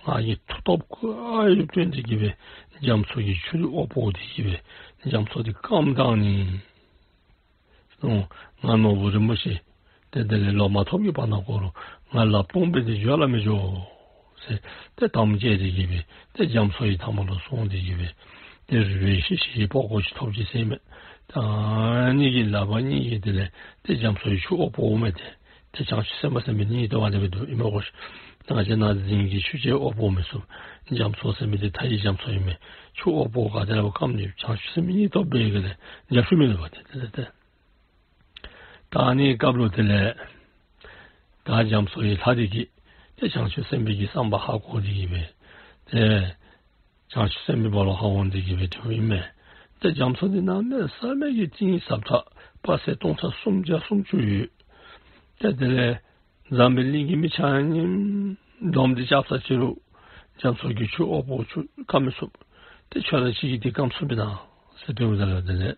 ང་གིས་མཐུ་སྟོབས་ག་ཡོད་བཏོན་ཏེ་གི་སྦེ་རྒྱ་མཚོ་གི་ཆུ་འདི་འོག་སྤོ་སྟེ་གི་སྦེ་རྒྱ་མཚོ་འདི་སྐམ་བཏང་ནི། ཨོ་ང་ནོར་བུ་རིན་པོ་ཆེ་ཏེ་དེ་ལས་ལོག་མ་ཐོབ་ཀྱི་བར་ན་ཀོ་ལུ་ང་ལགཔ་སྟོང་སྦེ་འདི་འགྱོ་ལ་མི་འགྱོ་ཟེར་ཏེ་དམ་བཅས་ཏེ་གི་སྦེ་ཏེ་རྒྱ་མཚོ་གི་མཐའ་མ་ལུ་སོང་སྟེ་གི་སྦེ་ཏེ་རི་བོ་ཧྲིལ་ཧྲིལ་གྱི་སྤོ་སྒོ་ཅིག་ཐོབ་ཅི་ཟེར་མས། ད་ཨ་ནི་གི་ལགཔ་གཉིས་ཀྱིས་དེ་ལས་ཏེ་རྒྱ་མཚོ་གི་ཆུ་འོག་སྤོཝ་མས། ཏེ་ཏེ་བྱང་ཆུབ་སེམས་དཔའ་ཟེར་མི་གཉིས་ལྟ་བ་དེ་སྦེ་འདུག་ཨིན་མས་གོ་ཤིག། ད་ང་བཅས་ནཱ་རྫིང་གི་ཆུ་ཅིག་དབོག་འབག་མི་ཚུགས། རྒྱ་མཚོ་ཟེར་མི་འདི་མཐའ་ཡི་རྒྱ་མཚོ་ཨིན་མས། ཆུ་དབོག་འབག་ག་དེ་ལས་སྐམ་ནི་བྱང་ཆུབ་སེམས་དཔའི་སྙིང་སྟོབས་འབད་ག་ལས་རྒྱབ་ཤུགས་མིན་འདུག་པ། ཏེ་ཏེ་ཏེ་ཏེ། ད་ཨ་ནི་སྐབས་ལུ་དེ་ལས་ད་རྒྱ་མཚོ་ཡི་ལྷ་འདི་གིས་ཏེ་བྱང་ཆུབ་སེམས་དཔའི་གི་བསམ་པ་ཧ་གོ་སྟེ་གི་སྦེ་ཏེ་བྱང་ཆུབ་སེམས་དཔའི་སྦོ་ལོགས་ཁར་འོང་སྟེ་གི་སྦེ་དྲིཝ་ཨིན་མས། ཏེ་རྒྱ་མཚོ་འདི་གནམ་མེད་ས་མེད་ཀྱི་གཏིང་ཟབ་དྲགས་དཔག་ཚད་སྟོང་ཕྲག་སུམ་བརྒྱ་སུམ་ཅུ་ཡོད། ཏེ་དེ་ལས་འཛམ་བུ་གླིང་གི་མི་ཆ་མཉམ་བསྡོམས་ཏེ་རྐྱབ་ས་ཅིག་རུང་རྒྱ་མཚོ་གི་ཆུ་དབོག་འབག་ཆུ་སྐམ་མི་ཚུགས། ཏེ་ཁྱོད་ར་གཅིག་གིས་འདི་སྐམ་ཚུགས་པས་ན་ཟེར་དྲིཝ་ད་ལུ་དེ་ལས་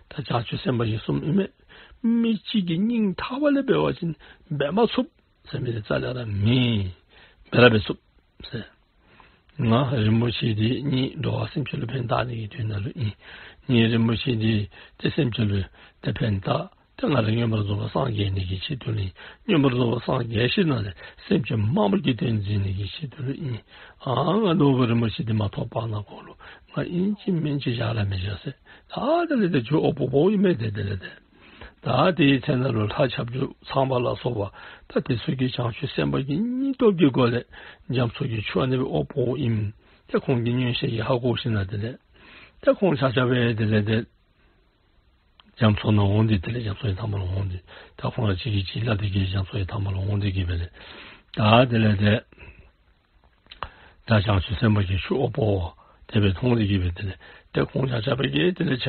ད་བྱང་ཆུབ་སེམས་དཔའ་གིས་གསུངམ་ཨིན་མས། མི་གཅིག་གིས་སྙིང་ཐག་པ་ལས་འབད་བ་ཅིན་འབད་མ་ཚུགས་ཟེར་མི་འདི་རྩ་ལས་ར་མེད། འབད་ར་འབད་ཚུགས་ཟེར། ང་རིན་པོ་ཆེ་འདི་གཉིད་འགྲོ་བ་སེམས་ཅན་ལུ་ཕན་བཏགས་ནི་གི་དོན་ལུ་ཨིན། ངེའི་རིན་པོ་ཆེ་འདི་ཏེ་སེམས་ཅན་ལུ་ཏེ་ཕན་བཏགས། ཏེ་ང་ར་མངོན་པར་རྫོགས་པར་སངས་རྒྱས་ནི་གི་ཆེད་དུ་ལུ་ཨིན། མངོན་པར་རྫོགས་པར་སངས་རྒྱས་ཞིནམ་ལས་སེམས་ཅན་མང་པོ་གི་དོན་མཛད་ནི་གི་ཆེད་དུ་ལུ་ཨིན། ཨ་ང་ནོར་བུ་རིན་པོ་ཆེ་འདི་མ་ཐོབ་བར་ན་གོ་ལུ་ང་ཨིན་ཅི་མིན་ཅི་བཞག་ར་མི་བཞག་ཟེར། ད་དེ་ལས་ཏེ་ཆུ་དབོག་འབག་འབགཔ་ཨིན་མས། ཏེ་དེ་ལས་ཏེ་ད་དེའི་ཚེ་ན་ལུ་ལྷ་ཁྱབ་འཇུག་ཚངས་པ་ལ་སོགས་པ་ད་དེ་ཚུ་གིས་བྱང་ཆུབ་སེམས་དཔའ་གི་སྙིང་སྟོབས་ཀྱི་སྒོ་ལས་རྒྱ་མཚོ་གི་ཆུ་ཨ་ནི་སྦེ་དབོག་འབགཔ་ཨིནམ་ཏེ་ཁོང་གིས་མངོན་ཤེས་ཀྱིས་ཧ་གོ་ཞིནམ་ལས་དེ་ལས་ཏེ་ཁོང་ཆ་ཁྱབ་སྦེ་དེ་ལས་ཏེ་རྒྱ་མཚོ་ནང་འོང་སྟེ་དེ་ལས་རྒྱ་མཚོ་ཡི་མཐའ་མར་འོང་སྟེ་ད་ཁོང་ར་གཅིག་གིས་གཅིག་སླབ་སྟེ་གི་རྒྱ་མཚོ་ཡི་མཐའ་མར་འོང་སྟེ་གི་སྦེ་ལས་ད་དེ་ལས་ཏེ་ད་བྱང་ཆུབ་སེམས་དཔའ་གིས་ཆུ་དབོག་འབགཔ་དེ་སྦེ་མཐོང་སྟེ་གི་སྦེ་དེ་ལས་ཏེ་ཁོང་ཆ་ཁྱབ་སྦེ་གིས་དེ་ལས་ཆ་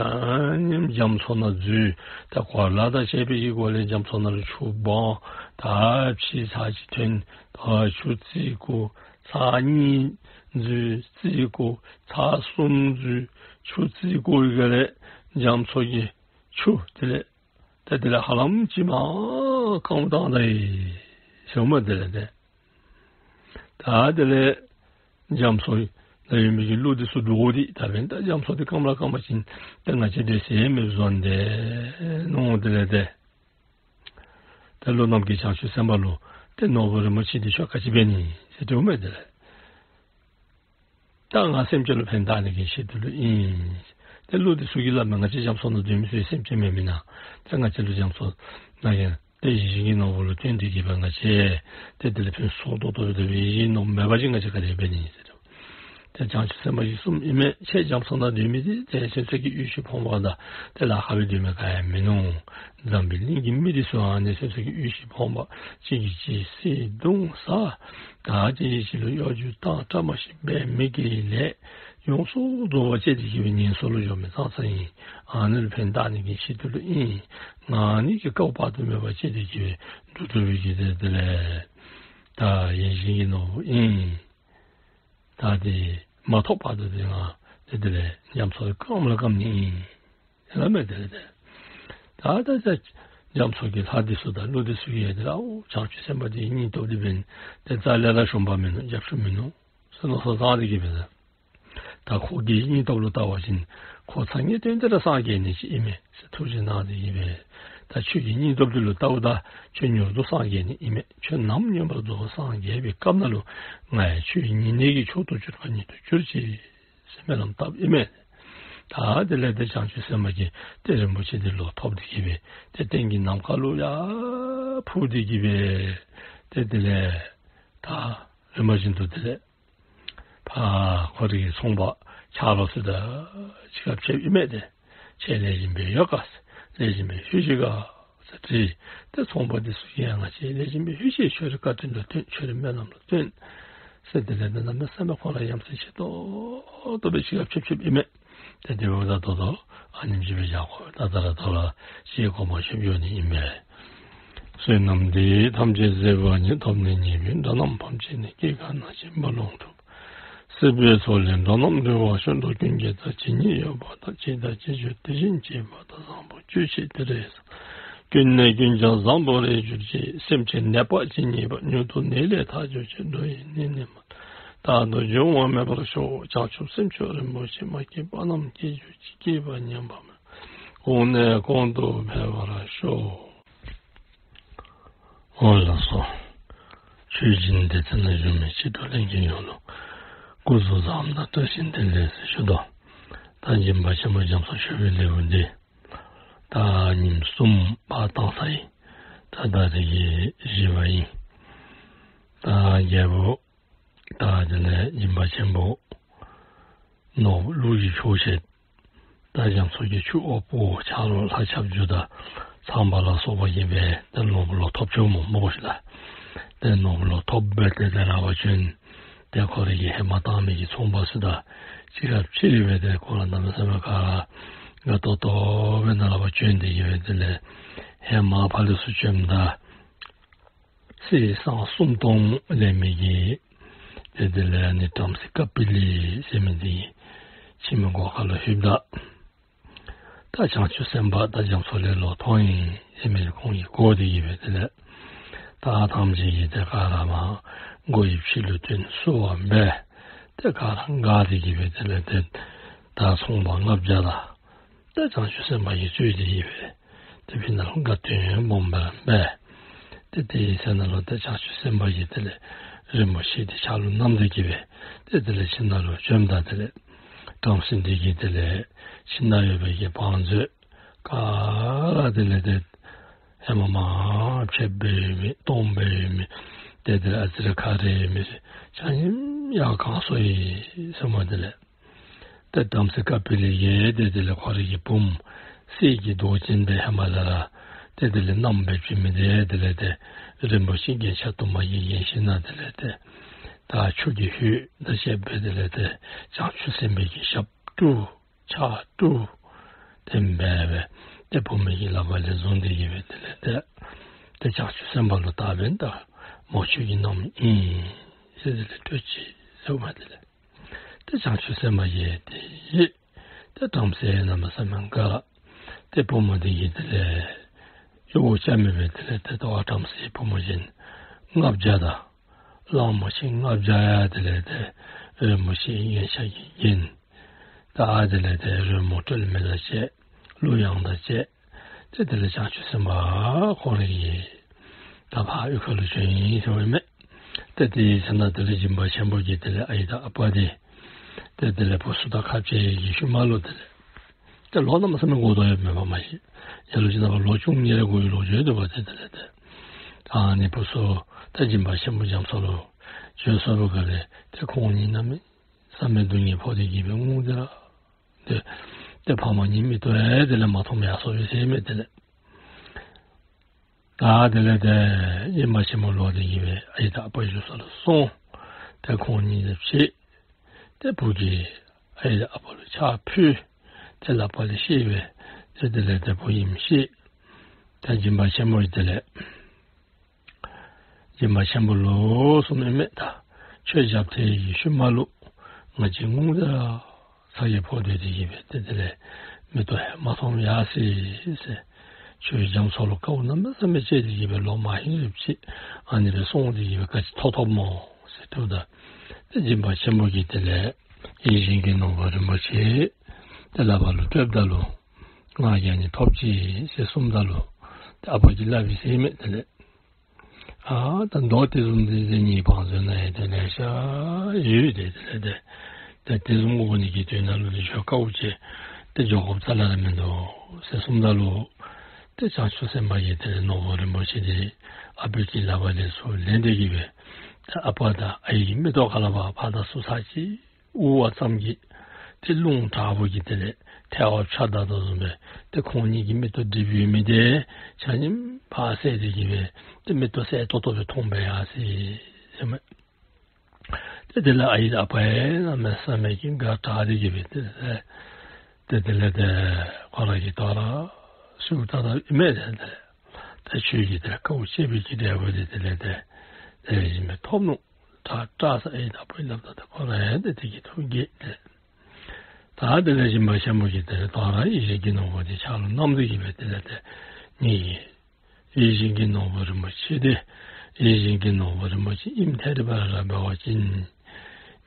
མཉམ་རྒྱ་མཚོ་ནང་འཛུལ། ད་གོ་ལ་དང་བཅས་པའི་གི་སྒོ་ལས་རྒྱ་མཚོ་ནང་ལུ་ཆུ་སྦང་། ད་ཕྱེད་ཚར་གཅིག་ཐོན། ད་ཆུ་རྩིས་བཀོ། ཚར་གཉིས་འཛུལ། རྩིས་བཀོ། ཚར་གསུམ་འཛུལ། ཆུ་རྩིས་བཀོ་བའི་སྒང་ལས་རྒྱ་མཚོ་གི་ཆུ་དེ་ལས་ད་དེ་ལས་ཧ་ལམ་ཅིག་མར་སྐམ་བཏང་ད་ཡི་ཟེརཝ་མས། དེ་ལས་ཏེ་ད་དེ་ལས་རྒྱ་མཚོ་ནང་ཡོད་མི་གི་ཀླུ་འདི་ཚུ་འདྲོག་སྟེ་ད་འབདན་ད་རྒྱ་མཚོ་འདི་སྐམ་ར་སྐམ་པ་ཅིན་ཏེ་ང་བཅས་སྡོད་ས་མེདཔ་བཟོ་ནི་འདུག་མནོ། དེ་ལས་ཏེ་ཏེ་ཀླུ་རྣམས་ཀྱིས་བྱང་ཆུབ་སེམས་དཔའ་ལུ་ཏེ་ནོར་བུ་རིན་པོ་ཆེ་འདི་ཁྱོད་ག་ཅི་འབད་ནི་ཟེར་དྲིཝ་མས། དེ་ལས་ད་ང་སེམས་ཅན་ལུ་ཕན་བཏགས་ནི་གི་ཆེད་དུ་ལུ་ཨིན། ཏེ་ཀླུ་འདི་ཚུ་གིས་སླབ་མས། ང་བཅས་རྒྱ་མཚོ་ནང་སྡོད་མི་ཚུ་སེམས་ཅན་མེན་མེན་ན། ཏེ་ང་བཅས་ལུ་རྒྱ་མཚོ་ནང་གི་ཏེ་ཡིད་བཞིན་གྱི་ནོར་བུ་ལུ་བརྟེན་ཏེ་གི་སྦེ་ང་བཅས་ཏེ་དེ་ལས་ཕུན་སུམ་ཚོགས་ཏོག་ཏོ་སྦེ་སྡོད་པའི་ཡིད་བཞིན་ནོར་བུ་མེད་པ་ཅིན་ང་བཅས་ག་དེ་འབད་ནི་ཟེར། ཏེ་བྱང་ཆུབ་སེམས་དཔའ་གིས་གསུངམ་ཨིན་མས། ཁྱེད་རྒྱ་མཚོ་ནང་སྡོད་མི་འདི་ཏེ་སེམས་ཅན་གྱི་དབུལ་ཞིང་ཕོངས་པ་དང་ཏེ་ལཱ་ཁག་སྦེ་སྡོད་མི་ག་ཡང་མིན་ནུག། འཛམ་བུའི་གླིང་གི་མི་འདི་ཚུ་ཨ་ནི་སེམས་ཅན་གྱི་དབུལ་ཞིང་ཕོངས་པ། གཅིག་གིས་གཅིག་བསད་རྡུང་ཟ། ད་གཅིག་གིས་གཅིག་ལུ་གཡོ་སྒྱུ་བཏང་བཀྲ་མ་ཤིསཔ་འབད་མི་གི་ལས་ཡོངས་སུ་རྫོགས་པ་བཅད་དེ་གི་སྦེ་ངན་སོང་ལུ་འགྱོ་མི་ཙང་ཙང་ཨིན། ཨ་ནི་ལུ་ཕན་བཏགས་ནི་གི་ཆེད་དུ་ལུ་ཨིན། ང་ནི་གི་སྐབས་དཔག་ཏུ་མེད་པ་བཅད་དེ་གི་སྦེ་འགྲོ་དྲུག་པའི་གི་དེ་དེ་ལས་ད་ཡིད་བཞིན་གྱི་ནོར་བུ་ཨིན། ད་དེ་མ་ཐོབ་བར་དུ་དེ་ང་དེ་དེ་ལས་རྒྱ་མཚོ་སྐམ་ར་སྐམ་ནི་ཨིན་ཟེར་སླབ་མས། དེ་ལས་ཏེ་ད་ད་ད་རྒྱ་མཚོ་གི་ལྷ་འདི་ཚུ་དང་ཀླུ་འདི་ཚུ་གིས་དེ་ལས་ཨོ་བྱང་ཆུབ་སེམས་དཔའ་འདི་སྙིང་སྟོབས་འདི་འབདན་ཏེ་རྩ་ལས་ར་ཤོང་པ་མིན་ནུག། རྒྱབ་ཤུགས་མིན་ནུག་ཟེར་མནོ་བསམ་བཏང་སྟེ་གི་སྦེ་ད་ཁོ་གི་སྙིང་སྟོབས་ལུ་བལྟ་བ་ཅིན་ཁོ་ཚ་ངེས་བཏོན་ཏེ་ར་སངས་རྒྱས་ནི་ཅིག་ཨིན་མས་ཟེར་ཐུགས་རྗེ་གནང་སྟེ་གི་སྦེ་ད་ཁྱོད་ཀྱི་སྙིང་སྟོབས་འདི་ལུ་བལྟཝ་ད་ཁྱོད་མྱུར་དུ་སངས་རྒྱས་ནི་ཨིན་མས། ཁྱོད་ནམ་མངོན་པར་རྫོགས་པར་སངས་རྒྱས་པའི་སྐབས་ན་ལུ་ང་ཡང་ཁྱོད་ཉིད་ནི་གི་མཆོག་ཏུ་གྱུར་པ་ཉིད་དུ་གྱུར་ཅིག་ཟེར་སྨོན་ལམ་བཏབ་ཨིན་མས། ད་དེ་ལས་ཏེ་བྱང་ཆུབ་སེམས་དཔའ་གིས་ཏེ་རིན་པོ་ཆེ་འདི་ལོག་ཐོབ་སྟེ་གི་སྦེ་ཏེ་སྟེང་གི་ནམ་མཁའ་ལུ་ཡར་འཕུར་ཏེ་གི་སྦེ་ཏེ་དེ་ལས་ད་རིམ་པ་བཞིན་དུ་དེ་ལས་ཕར་ཁོ་རའི་གི་ཚོང་པ་ཆ་རོགས་ཚུ་དང་ཅིག་ཁ་ཕྱདཔ་ཨིན་མས། ཏེ་ཁྱེད་ལེགས་ཤོམ་སྦེ་ཡོད་ག་ཟེར། ལེགས་ཤོམ་སྦེ་ལྷོད་ཅི་ག་ཟེར་དྲིས། ཏེ་ཚོང་པ་འདི་ཚུ་གིས་ཡང་ང་བཅས་ལེགས་ཤོམ་སྦེ་ལྷོད་ཅི། ཁྱོད་རའི་བཀའ་དྲིན་ལུ་བརྟེན། ཁྱོད་རའི་སྨོན་ལམ་ལུ་བརྟེན་ཟེར་དེ་ལས་ཏེ་གནམ་མེད་ས་མེད་ཁོང་ར་ཡ་མཚན་ཆེ་ཏོག་ཏོ་སྦེ་ཅིག་ཁ་ཕྱདཔ་ཕྱདཔ་ཨིན་མས། ཏེ་དེ་འབདཝ་ད་ད་ལྟོ་ཨ་ནེམ་ཅིག་སྦེ་བཞག་དགོ། ད་ད་ར་ད་ར་ཅིག་དགོངསམ་ཞུ་འགྱོ་ནི་ཨིན་པས། བསོད་ནམས་འདི་ཡིས་ཐམས་ཅད་གཟིགས་པ་ཉིད། ཐོབ་ནས་ཉེས་པའི་དགྲ་རྣམས་ཕམ་བྱས་ནས། སྐྱེ་རྒ་ན་འཆིའི་རྦ་ཀློང་འཁྲུགས། སྲིད་པའི་མཚོ་ལས་འགྲོ་རྣམས་སྒྲོལ་བར་ཤོག། འགྲོ་ཀུན་དགེ་དང་བྱས་ཉེས་ཡོད་པ་དག། བྱས་དང་བྱེད་འགྱུར་དེ་བཞིན་བྱེད་པ་དག། བཟང་པོ་སྤྱོད་ཕྱིར་དེ་འདྲའི་ཚོགས། ཀུན་ནས་ཀུན་ཀྱང་བཟང་པོར་རེག་གྱུར་ཅིག། སེམས་ཅན་ནད་པ་ཇི་སྙེད་པ། མྱུར་དུ་ནད་ལས་ཐར་གྱུར་ཅིག། འགྲོ་ཡི་ནད་ནི་མ་རྟག་ཏུ་འབྱུང་བ་མེད་པར་ཤོག། བྱང་ཆུབ་སེམས་མཆོག་རིན་པོ་ཆེ། མ་སྐྱེས་པ་རྣམས་སྐྱེ་གྱུར་ཅིག། སྐྱེས་པ་ཉམས་པ་མེད། གོང་ནས་གོང་དུ་འཕེལ་བར་ཤོག། འོ་ལགས་སོ། ཆོས་སྦྱིན་སྡེ་ཚན་ནང་བཞུགས་མི་སྤྱི་ཚོགས་ལྷན་རྒྱས་ཡོངས་ལུ་སྐུ་གཟུགས་བཟང་དང་བཀྲ་ཤིས་བདེ་ལེགས་ཟེར་ཞུ་དོ། ད་སྦྱིན་པ་ཆེན་པོ་རྒྱ་མཚོ་ཞུ་བའི་ལེའུ་འདི་ད་ཉིནམ་གསུམ་པ་བཏང་ཚར་ཡི། ད་ད་རེས་ཀྱི་བཞི་པ་ཨིན། ད་ རྒྱལ་པོ་ད་དེ་ལས་སྦྱིན་པ་ཆེན་པོ་ནོར་བུ་ཀླུ་ཡི་ཕྱོགས་བཞི། ད་རྒྱ་མཚོ་གི་ཆུ་འོག་པོ་ཆ་ལོ་ལྷ་ཁྱབ་འཇུག་དང་ཚངས་པ་ལ་སོགས་པ་ཡིན་པས། ཏེ་ནོར་བུ་ལོ་ཐོབ་ཆུ་མོ་མོ་ཤི་ལ། ཏེ་ནོར་བུ་ལོ་ཐོབ་སྦེ་ཏེ་དེ་ར་བ་བྱོན། ཏེ་ཁོ་རའི་གི་ཧེ་མ་བཏང་མི་གི་ཚོང་པ་ཚུ་དང་གཅིག་ཁར་ཕྱད་སྦེ་ཏེ་ཁོ་ར་གནམ་མེད་ས་མེད་ག་ར་དགའ་ཏོག་ཏོ་སྦེ་ནཱ་ལས་ཕར་བྱོན་ཏེ་གི་སྦེ་དེ་ལས་ཧེ་མ་ཕར་ལས་ཚུར་བྱོནམ་ད་གསེར་སྲང་སུམ་སྟོང་ལེན་མི་གི་ཏེ་དེ་ལས་ཨ་ནི་བྲམ་ཟེ་ཀ་པི་ལི་ཟེར་མི་འདི་ཁྱིམ་གྱི་སྒོ་ཁ་ལུ་ལྷོདཔ་ད། ད་བྱང་ཆུབ་སེམས་དཔའ་ད་རྒྱ་མཚོ་ལས་ལོག་ཐོན་ཡི་ཟེར་མི་ཁོང་གིས་གོ་སྟེ་གི་སྦེ་དེ་ལས་ད་ཐམས་ཅད་ཀྱིས་ཏེ་ག་ར་མར་མགོ་ཡི་ཕྱི་ལུ་བཏོན་བསུ་བ་འབད། ཏེ་ག་ར་དགའ་སྟེ་གི་སྦེ་དེ་ལས་ཏེ་ད་ཚོང་པ་ལྔ་བརྒྱ་དང་ཏེ་བྱང་ཆུབ་སེམས་དཔའ་གིས་གཙོས་ཏེ་གི་སྦེ་ཏེ་ཕི་ནང་ལུ་དགའ་སྟོན་སྦོམ་སྦེ་ར་འབད། ཏེ་དེའི་ཚེ་ནང་ལུ་ཏེ་བྱང་ཆུབ་སེམས་དཔའ་གིས་དེ་ལས་རིན་པོ་ཆེ་དེ་ཕྱག་ལུ་བསྣམས་ཏེ་གི་སྦེ་ཏེ་དེ་ལས་ཁྱིམ་ནང་ལུ་བྱོནམ་ད་དེ་ལས་བྲམ་ཟེ་འདི་གིས་དེ་ལས་ཁྱིམ་ནང་ཡོད་པའི་གི་བང་མཛོད་ག་ར་དེ་ལས་ཏེ་ཧེ་མ་མར་ཕྱེདཔ་སྦེ་ཡོད་མི་སྟོངམ་སྦེ་ཡོད་མི་ཏེ་དེ་ལས་ཨ་ཙི་རེ་ཁ་རེ་ཡོད་མི་ཆ་མཉམ་ཡར་བཀང་སོང་ཡི་ཟེར་མས། དེ་ལས་ཏེ་བྲམ་ཟེ་ཀ་པི་ལི་གིས་ཏེ་དེ་ལས་ཁོ་རའི་གི་བུམོ་གསེར་གྱི་མདོག་ཅན་དེ་ཧེ་མ་ལས་ར་ཏེ་དེ་ལས་བསྣམས་སྦེ་བྱོན་མི་དེ་དེ་ལས་ཏེ་རིན་པོ་ཆེ་རྒྱན་ཆ་དུ་མ་གིས་བརྒྱན་ཞིནམ་ལས་དེ་ལས་ཏེ་ད་ཆུ་གི་ཧོད་དང་བཅས་སྦེ་དེ་ལས་ཏེ་བྱང་ཆུབ་སེམས་དཔའི་གི་ཞབས་བཀྲུ་ཕྱག་བཀྲུ་དེ་སྦེ་སྦེ་ཏེ་བུམོ་གི་ལག་པ་ལས་བཟུང་སྟེ་གི་སྦེ་དེ་ལས་ཏེ་ཏེ་བྱང་ཆུབ་སེམས་དཔའ་ལུ་བཏབ་པས། ད་མོ་ཁྱོད་ཀྱི་བསྣམས་ཨིན་ཟེར་དེ་ལས་སྤྲོད་ཅི་ཟེར་མས། དེ་ལས་ཏེ་བྱང་ཆུབ་སེམས་དཔའ་གིས་དེ་ཡི་ཏེ་བྲམ་ཟེ་གནམ་མེད་ས་མེད་དགའ། ཏེ་བུམོ་འདི་གིས་དེ་ལས་གཡོག་རྐྱབ་མི་སྦེ་དེ་ལས་ཏེ་ད་བྲམ་ཟེ་བུམོ་གཞན་ལྔ་བརྒྱ་དང་གླང་མོ་ཆེ་ལྔ་བརྒྱ་ཡང་དེ་ལས་ཏེ་རིན་པོ་ཆེ་རྒྱན་ཆ་གིས་བརྒྱན། ད་དེ་ལས་ཏེ་རོལ་མོ་དཀྲོལ་མི་དང་བཅས་གླུ་དབྱངས་དང་བཅས་ཏེ་དེ་ལས་བྱང་ཆུབ་སེམས་དཔའ་ཁོ་རའི་གི་ད་ཕར་གཡུས་ཁ་ལུ་བྱོན་ཡི་ཟེར་མས། ཏེ་དེའི་ཚེ་ན་དེ་ལས་སྦྱིན་པ་ཆེན་པོ་གིས་དེ་ལས་ཨའི་དང་ཨ་པ་དེ་ཏེ་དེ་ལས་བུ་ཚུ་དང་ཁ་འབྱལ་ཡི་གི་ཤུལ་མ་ལུ་དེ་ལས་ཏེ་ལོ་གནམ་མེད་ས་མེད་འགོར་དོ་ཡོདཔ་མས་པ་མ་གཞི། ལ་ལུ་ཅིག་ནང་ལུ་ལོ་བཅུ་གཉིས་རེ་འགོར་བའི་ལོ་རྒྱུས་འདུག་པ། ཏེ་དེ་ལས་ཏེ་ཨ་ནི་བུ་ཚུ་ད་སྦྱིན་པ་ཆེན་པོ་རྒྱ་མཚོ་ལུ་བྱོན་སོང་བའི་སྒང་ལས་ཏེ་ཁོང་གཉིས་གནམ་མེད་ས་མེད་སྡུག་བསྔལ་ཕོག་སྟེ་གི་སྦེ་ངུ་དེ་ར་ཏེ་ཏེ་ཕ་མ་གཉིས་མིག་ཏོ་ཡང་དེ་ལས་མ་མཐོངམ་ཡར་སོང་ཡི་ཟེར་མས། དེ་ལས་ད་དེ་ལས་ཏེ་སྦྱིན་པ་ཆེན་པོ་ལོག་སྟེ་གི་སྦེ་ཨའི་དང་ཨ་པའི་ཡུལ་ས་ལུ་སོང་། ཏེ་ཁོང་གཉིས་ལུ་ཕྱད། ཏེ་བུ་གིས་ཨའི་དང་ཨ་པ་ལུ་ཕྱག་ཕུལ། ཏེ་ལག་པ་ལས་བཤེད་སྦེ་ཏེ་དེ་ལས་ཏེ་བུ་ཨིནམ་ཤེས། ཏེ་སྦྱིན་པ་ཆེན་པོ་གིས་དེ་ལས་སྦྱིན་པ་ཆེན་པོ་ལུ་གསུངམ་ཨིན་མས། ད་ཁྱོད་རྒྱབ་ཐལ་གྱི་ཤུལ་མ་ལུ་ང་བཅས་ངུ་དེ་ར་ཚ་གྱང་ཕོག་སྟེ་གི་སྦེ་ཏེ་དེ་ལས་མིག་ཏོ་ཡང་མ་མཐོངམ་ཡར་སོ་ཡི་ཟེར། ཁྱོད་རྒྱ་མཚོ་ལུ་དཀའཝ་གནམ་མེད་ས་མེད་སྤྱད་དེ་གི་སྦེ་ལོ་མ་ཧིང་རེ་ཅིག་ཨ་ནི་སྦེ་སོང་སྟེ་གི་སྦེ་ག་ཅི་ཐོབ་ཐོབ་སྨོ་ཟེར་དྲིཝ་ད་ཏེ་སྦྱིན་པ་ཆེན་པོ་གིས་དེ་ལས་ཡིད་བཞིན་གྱི་ནོར་བུ་རིན་པོ་ཆེ་ཏེ་ལག་པ་ལུ་སྤྲོདཔ་ད་ལུ་ང་གིས་ཨ་ནི་ཐོབ་ཅི་ཟེར་གསུངམ་ད་ལུ་ཏེ་ཨ་པ་གིས་སླབ་ཡི་ཟེར་མས། དེ་ལས་ཨ་ད་མདོ་དེ་བཟུམ་འདི་ངེའི་བང་མཛོད་ནང་ཡང་ཏེ་ལེ་ཤ་ཡོད། ཏེ་དེ་ལས་ཏེ་ཏེ་དེ་བཟུམ་དངོས་པོ་འདི་གི་དོན་ལུ་ཏེ་ཁྱོད་དཀའཝ་སྤྱད་དེ་འགྱོ་དགོཔ་རྩ་ལས་ར་མིན་འདུག་ཟེར་གསུངམ་ད་ལུ་ཏེ་བྱང་ཆུབ་སེམས་དཔའ་གིས་དེ་ལས་ནོར་བུ་རིན་པོ་ཆེ་འདི་ཨ་པའི་གི་ལག་པ་ལས་ཚུར་ལེན་ཏེ་གི་སྦེ་ཏེ་ཨ་པ་དང་ཨའི་གི་མིག་ཏོ་ཁ་ལས་ཕར་ཕར་དང་ཚུར་ཚར་གཅིག་དབུར་བ་ཙམ་གྱིས་ཏེ་རླུང་དྲག་པོ་གིས་དེ་ལས་ཐལ་བ་འཕྱག་བཏང་དོ་བཟུམ་སྦེ་ཏེ་ཁོང་གཉིས་ཀྱི་མིག་ཏོ་སྒྲིབ་ཡོད་མི་དེ་ཆ་མཉམ་ཕར་བསལ་ཏེ་གི་སྦེ་ཏེ་མིག་ཏོ་གསལ་ཏོག་ཏོ་སྦེ་མཐོང་སྦེ་ཡར་སོ་ཡི་ཟེར་མས། ཏེ་དེ་ལས་ཨའི་དང་ཨ་པ་ཡང་གནམ་མེད་ས་མེད་ཀྱི་དགའ་དྲགས་ཏེ་གི་སྦེ་ཏེ་ཏེ་དེ་ལས་ཏེ་ཁོ་ར་གིས་དོ་རུང་ཞུ་ད་ད་ཨིན་མས། ཏེ་དེ་ལས་ཏེ་ཁྱོད་ཀྱིས་ཏེ་དཀའཝ་སྤྱད་པའི་གི་འབྲས་བུ་འདི་དེ་ལས་ཏེ་དེ་བཞིན་སྦེ་ཐོབ་ནུག། དྲག་དྲག་ས་ཨའི་དང་ཨ་པའི་སླབ་ད་ཏེ་ཁོ་ར་ཡང་ཏེ་དེ་གིས་ཐུགས་དགྱེས་ཏེ། ད་དེ་ལས་སྦྱིན་པ་ཆེན་པོ་གིས་དེ་ལས་དོ་རུང་ཡིད་བཞིན་གྱི་ནོར་བུ་འདི་ཕྱག་ལུ་བསྣམས་ཏེ་གི་སྦེ་དེ་ལས་ཏེ་ངེའི་ཡིད་བཞིན་གྱི་ནོར་བུ་རིན་པོ་ཆེ་འདི་ཡིད་བཞིན་གྱི་ནོར་བུ་རིན་པོ་ཆེ་ཨིནམ་ཐད་རི་བ་རི་ར་འབད་བ་ཅིན་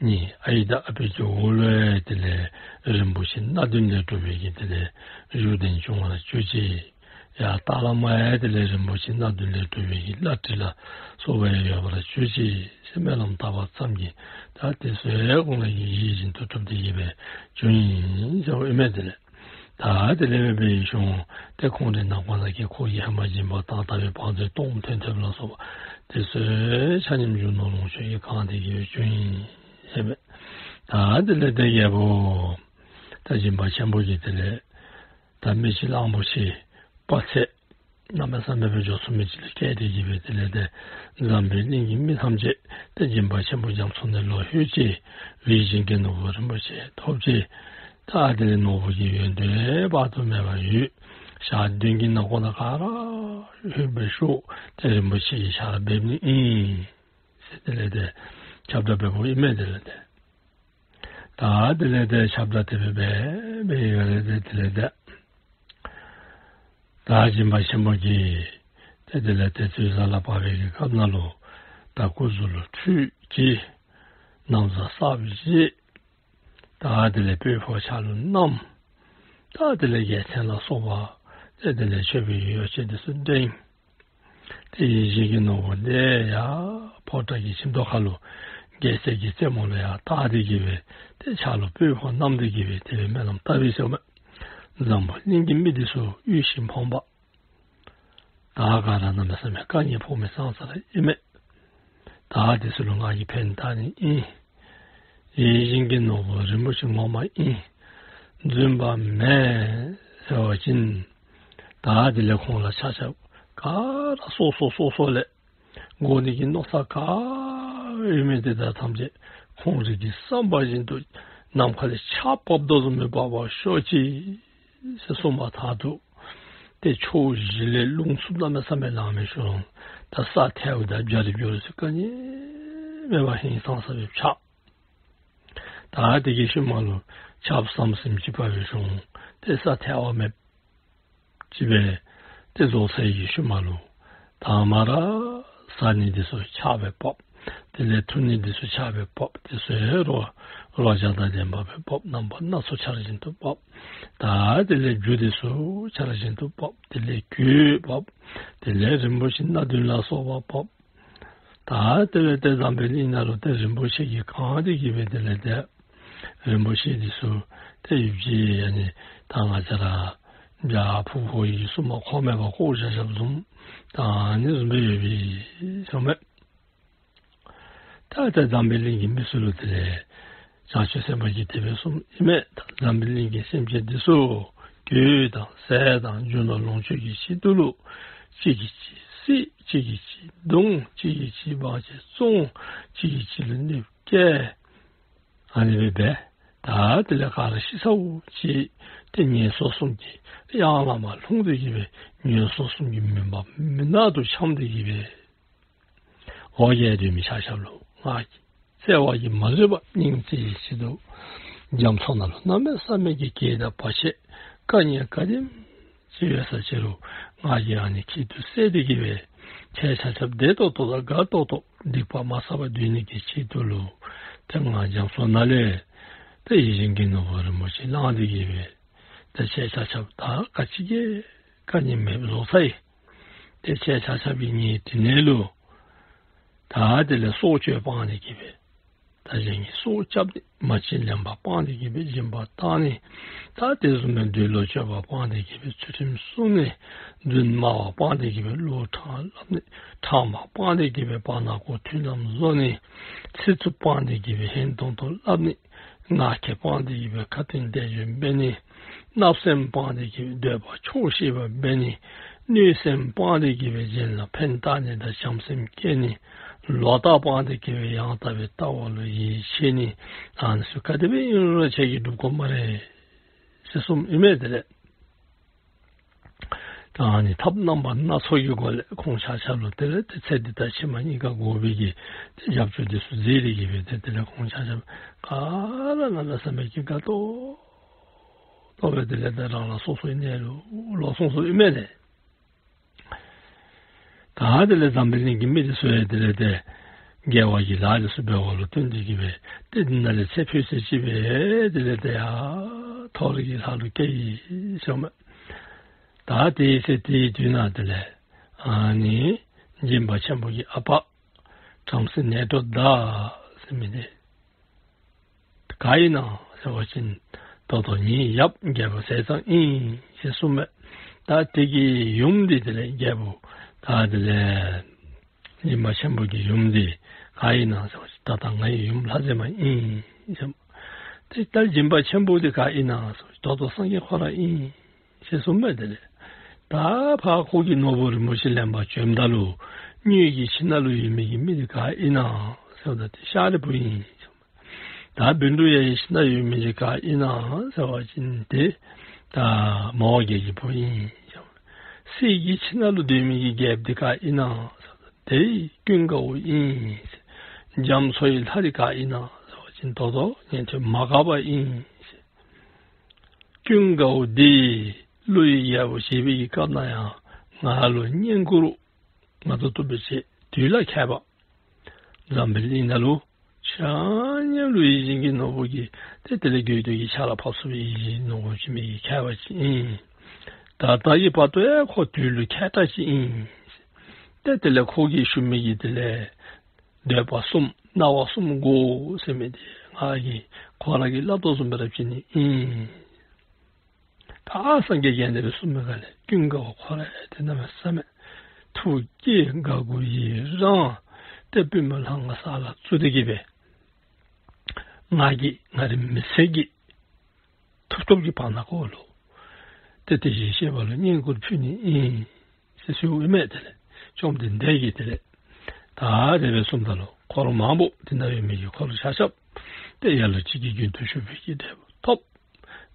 ངེའི་ཨའི་དང་ཨ་པའི་གི་འོག་ལུ་ཡང་དེ་ལས་རིན་པོ་ཆེ་སྣ་བདུན་ལས་གྲུབ་པའི་གི་དེ་ལས་བཞུགས་གདན་འབྱུང་བར་གྱུར་ཅིག། ཡར་ལྟག་ལས་མར་ཡང་དེ་ལས་རིན་པོ་ཆེ་སྣ་བདུན་ལས་གྲུབ་པའི་གི་བླ་བྲེ་ལ་སོགས་པ་ཡང་ཡོད་པར་གྱུར་ཅིག་ཟེར་སྨོན་ལམ་བཏབ་པ་ཙམ་གྱིས་ད་དེ་ཚུ་ཡང་ཁོང་རའི་གི་ཡིད་བཞིན་དུ་གྲུབ་སྟེ་གི་སྦེ་བྱུང་ཡི་ཟེར་བ་ཨིན་མས། དེ་ལས་ད་དེ་ལས་འབད་བའི་ཤུལ་ཏེ་ཁོང་རའི་ནང་པ་ནང་གི་ཁོ་གི་ཧེ་མ་སྦྱིན་པ་བཏང་བཏང་བའི་བང་མཛོད་སྟོངམ་ཐོན་ཐོནམ་ལ་སོགས་པ་ དེ་ཚུ་ཆ་མཉམ་རྒྱུ་ནོར་ལོངས་སྤྱོད་ཀྱིས་གང་སྟེ་གི་སྦེ་བྱུང་ཡི་ཟེར་མས། ད་དེ་ལས་ཏེ་རྒྱལ་པོ་ད་སྦྱིན་པ་ཆེན་པོ་གིས་དེ་ལས་ད་མི་ཅིག་གླང་པོ་ཆེ་དཔའ་རྩལ་གནམ་མེད་ས་མེད་སྦེ་འཇོག་ཚུགས་མི་ཅིག་ལུ་བསྐྱལ་ཏེ་གི་སྦེ་དེ་ལས་ཏེ་འཛམ་བུ་གླིང་གི་མི་ཐམས་ཅད་ཏེ་སྦྱིན་པ་ཆེན་པོ་རྒྱ་མཚོ་ནང་ལུ་ལྷོད་ཅི། ཡིད་བཞིན་གྱི་ནོར་བུ་རིན་པོ་ཆེ་ཐོབ་ཅི། ད་དེ་ལས་ནོར་བུ་གི་ཡོན་ཏན་དཔག་ཏུ་མེད་པ་ཡོད། ཞག་བདུན་གྱི་ནང་འཁོད་ན་ག་ར་ལྷོད་པའི་ཤུགས་ཏེ་རིན་པོ་ཆེ་གི་ཆར་འབེབས་ནི་ཨིན་ཟེར་དེ་ལས་ཏེ་ཁྱབ་བརྡལ་འབདཝ་ཨིན་མས། དེ་ལས་ཏེ་ད་དེ་ལས་ཏེ་ཁྱབ་བརྡལ་དེ་སྦེ་འབད་འབད་ཡི་ག་ལས་ཏེ་དེ་ལས་ཏེ་ད་སྦྱིན་པ་ཆེན་པོ་གིས་ཏེ་དེ་ལས་ཏེ་དུས་བཟང་ལ་བབས་པའི་གི་སྐབས་ནང་ལུ་ད་སྐུ་གཟུགས་ལུ་ཁྲུས་ཀྱིས་ན་བཟའ་གསརཔ་བཞེས། ད་དེ་ལས་སྤོས་ཕོར་ཕྱག་ལུ་བསྣམས། ད་དེ་ལས་རྒྱལ་མཚན་ལ་སོགས་པ་ཏེ་དེ་ལས་མཆོད་པའི་ཡོ་བྱད་དེ་ཚུ་བསྒྲེངས། ཏེ་ཡིད་བཞིན་གྱི་ནོར་བུ་དེ་ཡར་ཕོ་བྲང་གི་ཁྱིམ་ཐོག་ཁ་ལུ་རྒྱལ་སྲས་ཀྱི་རྩེ་མོ་ལུ་ཡར་བཏགས་ཏེ་གི་སྦེ་ཏེ་ཕྱག་ལུ་སྤོས་ཕོར་བསྣམས་ཏེ་གི་སྦེ་དེ་སྦེ་སྨོན་ལམ་བཏབ་པས་ཟེར་མས། འཛམ་བུ་གླིང་གི་མི་དེ་ཚུ་ཡིད་བཞིན་ཕོངས་པ། ད་ག་ར་གནམ་མེད་ས་མེད་དཀའ་ངལ་ཕོག་མི་ཙང་ཙ་ར་ཨིན་མས། ད་དེ་ཚུ་ལུ་ང་གིས་ཕན་བཏགས་ནི་ཨིན། ཡིད་བཞིན་གྱི་ནོར་བུ་རིན་པོ་ཆེ་ངོ་མ་ཨིན། རྫུན་པ་མེན་ཟེར་བ་ཅིན་ད་དེ་ལས་ཁོང་ལ་ཆ་ཁྱབ་ག་ར་སོ་སོ་སོ་སོ་ལས་དགོ་ནི་གི་མནོ་བསམ་ག་ཡོད་མི་དེ་དག་ཐམས་ཅད་ཁོང་རའི་གི་བསམ་པ་བཞིན་དུ་ནམ་མཁའ་ལས་ཆརཔ་བབས་དོ་བཟུམ་སྦེ་འབབ་པར་ཤོག་ཅིག་ཟེར་གསུངས་པ་ལྟར་དུ་ཏེ་ཕྱོགས་བཞི་ལས་རླུང་འཚུབ་གནམ་མེད་ས་མེད་ལང་མི་ཤོང་། ད་ས་ཐལཝ་དང་འབྱར་རི་འབྱོར་རི་ཚུ་ག་ནི་མེད་པར་ཧིང་སངས་ས་སྦེ་ཆགས། ད་དེ་གི་ཤུལ་མ་ལུ་ཆརཔ་ཟམ་ཟིམ་ཅིག་བབས་སྦེ་ཤོང་། ཏེ་ས་ཐལཝ་མེདཔ་ཅིག་སྦེ་ཏེ་རྫོགས་ཚར་བའི་ཤུལ་མ་ལུ་ད་མ་ར་ཟ་ནི་དེ་ཚུ་ཆརཔ་སྦེ་བབས། དེ་ལས་འཐུང་ནི་དེ་ཚུ་ཆརཔ་སྦེ་བབས། དེ་ཚུ་ཡང་རོ་རོ་བརྒྱ་དང་ལྡན་པ་སྦེ་བབས། རྣམ་པ་སྣ་ཚོགས་ཆར་བཞིན་དུ་བབས། ད་དེ་ལས་རྒྱུ་དེ་ཚུ་ཆར་བཞིན་དུ་བབས། དེ་ལས་གོས་བབས། དེ་ལས་རིན་པོ་ཆེ་སྣ་བདུན་ལ་སོགས་པ་བབས། ད་དེ་ལས་ཏེ་འཛམ་བུ་གླིང་ནང་ལུ་ཏེ་རིན་པོ་ཆེ་གིས་གང་སྟེ་གི་སྦེ་དེ་ལས་ཏེ་རིན་པོ་ཆེ་འདི་ཚུ་ཏེ་ཡུལ་གྱི་ཨ་ནི་ད་ང་བཅས་ར་བྱག་ཕུག་ཕུག་གི་སྲུངམ་ཁོ་མེད་པར་བཀོ་བཞག་བཞགཔ་བཟུམ་ད་ཨ་ནི་བཟུམ་སྦེ་ཡོད་པས་ཟེར་མས། ད་ཏེ་འཛམ་བུ་གླིང་གི་མི་ཚུ་ལུ་དེ་ལས་བྱང་ཆུབ་སེམས་དཔའ་གིས་དེ་སྦེ་གསུངམ་ཨིན་མས། ད་འཛམ་བུ་གླིང་གི་སེམས་ཅན་འདི་ཚུ་གོས་དང་ཟས་དང་རྒྱུ་ནོར་ལོངས་སྤྱོད་ཀྱི་ཆེད་དུ་ལུ་གཅིག་གིས་གཅིག་བསད། གཅིག་གིས་གཅིག་བརྡུང་། གཅིག་གིས་གཅིག་བང་ཆེན་བཙོང་། གཅིག་གིས་གཅིག་ལུ་གནོདཔ་བཀལ། ཨ་ནི་སྦེ་འབད། ད་དེ་ལས་ག་ར་ཤི་ཚརཝ་ཅིག་ཏེ་ངན་སོང་གསུམ་གྱི་གཡང་ལམ་ལྷུང་སྟེ་གི་སྦེ་ངན་སོང་གསུམ་གྱི་མུན་པ་མུན་ནག་ཏུ་འཁྱམས་ཏེ་གི་སྦེ་འོ་བརྒྱལ་སྡོད་མི་ཆ་ཁྱབ་ལུ་ང་གིས་བརྩེ་བ་གིས་མ་བཟོད་པར་སྙིང་བརྩེ་བའི་ཆེད་དུ་རྒྱ་མཚོ་ནང་ལུ་གནམ་མེད་ས་མེད་ཀྱི་གེགས་དང་བར་ཆད་དཀའ་ངལ་ག་དེམ་ཅིག་ཡོད་ས་ཅི་རུང་ང་གིས་ཨ་ནི་ཁྱད་དུ་བསད་དེ་གི་སྦེ་ཁྱེད་ཆ་ཁྱབ་བདེ་ཏོག་ཏོ་དང་དགའ་ཏོག་ཏོ་སྡིག་པ་མ་བསགས་པར་སྡོད་ནི་གི་ཆེད་དུ་ལུ་ཏེ་ང་རྒྱ་མཚོ་ནང་ལས་ཏེ་ཡིད་བཞིན་གྱི་ནོར་བུ་རིན་པོ་ཆེ་བླངས་ཏེ་གི་སྦེ་ཏེ་ཁྱེད་ཆ་ཁྱབ་ད་ག་ཅི་གི་དཀའ་ངལ་མེདཔ་བཟོ་ཚར་ཡི། ཏེ་ཁྱེད་ཆ་ཁྱབ་ཀྱིས་ངེའི་དྲིན་ལན་ལུ་ད་དེ་ལས་སྲོག་གཅོད་སྤང་སྟེ་གི་སྦེ་ད་གཞན་གྱི་སྲོག་སྐྱབས་ནི། མ་བྱིན་ལེན་པ་སྤང་སྟེ་གི་སྦེ་སྦྱིན་པ་བཏང་ནི། ད་དེ་བཟུམ་སྦེ་འདོད་ལོག་སྤྱོད་པ་སྤང་སྟེ་གི་སྦེ་ཚུལ་ཁྲིམས་བསྲུང་ནི། རྫུན་སྨྲ་བ་སྤང་སྟེ་གི་སྦེ་བློ་ཕྲང་སླབ་ནི། ཕྲང་བ་སྤང་སྟེ་གི་སྦེ་བར་ན་ཁོག་མཐུན་ལམ་བཟོ་ནི། ཚིག་རྩུབ་སྤང་སྟེ་གི་སྦེ་ཧན་ཏོང་ཏོ་སླབ་ནི། ངག་འཁྱལ་སྤང་སྟེ་གི་སྦེ་ཁ་ཏོན་བཟླས་བརྗོད་འབད་ནི། བརྣབ་སེམས་སྤང་སྟེ་གི་སྦེ་འདོད་པ་ཆོག་ཤེས་པ་འབད་ནི། གནོད་སེམས་སྤང་སྟེ་གི་སྦེ་གཞན་ལ་ཕན་བཏགས་ནི་དང་བྱམས་སེམས་བསྐྱེད་ནི། ལོག་ལྟ་སྤང་སྟེ་གི་སྦེ་ཡང་དག་པའི་ལྟ་བ་ལུ་ཡིད་ཆེས་ནི། ཨ་ནི་ཚུ་ག་དེ་སྦེ་ཨིན་རུང་ཁྱེད་ཀྱིས་སྒྲུབ་དགོ་སྨ་རེ་ཟེར་གསུངམ་ཨིན་མས། དེ་ལས་ད་ཨ་ནི་ཐབས་རྣམ་པ་སྣ་ཚོགས་ཀྱི་སྒོ་ལས་ཁོང་ཆ་ཁྱབ་ལུ་དེ་ལས་ཏེ་ཚེ་འདི་དང་ཕྱི་མ་གཉིས་ཀ་དགོ་པའི་གི་ཏེ་རྒྱབ་སྐྱོར་འདི་ཚུ་མཛད་དེ་གི་སྦེ་ཏེ་དེ་ལས་ཁོང་ཆ་ཁྱབ་ག་ར་གནམ་མེད་ས་མེད་ཀྱི་དགའ་ཏོག་ཏོ་སྦེ་དེ་ལས་ཏེ་རང་རང་སོ་སོའི་གནས་ལུ་ལོག་སོང་སོང་ཨིན་མས་ཏེ། ད་དེ་ལས་འཛམ་བུ་གླིང་གི་མི་འདི་ཚུ་ཡང་དེ་ལས་ཏེ་དགེ་བ་གི་ལཱ་འདི་ཚུ་འབད་བ་ལུ་བརྟེན་ཏེ་གི་སྦེ་ཏེ་འདི་ནང་ལས་ཚེ་འཕོས་ཚར་ཅིག་སྦེ་དེ་ལས་ཏེ་ཡར་མཐོ་རིས་ཀྱི་ལྷ་ལུ་སྐྱེས་ཡི་ཟེར་མས། ད་དེའི་ཚེ་དེའི་དུས་ན་དེ་ལས་ཨ་ནི་སྦྱིན་པ་ཆེན་པོ་གི་ཨ་པ་བྲམ་ཟེ་ནད་གྲོལ་ཟླ་ཟེར་མི་འདི་ག་ཨིན་ན་ཟེར་བ་ཅིན་ད་ལྟོ་ངེའི་ཡབ་རྒྱལ་པོ་ཟས་གཙང་ཨིན་ཟེར་གསུངས་མས། ད་དེ་གི་ཡུམ་འདི་དེ་ལས་རྒྱལ་པོ་ད་དེ་ལས་ སྦྱིན་པ་ཆེན་པོ་གི་ཡུམ་འདི་ག་ཨིན་ན་ཟེར་བ་ཅིན་ད་ལྟ་ང་ཡི་ཡུམ་ལྷ་མཛེས་མ་ཨིན་ཟེར། ཏེ་ད་སྦྱིན་པ་ཆེན་པོ་འདི་ག་ཨིན་ན་ཟེར་བ་ཅིན་ད་ལྟོ་སངས་རྒྱས་ཁོ་ར་ཨིན་ཟེར་གསུངས་མས། དེ་ལས་ད་ཕར་ཁོ་གི་ནོར་བུ་རིན་པོ་ཆེ་ལེན་པར་བྱོནམ་ད་ལུ་སྙུད་ཀྱི་ཁྱིམ་ནང་ལུ་ཡོད་མི་གི་མི་འདི་ག་ཨིན་ན་ཟེར་བ་ཅིན་ཤཱ་རིའི་བུ་ཨིན། ད་བཻ་ཌཱུརྱ་ཡི་ཁྱིམ་ནང་ཡོད་མི་འདི་ག་ཨིན་ན་ཟེར་བ་ཅིན་ཏེ་ད་མོའུ་འགལ་གྱི་བུ་ཨིན། གསེར་གྱི་ཁྱིམ་ནང་ལུ་སྡོད་མི་གི་རྒྱལཔོ་འདི་ག་ཨིན་ན་ཟེར་བ་ཅིན་ཏེ་ཀུན་དགའ་བོ་ཨིན། རྒྱ་མཚོ་ཡི་ལྷ་འདི་ག་ཨིན་ན་ཟེར་བ་ཅིན་ད་ལྟོ་ཉན་ཐོས་མ་འགགས་པ་ཨིན། ཀུན་དགའ་བོ་འདི་ཀླུ་ཡི་རྒྱལ་པོ་བྱེད་པའི་གི་སྐབས་ན་ཡང་ང་ལུ་བསྙེན་བཀུར་མ་ཏོག་ཏོ་སྦེ་བྱེད། དུས་ལ་མཁས་པ། འཛམ་བུ་གླིང་ནང་ལུ་ཆ་མཉམ་ལུ་ཡིད་བཞིན་གྱི་ནོར་བུ་གི་ཏེ་དེ་ལས་དགོས་འདོད་ཀྱི་ཆ་ལ་ཕབ་ཚུགས་པའི་ཡིད་བཞིན་ནོར་བུ་བྱིན་མི་གི་མཁས་པ་ཅིག་ཨིན། ད་ལྟ་གི་བར་དུ་ཡང་ཁོ་དུས་ལུ་མཁས་དྲགས་ཅིག་ཨིན། ཏེ་དེ་ལས་ཁོ་གིས་ཞུ་མི་གི་དེ་ལས་འདོད་པ་གསུམ་སྣང་བ་གསུམ་དགོ་ཟེར་མི་འདི་ང་གིས་ཁོ་ར་གིས་སླབ་དོ་བཟུམ་སྦེ་ར་བྱིན་ནི་ཨིན། ད་སངས་རྒྱས་བསྐྱངས་ཏེ་སྦེ་གསུངས་མི་ག་ལས་ཀུན་དགའ་བོ་ཁོ་ར་ཏེ་གནམ་མེད་ས་མེད་ཐུགས་བསྐྱེད་དགའ་མགུ་ཡི་རངས་ཏེ་པུས་མོ་ལྷ་ང་ས་ལ་བཙུགས་ཏེ་གི་སྦེ་ང་གིས་ང་རའི་མི་ཚེ་གི་ཐོབ་ཐོབ་ཀྱི་བར་ན་ཁོ་ལུ་ཏེ་དེ་བཞིན་གཤེགས་པ་ལུ་བསྙེན་བཀུར་ཕུལ་ནི་ཨིན་ཟེར་ཞུ་ཡི་མས། དེ་ལས་བཅོམ་ལྡན་འདས་ཀྱིས་དེ་ལས་ད་དེ་སྦེ་གསུངམ་ད་ལུ་འཁོར་མང་པོ་དེ་ན་ཡོད་མི་གི་འཁོར་ཆ་ཁྱབ་ཏེ་ལ་ལུ་ཅིག་གིས་རྒྱུན་དུ་ཞུགས་པའི་གི་འབྲས་བུ་ཐོབ།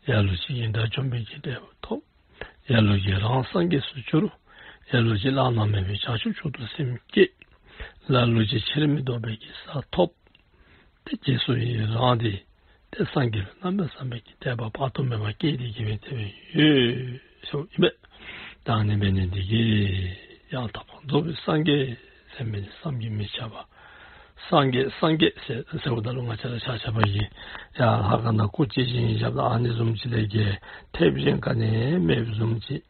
ལ་ལུ་ཅིག་གིས་དགྲ་བཅོམ་པའི་གི་འབྲས་བུ་ཐོབ། ལ་ལུ་ཅིག་རང་སངས་རྒྱས་སུ་གྱུར། ལ་ལུ་ཅིག་བླ་ན་མེད་པའི་བྱང་ཆུབ་མཆོག་ཏུ་སེམས་བསྐྱེད། ལ་ལུ་ཅིག་ཕྱིར་མི་ལྡོག་པའི་གི་ས་ཐོབ། ཏེ་རྗེས་སུ་ཡི་རང་སྟེ་ཏེ་སངས་རྒྱས་ལུ་གནམ་མེད་ས་མེད་ཀྱི་དད་པ་དཔག་ཏུ་མེད་པ་སྐྱེས་ཏེ་གི་སྦེ་དེ་སྦེ་ཡོད་ཟེར་ཨིན་པས། ད་ཨ་ནི་འབད་ནི་འདི་གིས་ཡང་དག་པར་རྫོགས་པའི་སངས་རྒྱས་ཟེར་མི་འདི་བསམ་གྱིས་མི་ཁྱབ་པ། སངས་རྒྱས་སངས་རྒྱས་ཟེར་ཟེརཝ་ད་ལུ་ང་བཅས་ར་ཆ་ཁྱབ་ཀྱིས་ཡང་ལྷ་ཁང་ནང་སྐུ་ཅིག་བཞེངས་བཞགཔ་ད་ཨ་ནི་བཟུམ་ཅིག་ལས་བརྒལ་ཐེབས་གཞན་ག་ནི་མེདཔ་བཟུམ་ཅིག།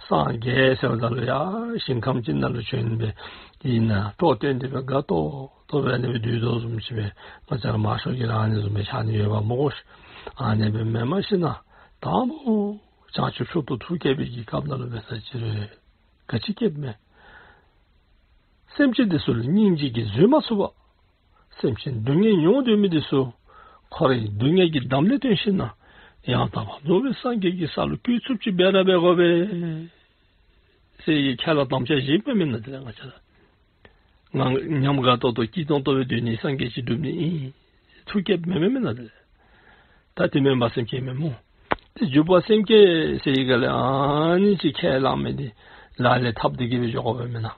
སངས་རྒྱས་ཟེརཝ་ད་ལུ་ཡང་ཞིང་ཁམས་ཅིག་ནང་ལུ་བྱོན་སྦེ་ཨིན་ན་སྤྲོ་སྟོན་ཏེ་སྦེ་དགའ་ཏོག་ཏོ་སྦེ་ཨ་ནི་སྦེ་སྡོད་དོ་བཟུམ་ཅིག་སྦེ་ང་བཅས་ར་མང་ཤོས་ཀྱིས་ར་ཨ་ནི་བཟུམ་སྦེ་ཆགས་ནི་ཡོདཔ་སྨོ། ཨ་ནི་སྦེ་མེན། མ་གཞི་ན་དང་པོ་བྱང་ཆུབ་མཆོག་ཏུ་ཐུགས་བསྐྱེད་པའི་གི་སྐབས་ནང་ལུ་འབད་ས་ཅིག་རུང་ག་ཅི་བསྐྱེདཔ་མས། སེམས་ཅན་འདི་ཚུ་ལུ་སྙིང་རྗེ་གིས་བཟོད་མ་ཚུགས་པར་སེམས་ཅན་སྡུག་བསྔལ་མྱོང་སྡོད་མི་འདི་ཚུ་ཁོ་རའི་སྡུག་བསྔལ་གྱི་འདམ་ལས་བཏོན་ཞིནམ་ན་ཡང་དག་པར་རྫོགས་པའི་སངས་རྒྱས་ཀྱི་ས་ལུ་བཀོད་ཚུགསཔ་ཅིག་འབད་ར་འབད་དགོ་པས་ཟེར་ཁས་བླངས་དམ་བཅའ་བཞེསཔ་མེན་ན། དེ་ལས་ང་བཅས་ར་ང་ཉམས་དགའ་ཏོག་ཏོ་སྐྱིད་ཏོང་ཏོ་སྦེ་སྡོད་ནི་སངས་རྒྱས་ཅིག་སྒྲུབ་ནི་ཨིན་ཐུགས་བསྐྱེད་མེན་མེན་མེན་ན། དེ་ལས་ད་དེ་མེན་པར་སེམས་བསྐྱེད་མེན་སྨོ། ཏེ་འཇུག་པ་སེམས་བསྐྱེད་ཟེར་ཡི་ག་ལས་ཨ་ནི་ཅིག་ཁས་བླངས་མི་འདི་ལག་ལེན་འཐབ་སྟེ་གི་སྦེ་འགྱོ་དགོ་པས་མེན་ན།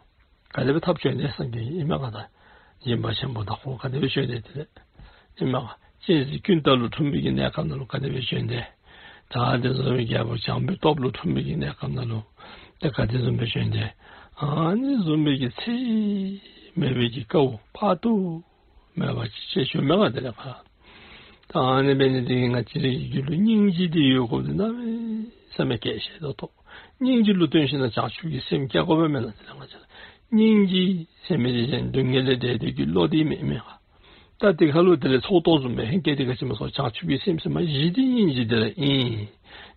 ག་དེ་སྦེ་འཐབ་བྱོན་ཏེ་སངས་རྒྱས་ཨིན་མས་ག། ད་སྦྱིན་པ་ཆེན་པོ་དང་ཁོང་ག་དེ་སྦེ་བྱོན་ཏེ་དེ་ལས་ཨིན་མས་ག། སྤྱན་གཟིགས་ཀུན་ཏ་ལུ་འཁྲུངས་པའི་གི་གནས་སྐབས་ནང་ལུ་ག་དེ་སྦེ་བྱོན་ཏེ། ད་དེ་བཟུམ་མའི་རྒྱལ་པོ་བྱམས་པའི་སྟོབས་ལུ་འཁྲུངས་པའི་གི་གནས་སྐབས་ནང་ལུ་ཏེ་ག་དེ་བཟུམ་སྦེ་བྱོན་ཏེ། ཨ་ནི་བཟུམ་མའི་གི་ཚད་མེད་པའི་གི་དཀའཝ་དཔག་ཏུ་མེད་པ་ཅིག་སྤྱད་བྱོནམ་མས་ག། དེ་ལས་ཕར་ད་ཨ་ནི་འབད་ནི་འདི་གིས་ང་བཅས་རའི་རྒྱུད་ལུ་སྙིང་རྗེ་འདི་ཡོད་དགོཔ་འདི་གནམ་མེད་ས་མེད་གལ་ཆེ་ཏོག་ཏོ། སྙིང་རྗེ་ལུ་བརྟེན་ཞིནམ་ན་བྱང་ཆུབ་ཀྱི་སེམས་བསྐྱེད་དགོ་པས་མེན་ན། དེ་ལས་ང་བཅས་ར་སྙིང་རྗེ་ཟེར་མི་འདི་གཞན་སྡུག་བསྔལ་ལས་བསྒྲལ་ཏེ་གི་བློ་འདི་མེན་མས་ག། ད་དེ་ཁ་ལུ་དེ་ལས་ཚོགས་གཏོར་བཟུམ་སྦེ་ཧེང་སྐལ་འདི་ག་ཅི་སྨོ་ཟེར་བ་ཅིན་བྱང་ཆུབ་ཀྱི་སེམས་ཟེར་མི་གཞི་འདི་སྙིང་རྗེ་འདི་ར་ཨིན།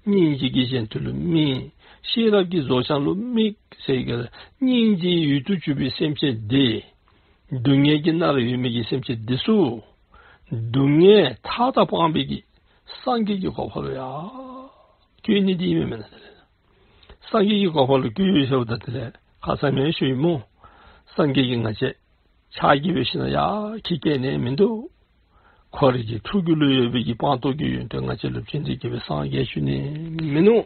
སྙིང་རྗེ་གིས་གཞན་དོན་ལུ་དམིགས། ཤེས་རབ་ཀྱིས་བཟོ་བྱང་ལུ་དམིགས་ཟེར་ག་ལས་སྙིང་རྗེའི་ཡུལ་དུ་གྱུར་པའི་སེམས་ཅན་འདི་སྡུག་བསྔལ་གྱི་ནང་ལུ་ཡོད་མི་གི་སེམས་ཅན་འདི་ཚུ་སྡུག་བསྔལ་མཐའ་དག་སྤངས་པའི་གི་སངས་རྒྱས་ཀྱི་གོ་འཕང་ལུ་ཡར་བཀོད་ནི་འདི་ཨིན་མས་མེན་ན། དེ་ལས་སངས་རྒྱས་ཀྱི་གོ་འཕང་ལུ་བཀོད་ཡོད་ཟེརཝ་ད་དེ་ལས་ཁ་ཙ་མེན་ཞུ་ཡི་སྨོ། སངས་རྒྱས་ཀྱིས་ང་བཅས་ཕྱག་གིས་འབད་ཞིནམ་ན་ཡར་འཁྱིད་བསྐྱལ་ནི་མིན་འདུག། ཁོ་རའི་གི་ཐུགས་རྒྱུད་ལུ་ཡོད་པའི་གི་སྤངས་རྟོགས་ཀྱི་ཡོན་ཏན་ང་བཅས་ལུ་བྱིན་ཏེ་གི་སྦེ་སངས་རྒྱས་བཅུག་ནི་མིན་ནུག།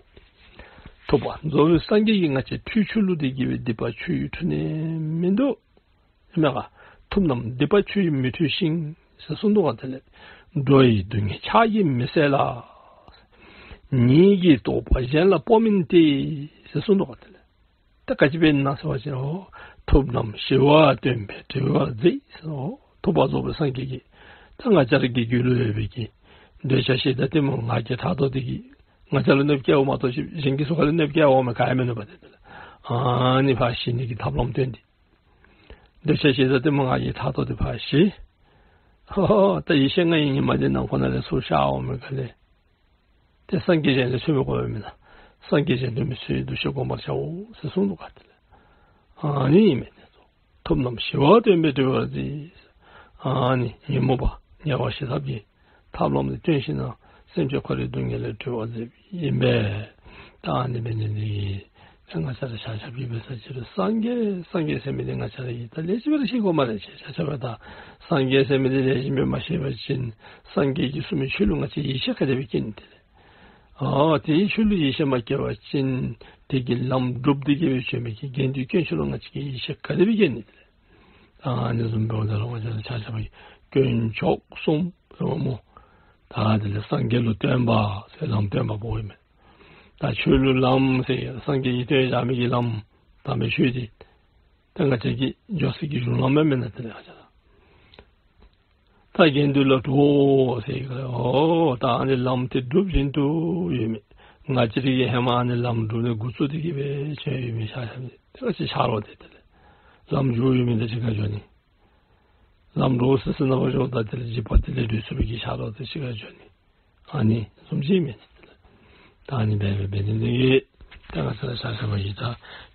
ཐུབ་པ་རྫོགས་པའི་སངས་རྒྱས་ཀྱིས་ང་བཅས་ཐུགས་ཆུད་ལུ་དེ་གི་སྦེ་སྡིག་པ་ཆུ་ཡིས་འཁྲུ་ནི་མིན་འདུག། ཨིན་མས་ག། ཐུབ་རྣམས་སྡིག་པ་ཆུ་ཡིས་མི་འཁྲུ་ཞིང་ཟེར་གསུངས་འདུག་ག། དེ་ལས་འགྲོ་ཡི་སྡུག་བསྔལ་ཕྱག་གིས་མི་སེལ་ལ། ཉིད་ཀྱི་རྟོགས་པ་གཞན་ལ་སྤོ་མིན་ཏེ་ཟེར་གསུངས་འདུག་ག། དེ་ལས་ད་ག་ཅི་འབད་ནི་ན་ཟེར་བ་ཅིན་ཨོ་ཐུབ་རྣམས་ཞི་བ་སྟོན་པས་བྲི་བར་མཛད་ཟེར། ཨོ་ཐུབ་པ་རྫོགས་པའི་སངས་རྒྱས་ཀྱིས་ད་ང་བཅས་ར་གི་རྒྱུད་ལུ་ཡོད་པའི་གི་འདོད་ཆགས་ཞེ་སྡང་གཏི་མུག་ང་རྒྱལ་ཕྲག་དོག་འདི་གིས་ང་བཅས་ལུ་གནོདཔ་བཀལཝ་མ་གཏོགས་གཞན་གྱིས་སུ་ག་ལུ་གནོདཔ་བཀལ་འོང་མི་ག་ཡང་མིན་ནུག་པ། དེ་ལས་ཨ་ནི་ཕར་ཞི་ནི་གི་ཐབས་ལམ་སྟོན་ཏེ། འདོད་ཆགས་ཞེ་སྡང་གཏི་མུག་ང་རྒྱལ་ཕྲག་དོག་འདི་ཕར་ཞི། ཧོ་ཧོ། ད་ཡེ་ཤེས་ལྔ་ཡི་ཉི་མ་འདི་ནང་ཁོག་ནང་ལས་ཚུར་ཤར་འོང་མི་ག་ལས། ཏེ་སངས་རྒྱས་གཞན་ལས་འཚོལ་མི་དགོ་པས་མེན་ན། སངས་རྒྱས་གཞན་དུ་མི་འཚོལ་བའི་འདུ་ཤེས་བསྒོམ་པར་བྱའོ་ཟེར་གསུངས་འདུག་ག། དེ་ལས་ཨ་ནི་ཨིན་མས། དེ་ཚུ་ ཐུབ་རྣམས་ཞི་བ་སྟོན་པས་གྲོལ་བར་མཛད། ཨ་ནི་ཉོན་མོངས་པ་ཉེ་བར་ཞི་ཐབས་ཀྱི་ཐབས་ལམ་དེ་སྟོན་ཞིནམ་ལས་སེམས་ཅན་འཁོར་བའི་སྡུག་བསྔལ་ལས་གྲོལ་བར་མཛད་པ་ཨིན་པས། ད་ཨ་ནི་འབད་ནི་འདི་གིས་ད་ང་བཅས་ར་ཆ་ཁྱབ་ཀྱིས་འབད་ས་ཅིག་རུང་སངས་རྒྱས་སངས་རྒྱས་ཟེར་མི་འདི་ང་བཅས་ར་གིས་ད་ལེགས་ཤོམ་སྦེ་ར་ཤེས་དགོ་སྨ་རེ། ཆ་ཁྱབ་ད་སངས་རྒྱས་ཟེར་མི་འདི་ལེགས་ཤོམ་སྦེ་མ་ཤེས་པ་ཅིན་སངས་རྒྱས་ཀྱིས་གསུངས་མི་ཆོས་ལུ་ང་བཅས་ཡིད་ཆེས་ག་དེ་སྦེ་བསྐྱེད་ནི་དེ་ལས། ཨ་དེའི་ཆོས་ལུ་ཡིད་ཆེས་མ་བསྐྱེད་པ་ཅིན་དེ་གི་ལམ་སྒྲུབ་སྟེ་གི་སྦེ་བྱོན་མི་གི་དགེ་འདུན་དཀོན་མཆོག་ལུ་ང་བཅས་ཀྱིས་ཡིད་ཆེས་ག་དེ་སྦེ་བསྐྱེད་ནི་དེ་ལས། ཨ་ནི་བཟུམ་འབདཝ་ད་ལུ་ང་བཅས་ར་ཆ་ཁྱབ་ཀྱིས་དཀོན་མཆོག་གསུམ་ཟེར་བ་སྨོ། ད་དེ་ལས་སངས་རྒྱས་ལུ་སྟོན་པ་ཟེར་ལམ་སྟོན་པ་པོ་ཨིན་མས། ད་ཆོས་ལུ་ལམ་ཟེར་སངས་རྒྱས་ཀྱིས་སྟོན་བཞག་མི་གི་ལམ་དམ་པའི་ཆོས་འདི་ད་ང་བཅས་ཀྱིས་འགྱོ་སའི་གི་གཞུང་ལམ་མེན་ན། དེ་ལས་ང་བཅས་ར་ད་དགེ་འདུན་ལ་འགྲོ་ཟེར་ག་ལས་ཨོ་ད་ཨ་ནི་ལམ་དེ་སྒྲུབ་བཞིན་དུ་ཡོད་མི་ང་བཅས་ར་གིས་ཧེ་མ་ཨ་ནི་ལམ་སྒྲུབ་ནི་འགོ་བཙུགས་ཏེ་གི་སྦེ་བྱོན་ཡོད་མི་ཆ་ཁྱབ་ནི་དེ་ང་བཅས་ཆ་རོགས་དེ་དེ་ལས་ལམ་འགྱོ་ཡོད་མི་དེ་གཅིག་ཁར་འགྱོ་ནི། ལམ་འགྲོ་སི་སི་ནང་འགྱོཝ་ད་དེ་ལས་འཇིགས་པ་དེ་ལས་གྲོལ་ཚུགས་པའི་གི་ཆ་རོགས་དེ་གཅིག་ཁར་འགྱོ་ནི། ཨ་ནི་བཟུམ་ཅིག་མས། ད་ཨ་ནི་འབད་འབད་འབད་ནི་འདི་གིས་ད་ང་བཅས་ར་ཆ་ཁྱབ་ཀྱིས་ད་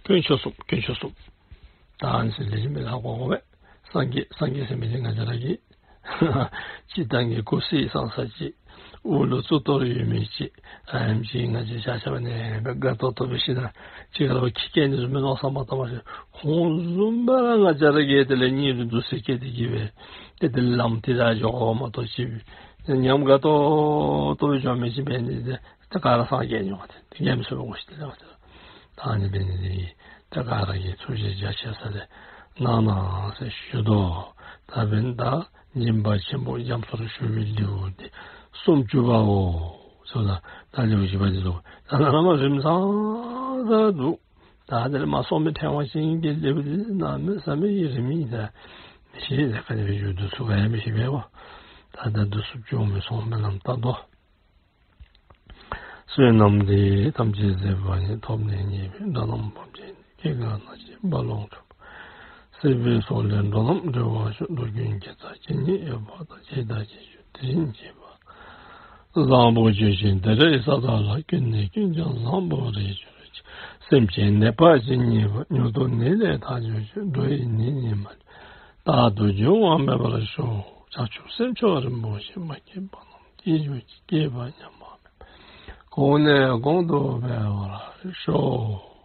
དཀོན་མཆོག་གསུམ་དཀོན་མཆོག་གསུམ་ད་ཨ་ནི་ཚུ་ལེགས་ཤོམ་སྦེ་ཧ་གོ་དགོ་པས། སངས་རྒྱས་སངས་རྒྱས་ཟེར་མི་འདི་ང་བཅས་ར་གི་སྤྱིར་བཏང་གི་ཀུ་སི་བསང་ས་ཅིག་དབུ་ལུ་གཙུག་ཏོར་ཡོད་མི་ཅིག་ཨ་ནེམ་ཅིག་ང་བཅས་ཆ་ཁྱབ་ཨ་ནི་སྦེ་དགའ་ཏོག་ཏོ་སྦེ་ཞིནམ་ལས་ཅིག་ཁར་ལུ་ཁྱི་སྐད་ནི་བཟུམ་སྦེ་མནོ་བསམ་མ་བཏང་བར་ཁོང་བཟུམ་སྦེ་ར་ང་བཅས་ར་གིས་དེ་ལས་གཉིད་ལུ་འདུག་སེ་སྐྱེས་ཏེ་གི་སྦེ་ཏེ་དེ་ལམ་དེ་ར་འགྱོ་དགོ་མ་གཏོགས་ཅིག་ཉམས་དགའ་ཏོག་ཏོ་སྦེ་འགྱོ་མི་ཅིག་འབད་ནི་དེ་ད་ག་ར་སངས་རྒྱས་འགྱོ་དེ་དེ་ཉམས་སུ་ལོངས་ཤིག་དེ་ལས་ད་ཨ་ནི་འབད་ནི་དེ་གིས་ད་ག་ར་གིས་ཐུགས་རྗེ་རྒྱ་ཆེ་ས་ལས་གནང་གནང་ཟེར་ཞུ་དོ། ད་འབདན་ད་སྦྱིན་པ་ཆེན་པོ་རྒྱ་མཚོར་ཞུ་བའི་ལེའུ་སྟེ་སུམ་ཅུ་པའོ། ཟེར་ད་ད་ལེའུ་བཞི་པ་འདི་ཚུ་ད་ནཱ་ལས་མར་རིམ་བཟང་དུ་ད་དེ་ལས་མར་སོང་མི་ཕྲེང་བ་ཅན་གྱི་ལེའུ་འདི་གནམ་མེད་ས་མེད་ཀྱི་རིང་མི་ད་མི་ཤེས། ད་ག་དེ་སྦེ་འགྱོ་དོ་ཚུ་ག་ཡང་མི་ཤེས་པས་པ། ད་ད་དུས་སུ་བྱུང་མི་སོང་མི་ལམ་ལྟ་དོ། བསོད་ནམས་འདི་ཡིས་ཐམས་ཅད་གཟིགས་པ་ཉིད། ཐོབ་ནས་ཉེས་པའི་དགྲ་རྣམས་ཕམ་བྱས་ནས། སྐྱེ་རྒ་ན་འཆིའི་རྦ་ཀློང་འཁྲུགས་པ། སྲིད་པའི་མཚོ་ལས་འགྲོ་རྣམས་སྒྲོལ་བར་ཤོག། འགྲོ་ཀུན་དགེ་རྩ་ཇི་སྙེད་ཡོད་པ་དང་། བྱས་དང་བྱེད་འགྱུར་དེ་བཞིན་བྱེད་པ། བཟང་པོ་ཇི་བཞིན་དེ་འདྲའི་ས་དག་ལ། ཀུན་ནས་ཀུན་ཀྱང་བཟང་པོར་རེག་གྱུར་ཅིག། སེམས་ཅན་ནད་པ་ཇི་སྙེད་པ། མྱུར་དུ་ནད་ལས་ཐར་གྱུར་ཅིག། འགྲོ་བའི་ནད་ནི་མ་ལུས། རྟག་ཏུ་འབྱུང་བ་མེད་པར་ཤོག། བྱང་ཆུབ་སེམས་མཆོག་རིན་པོ་ཆེ། མ་སྐྱེས་པ་རྣམས་སྐྱེ་གྱུར་ཅིག། སྐྱེས་པ་ཉམས་པ་མེད་པར། གོང་ནས་གོང་དུ་འཕེལ་བར་ཤོག།